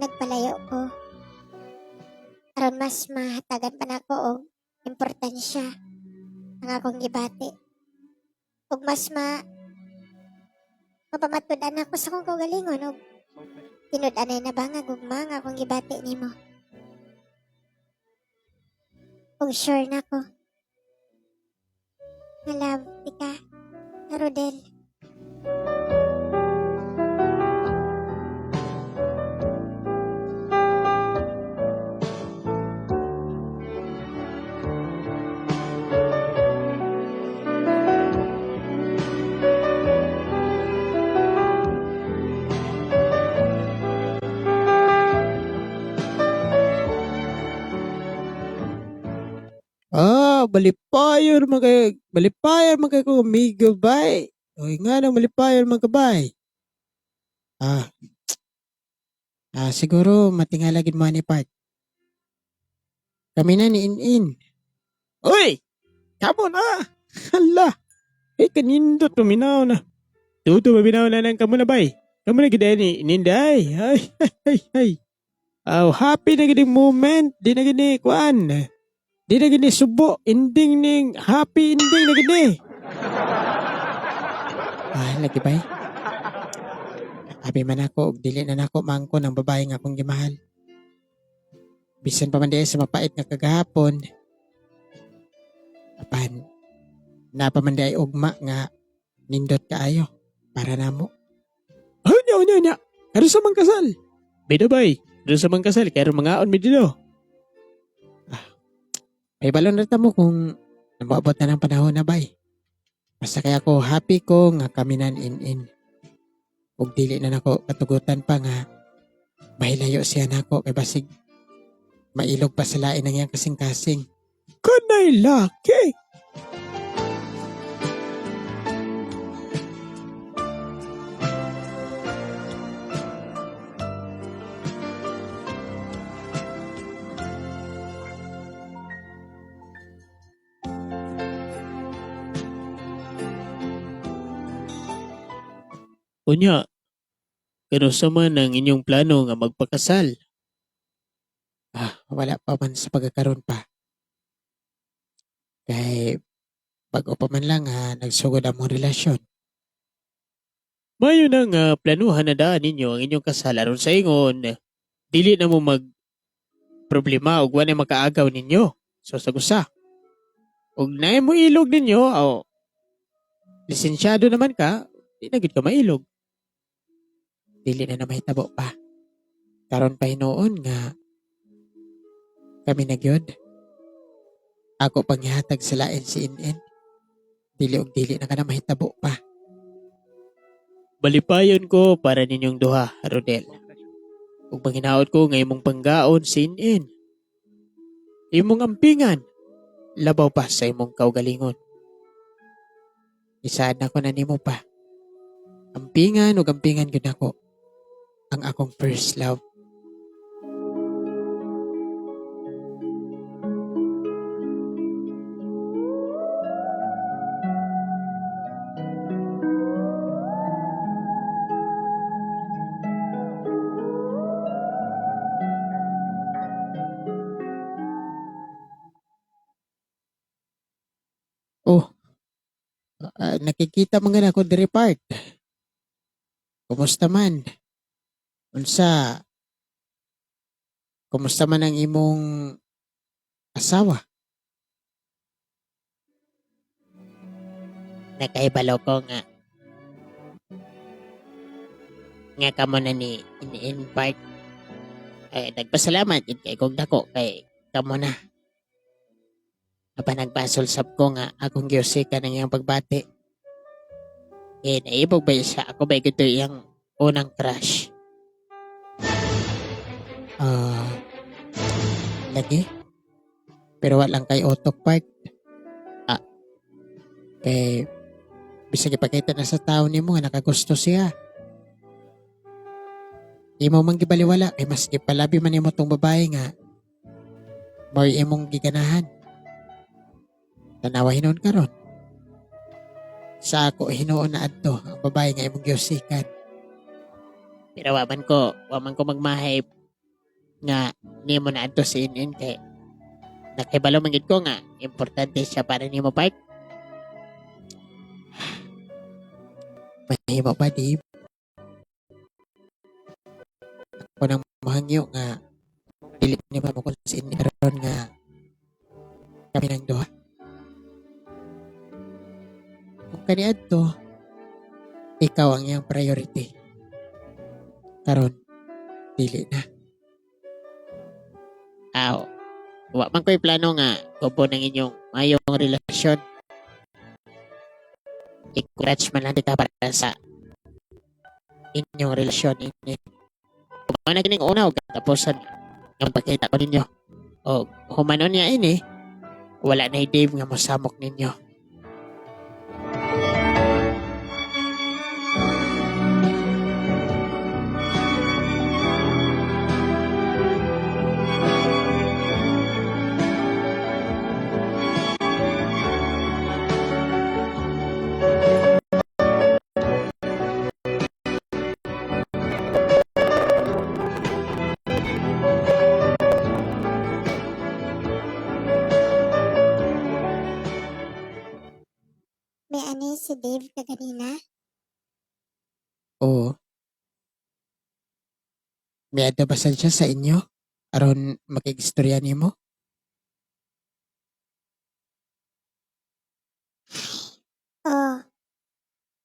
nagpalayo ko aron mas mahatagan pa nako og importansya ang akong gibati ug mas mapamatud-an ako sa akong kaugalingon og tinud-anay na ba nga gugma nga akong gibati nimo ug sure na ko nga love tika, Rodel. Ah, balipayon man kay balipayon man kay ko amigo bay. Oy nga na malipayon man ka bay. Ah. Ah, siguro matingala gid mo ani part. Kami na ni In-In. Oy! Kamo na! Hala! Eh, kanindot tuminaw na. Tuto maminaw na lang kamo na bay. Kamo na gid ni Ininday. Ay, ay, ay, ay. Oh, happy na gid moment. Di na gid ni kuan. Di na gini subo, ending ning happy ending na gini. Ah, lagi bay. Abi man ako, og dili na nako mangko ng babae nga akong gimahal. Bisan pa man diay sa mapait nga kagahapon. Apan, napa man diay ugma nga nindot kaayo para namo. Ay, nya, nya, nya. Karon sa mang kasal. Bido bay, karon sa mang kasal, karon mangaon mi dito. May balon na mo kung namaabot na ng panahon na bay. Basta kaya ko happy ko nga kami nan in-in. Ug dili na nako katugutan pa nga mahilayo siya nako kay basig mailog pa sa lain ang iyang kasing-kasing. Kanay laki! Unya, kanusa man ang inyong plano nga magpakasal? Ah, wala pa man sa pagkakaroon pa. Kay bago pa man lang ha, nagsugod among relasyon. Mayo na nga planuhan na daan ninyo ang inyong kasal aron sa ingon dili na mo mag problema og wa na makaagaw ninyo. So sa gusa. Og naay mo ilog ninyo o lisensyado naman ka, di na gid ka mailog. Dili na na mahitabo pa. Karon pa hinuon nga kami na gyud. Ako panghihatag sa lain si In-In. Dili og dili na ka na mahitabo pa. Balipayon ko para ninyong duha, Rodel. Ug panginaot ko nga imong panggaon si In-In. Imong ampingan, labaw pa sa imong kaugalingon. Isaad na ko na nimo pa. Ampingan og ampingan gyud nako ang akong first love. Oh, nakikita man gani ako diri part. Kumusta man? Unsa? Kumusta man ang imong asawa? Nakaibalo ko nga nga kamo na ni in part ay nagpasalamat yun kay kog dako kay kamo na apa nagbasol sab ko nga akong giusika ng iyang pagbati eh naibog ba siya ako ba ito iyang unang crush. Ah, lagi. Pero walang kay otok part. Ah, kay bisag ipakita na sa tao nimo nga nakagusto siya. Imo man gibaliwala kay mas gipalabi man nimo tong babae nga mao'y imong giganahan. Tanawa hinuon karon. Sa ako hinuon na adto ang babae nga imong giusikan. Pero wa man ko magmahay nga nimo na adto si Inin kay nakibalo man gid ko nga importante siya para nimo, part. Mahimo ba, Dave? Ako nang mahangyo nga dili ni ba mo kung si Inin karon nga kami ng duha. Kung kaniadto, ikaw ang iyang priority. Karon, dili na. Aw, wa man ko'y plano nga kubo ng inyong mayong relasyon. I-encourage man lang kita para sa inyong relasyon ini. Kung na kining una og katapusan nga pakita ko ninyo. O humanon niya ini, wala na Dave nga mosamok ninyo. May ano si Dave kaganina? Oo. May adabasan siya sa inyo aron makigistorya nimo? Oo.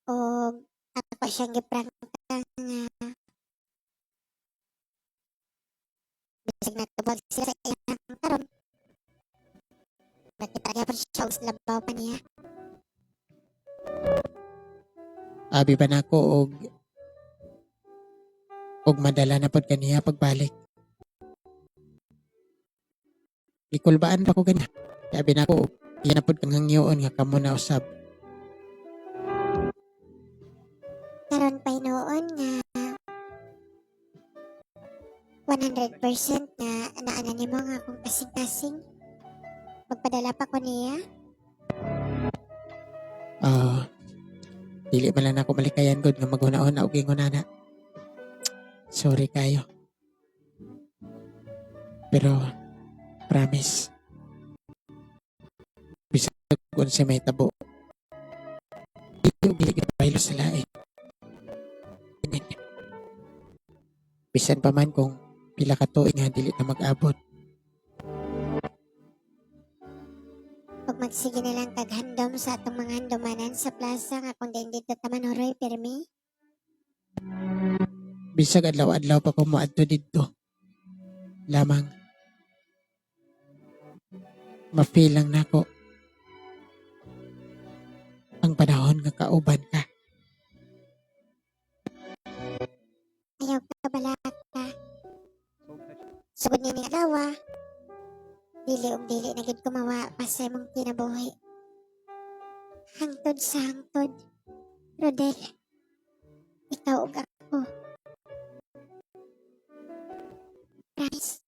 Og ako siyang giprangka nga bisag natubag sila sa iyang karon. Nakita gyapon siya og labaw pa niya. Abi ba nako og madala na pod kaniya pagbalik. Gikulbaan pa ko gana. Kay abi nako iya na pod kang hangyoon nga kamo na usab. Karon pa hinuon nga 100% nga naana nimo nga akong kasing-kasing. Magpadala pa ko niya. Ah, dili man lang nako malikayan gud nga maghuna-huna og ingon ana. Sorry kayo. Pero promise. Bisag unsa may tabo. Dili og dili kita baylo sa lain. Bisan pa man kung pila ka tuig nga dili na mag-abot. Ug magsige na lang kag handom sa atong mga handumanan sa plaza nga kung diin dito ta manuroy pirmi. Bisag adlaw-adlaw pa ko moadto didto. Lamang ma-feel lang nako ang panahon nga kauban ka. Ayaw ka balaka. Sugod ni ning adlaw. Dili ug dili na gid kumawa pa sa imong kinabuhi. Hangtod sa hangtod. Rodel, ikaw ug ako. Promise.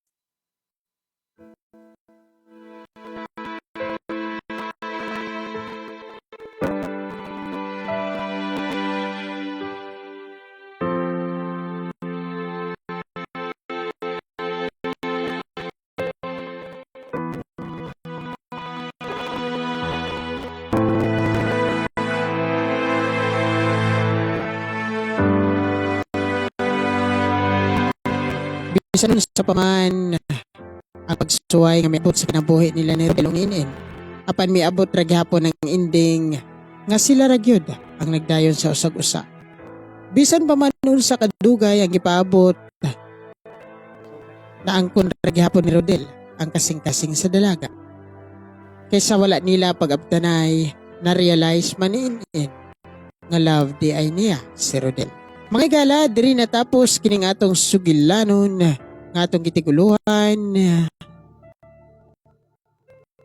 Bisan sa paman ang pagsuway nga miabot sa kinabuhi nila ni Rodel ug Inin. Apan miabot ra gihapon ang ending nga sila ra gyud ang nagdayon sa usag-usa. Bisan pa man unsa kadugay ang gipaabot, naangkon ra gihapon ni Rodel ang kasing-kasing sa dalaga. Kaysa wala nila pag-abtanay, na-realize man ni Inin nga love di ay niya si Rodel. Mga higala, diri natapos kining atong sugilanon nga atong gitiguluhan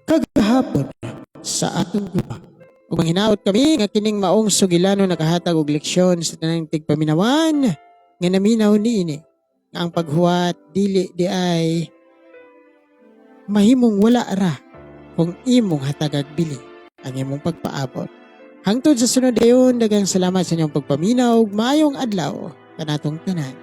kagahapon sa atong guba. Ug manghinaot kami nga kining maong sugilanon nakahatag og leksyon sa tanang tigpaminawan nga naminaw niini nga ang paghuwat dili di ay mahimong wala ra kung imong hatagag bili. ang imong pagpaabot. Hangtod sa sunod dayon, daghang salamat sa inyong pagpaminaw ug maayong adlaw kanatong tanan.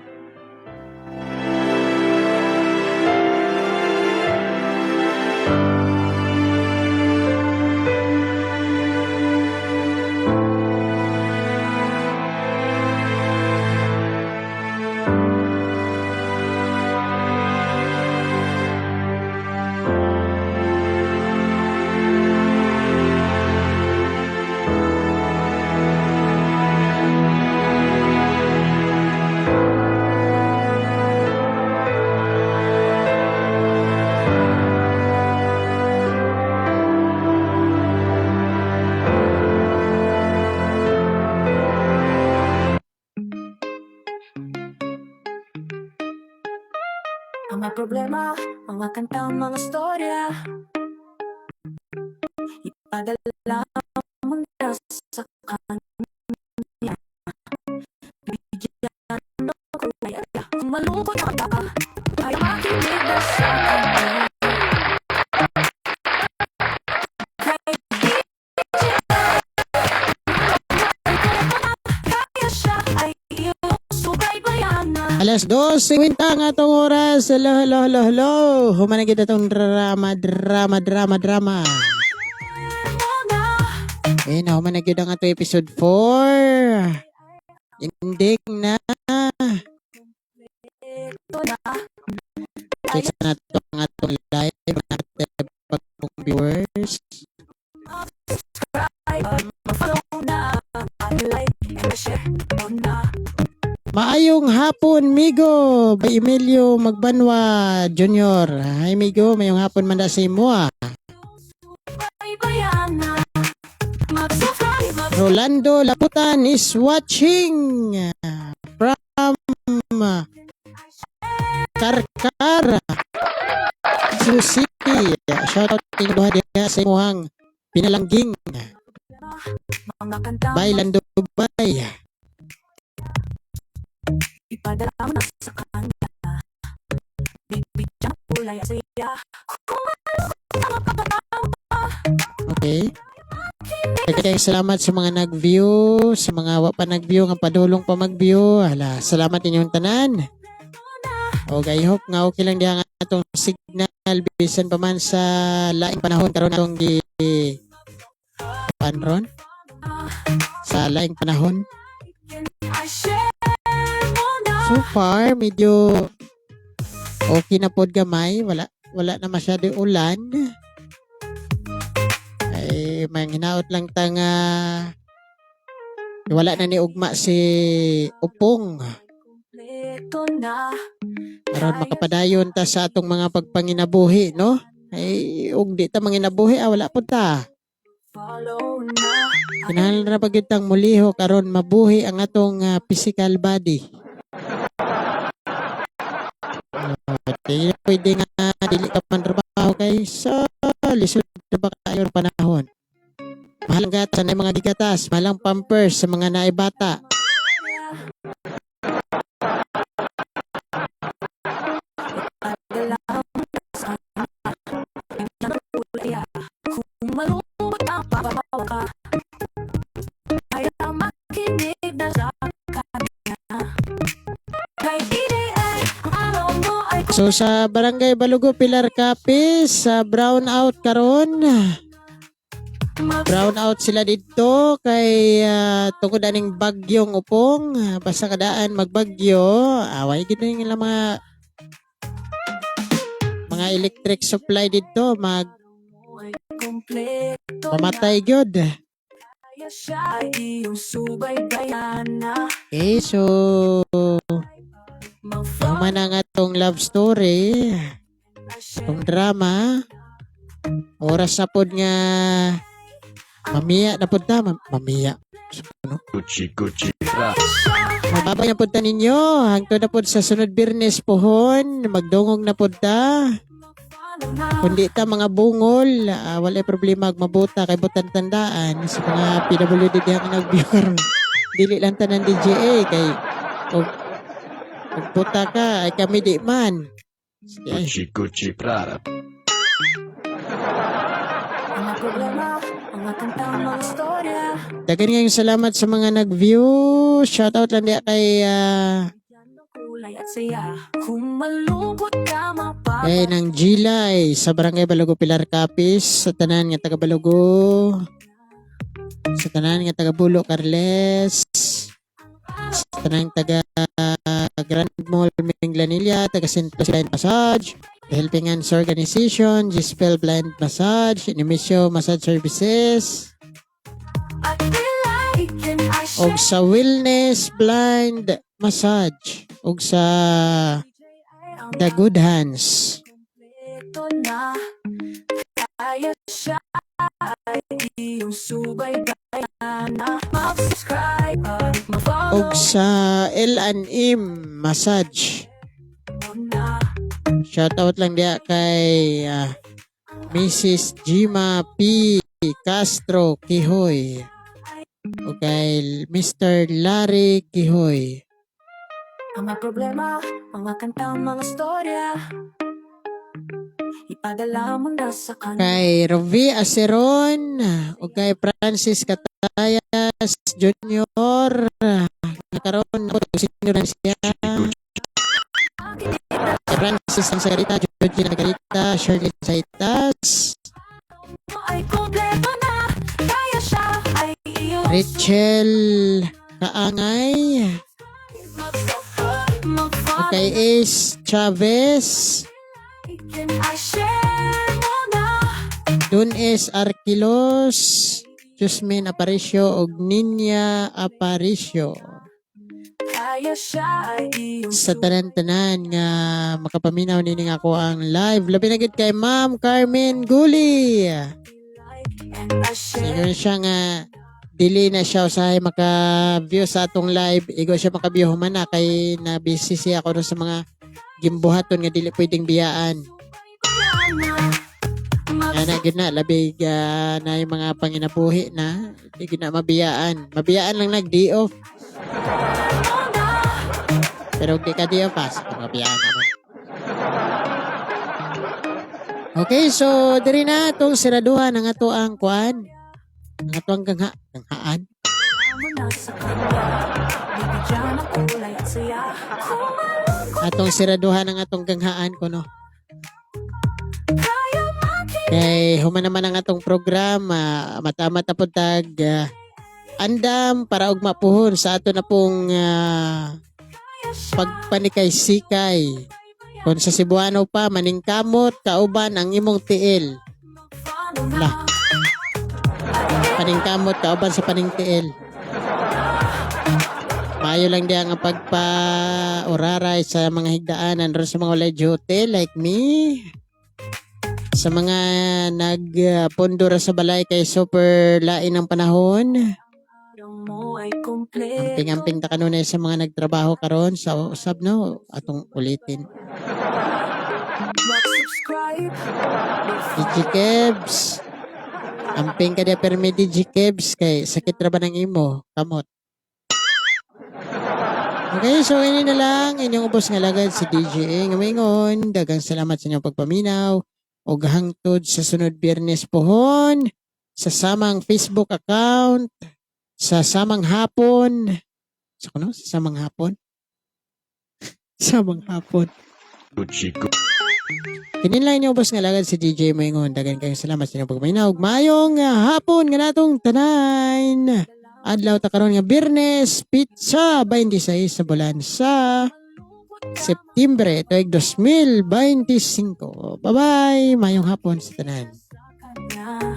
Mga problema, mga kanta, mga storya. Ipadala mo na sa kanya. Bigyan ng kulay at kung malungkot ka, ay makinig na sa kanya. Kay DJ, kaya siya ay iyong subaybayan na. Alas 2:50 ang atong oras. Hello, hello, hello, hello. Humanagid atong drama, drama, drama, drama. Eh, na humanagid ang atong episode 4. Ending na. Check sa nato ang atong live natin pag viewers. Maayong hapon, Migo. By Emilio Magbanwa Jr. Hi, Migo. Mayong hapon man da sa imo, ah. Rolando Laputan is watching from Karkar, Cebu City. Shout out inyo duha diha sa imuhang pinalangging. Bye, Lando Bay. Ipadala mo na sa kanya. Bibigyan ng kulay at saya. Kung malungkot ka, mapapatawa ka. Okay. Kaya salamat sa mga nag-view, sa mga wa pa nag-view, nga padulong pa mag-view. Hala, salamat inyong tanan. Okay, I hope nga okay lang diha nga atong signal bisan pa man sa laing panahon karon atong gi panron sa laing panahon. I share mo na. So far, medyo okay na pod gamay, wala na masyado ulan. Ay manghinaot lang ta nga wala na ni ugma si Upong. Kompleto na. Aron makapadayon ta sa atong mga pagpanginabuhi, no? Ay ug di ta manginabuhi, ah, wala pud ta. Follow na. Kinahanglan ra pa gyud tang mulihok aron mabuhi ang atong physical body. Oh, di pwede nga dili ka man trabaho kay so lisod na ba kayo ang panahon. Mahal ang gatas na mga gigatas, mahal ang pampers sa mga naibata. Ipadala mo na sa kanya. Bigyan ng kulay at kung malungkot ka, mapapatawa ka. Kaya makinig na sa kanya. Kay DJ A, ang araw mo ay So sa Barangay Balugo, Pilar Capiz, sa brown out karon. Brown out sila dito kay tungod aning bagyong Upong. Basta kadaan magbagyo, away gid ning ilang mga electric supply dito mag kompleto na. mamatay gyud. Kaya siya ay iyong subaybayan na. Okay, so human na nga tong love story, tong drama. Oras na pod nga mamiya na pod ta, mamiya. Gucci Gucci Prada. Mababay na pod ta ninyo. Hangtod na pod sa sunod Biyernes pohon, magdungog na pod ta. Kundi ta mga bungol, walay problema ag mabuta kay butan tandaan sa mga PWD diha nga nag-view karon. Dili lang tanan DJA kay og og buta ka ay kami di man. Sige, ay. Gucci Gucci Prada. Mga problema, mga Mga kanta, mga storya. Daghan kayong salamat sa mga nag-view. Shoutout lang diya kay Bigyan ng kulay at saya. Kung malungkot ka, kay mapapatawa ng Gilay sa Barangay Balugo, Pilar, Capiz, sa tanan nga taga Balugo, sa tanan nga taga Bulo, Carles, sa tanan taga Grand Mall Minglanilla, taga St. Lucie Blind Massage, The Helping Hands Organization, Gispel Blind Massage, Nemesio Massage Services, At ilike and I og share. sa Wellness Blind Massage, og sa The Good Hands. Ito na. Kaya siya ay iyong subaybayan na. Mag-subscribe at mag-follow Og sa L&M Massage. mo na. Shoutout lang diya kay Mrs. Gima P. Castro Kihoy. O kay Mr. Larry Kihoy. Mga problema, mga kanta, mga storya, ipadala mo na sa kanya. Kay Rovi Aceron. O kay Francis Catayas Jr. Nakaroon ako, senior na siya. Kay Francis Sagarita, Georgina Sagarita, Shirley Saitas, Mo ay kompleto na. Kaya siya ay iyong Rachel Kaangay, mag-follow. kay Ace Chavez, And I share mo na. Dun S. Arquilos, Jusmin Aparicio og Ninya Aparicio. Kaya siya ay iyong Sa tanan-tanan nga makapaminaw nini nga ako ang live. Labi na gid kay Ma'am Carmen Guli. And I share. Ingon siya nga dili na siya usahay maka-view sa atong live. Igo siya maka-view human na kay na busy siya ako sa mga gimbuhaton nga dili pwedeng biyaan. Ana gyud na labi na yung mga panginabuhi na di gyud na mabiyaan. Mabiyaan lang nag day off. Pero di ka day off pa, sa mabiyaan naman. Okay, so diri na atong siraduhan ang ato ang kuan. Ang ato ang gangha, ganghaan. Mo na sa kanya. Bibigyan ng kulay at saya. Kung malungkot Atong siraduhan ang atong ganghaan kuno. kaya makinig. Kay human naman ang atong programa, matamat na pud tag andam para ugma puhon sa ato na pong pagpanikay sikay. Kung sa Cebuano pa, maningkamot, kauban ang imong tiil. Follow na. Lah. Paningkamot, kauban sa paningtiil. Maayo lang diya nga pagpa-uraray sa mga higdaanan ron sa mga walay duty like me. Sa mga nagpondo ra sa balay kay super lain ang panahon. Araw mo ay kompleto. Amping-amping ta kanunay sa mga nagtrabaho karon sa usab no atong ulitin. Mag-subscribe. DJ Kebs. Amping ka diya permi DJ Kebs kay sakit ra ba ng imo? Kamot. Okay, so ini na lang inyong ubos nga lagad si DJ A ngamingon. Daghang salamat sa inyong pagpaminaw ug hangtod sa sunod Biyernes pohon sa samang Facebook account sa samang hapon. Sa kuno? Sa samang hapon? Samang hapon. Gucci Gucci. Kinin lang inyong ubos nga lagad si DJ Maingon. Daghan kayong salamat sa inyong pagpaminaw. Mayong hapon nga natong tanan. Adlaw ta karon nga Biyernes, pizza 26 sa bulan sa Septiembre tuig 2025. Bye-bye. Mayong hapon sa tanan. Sa kanya.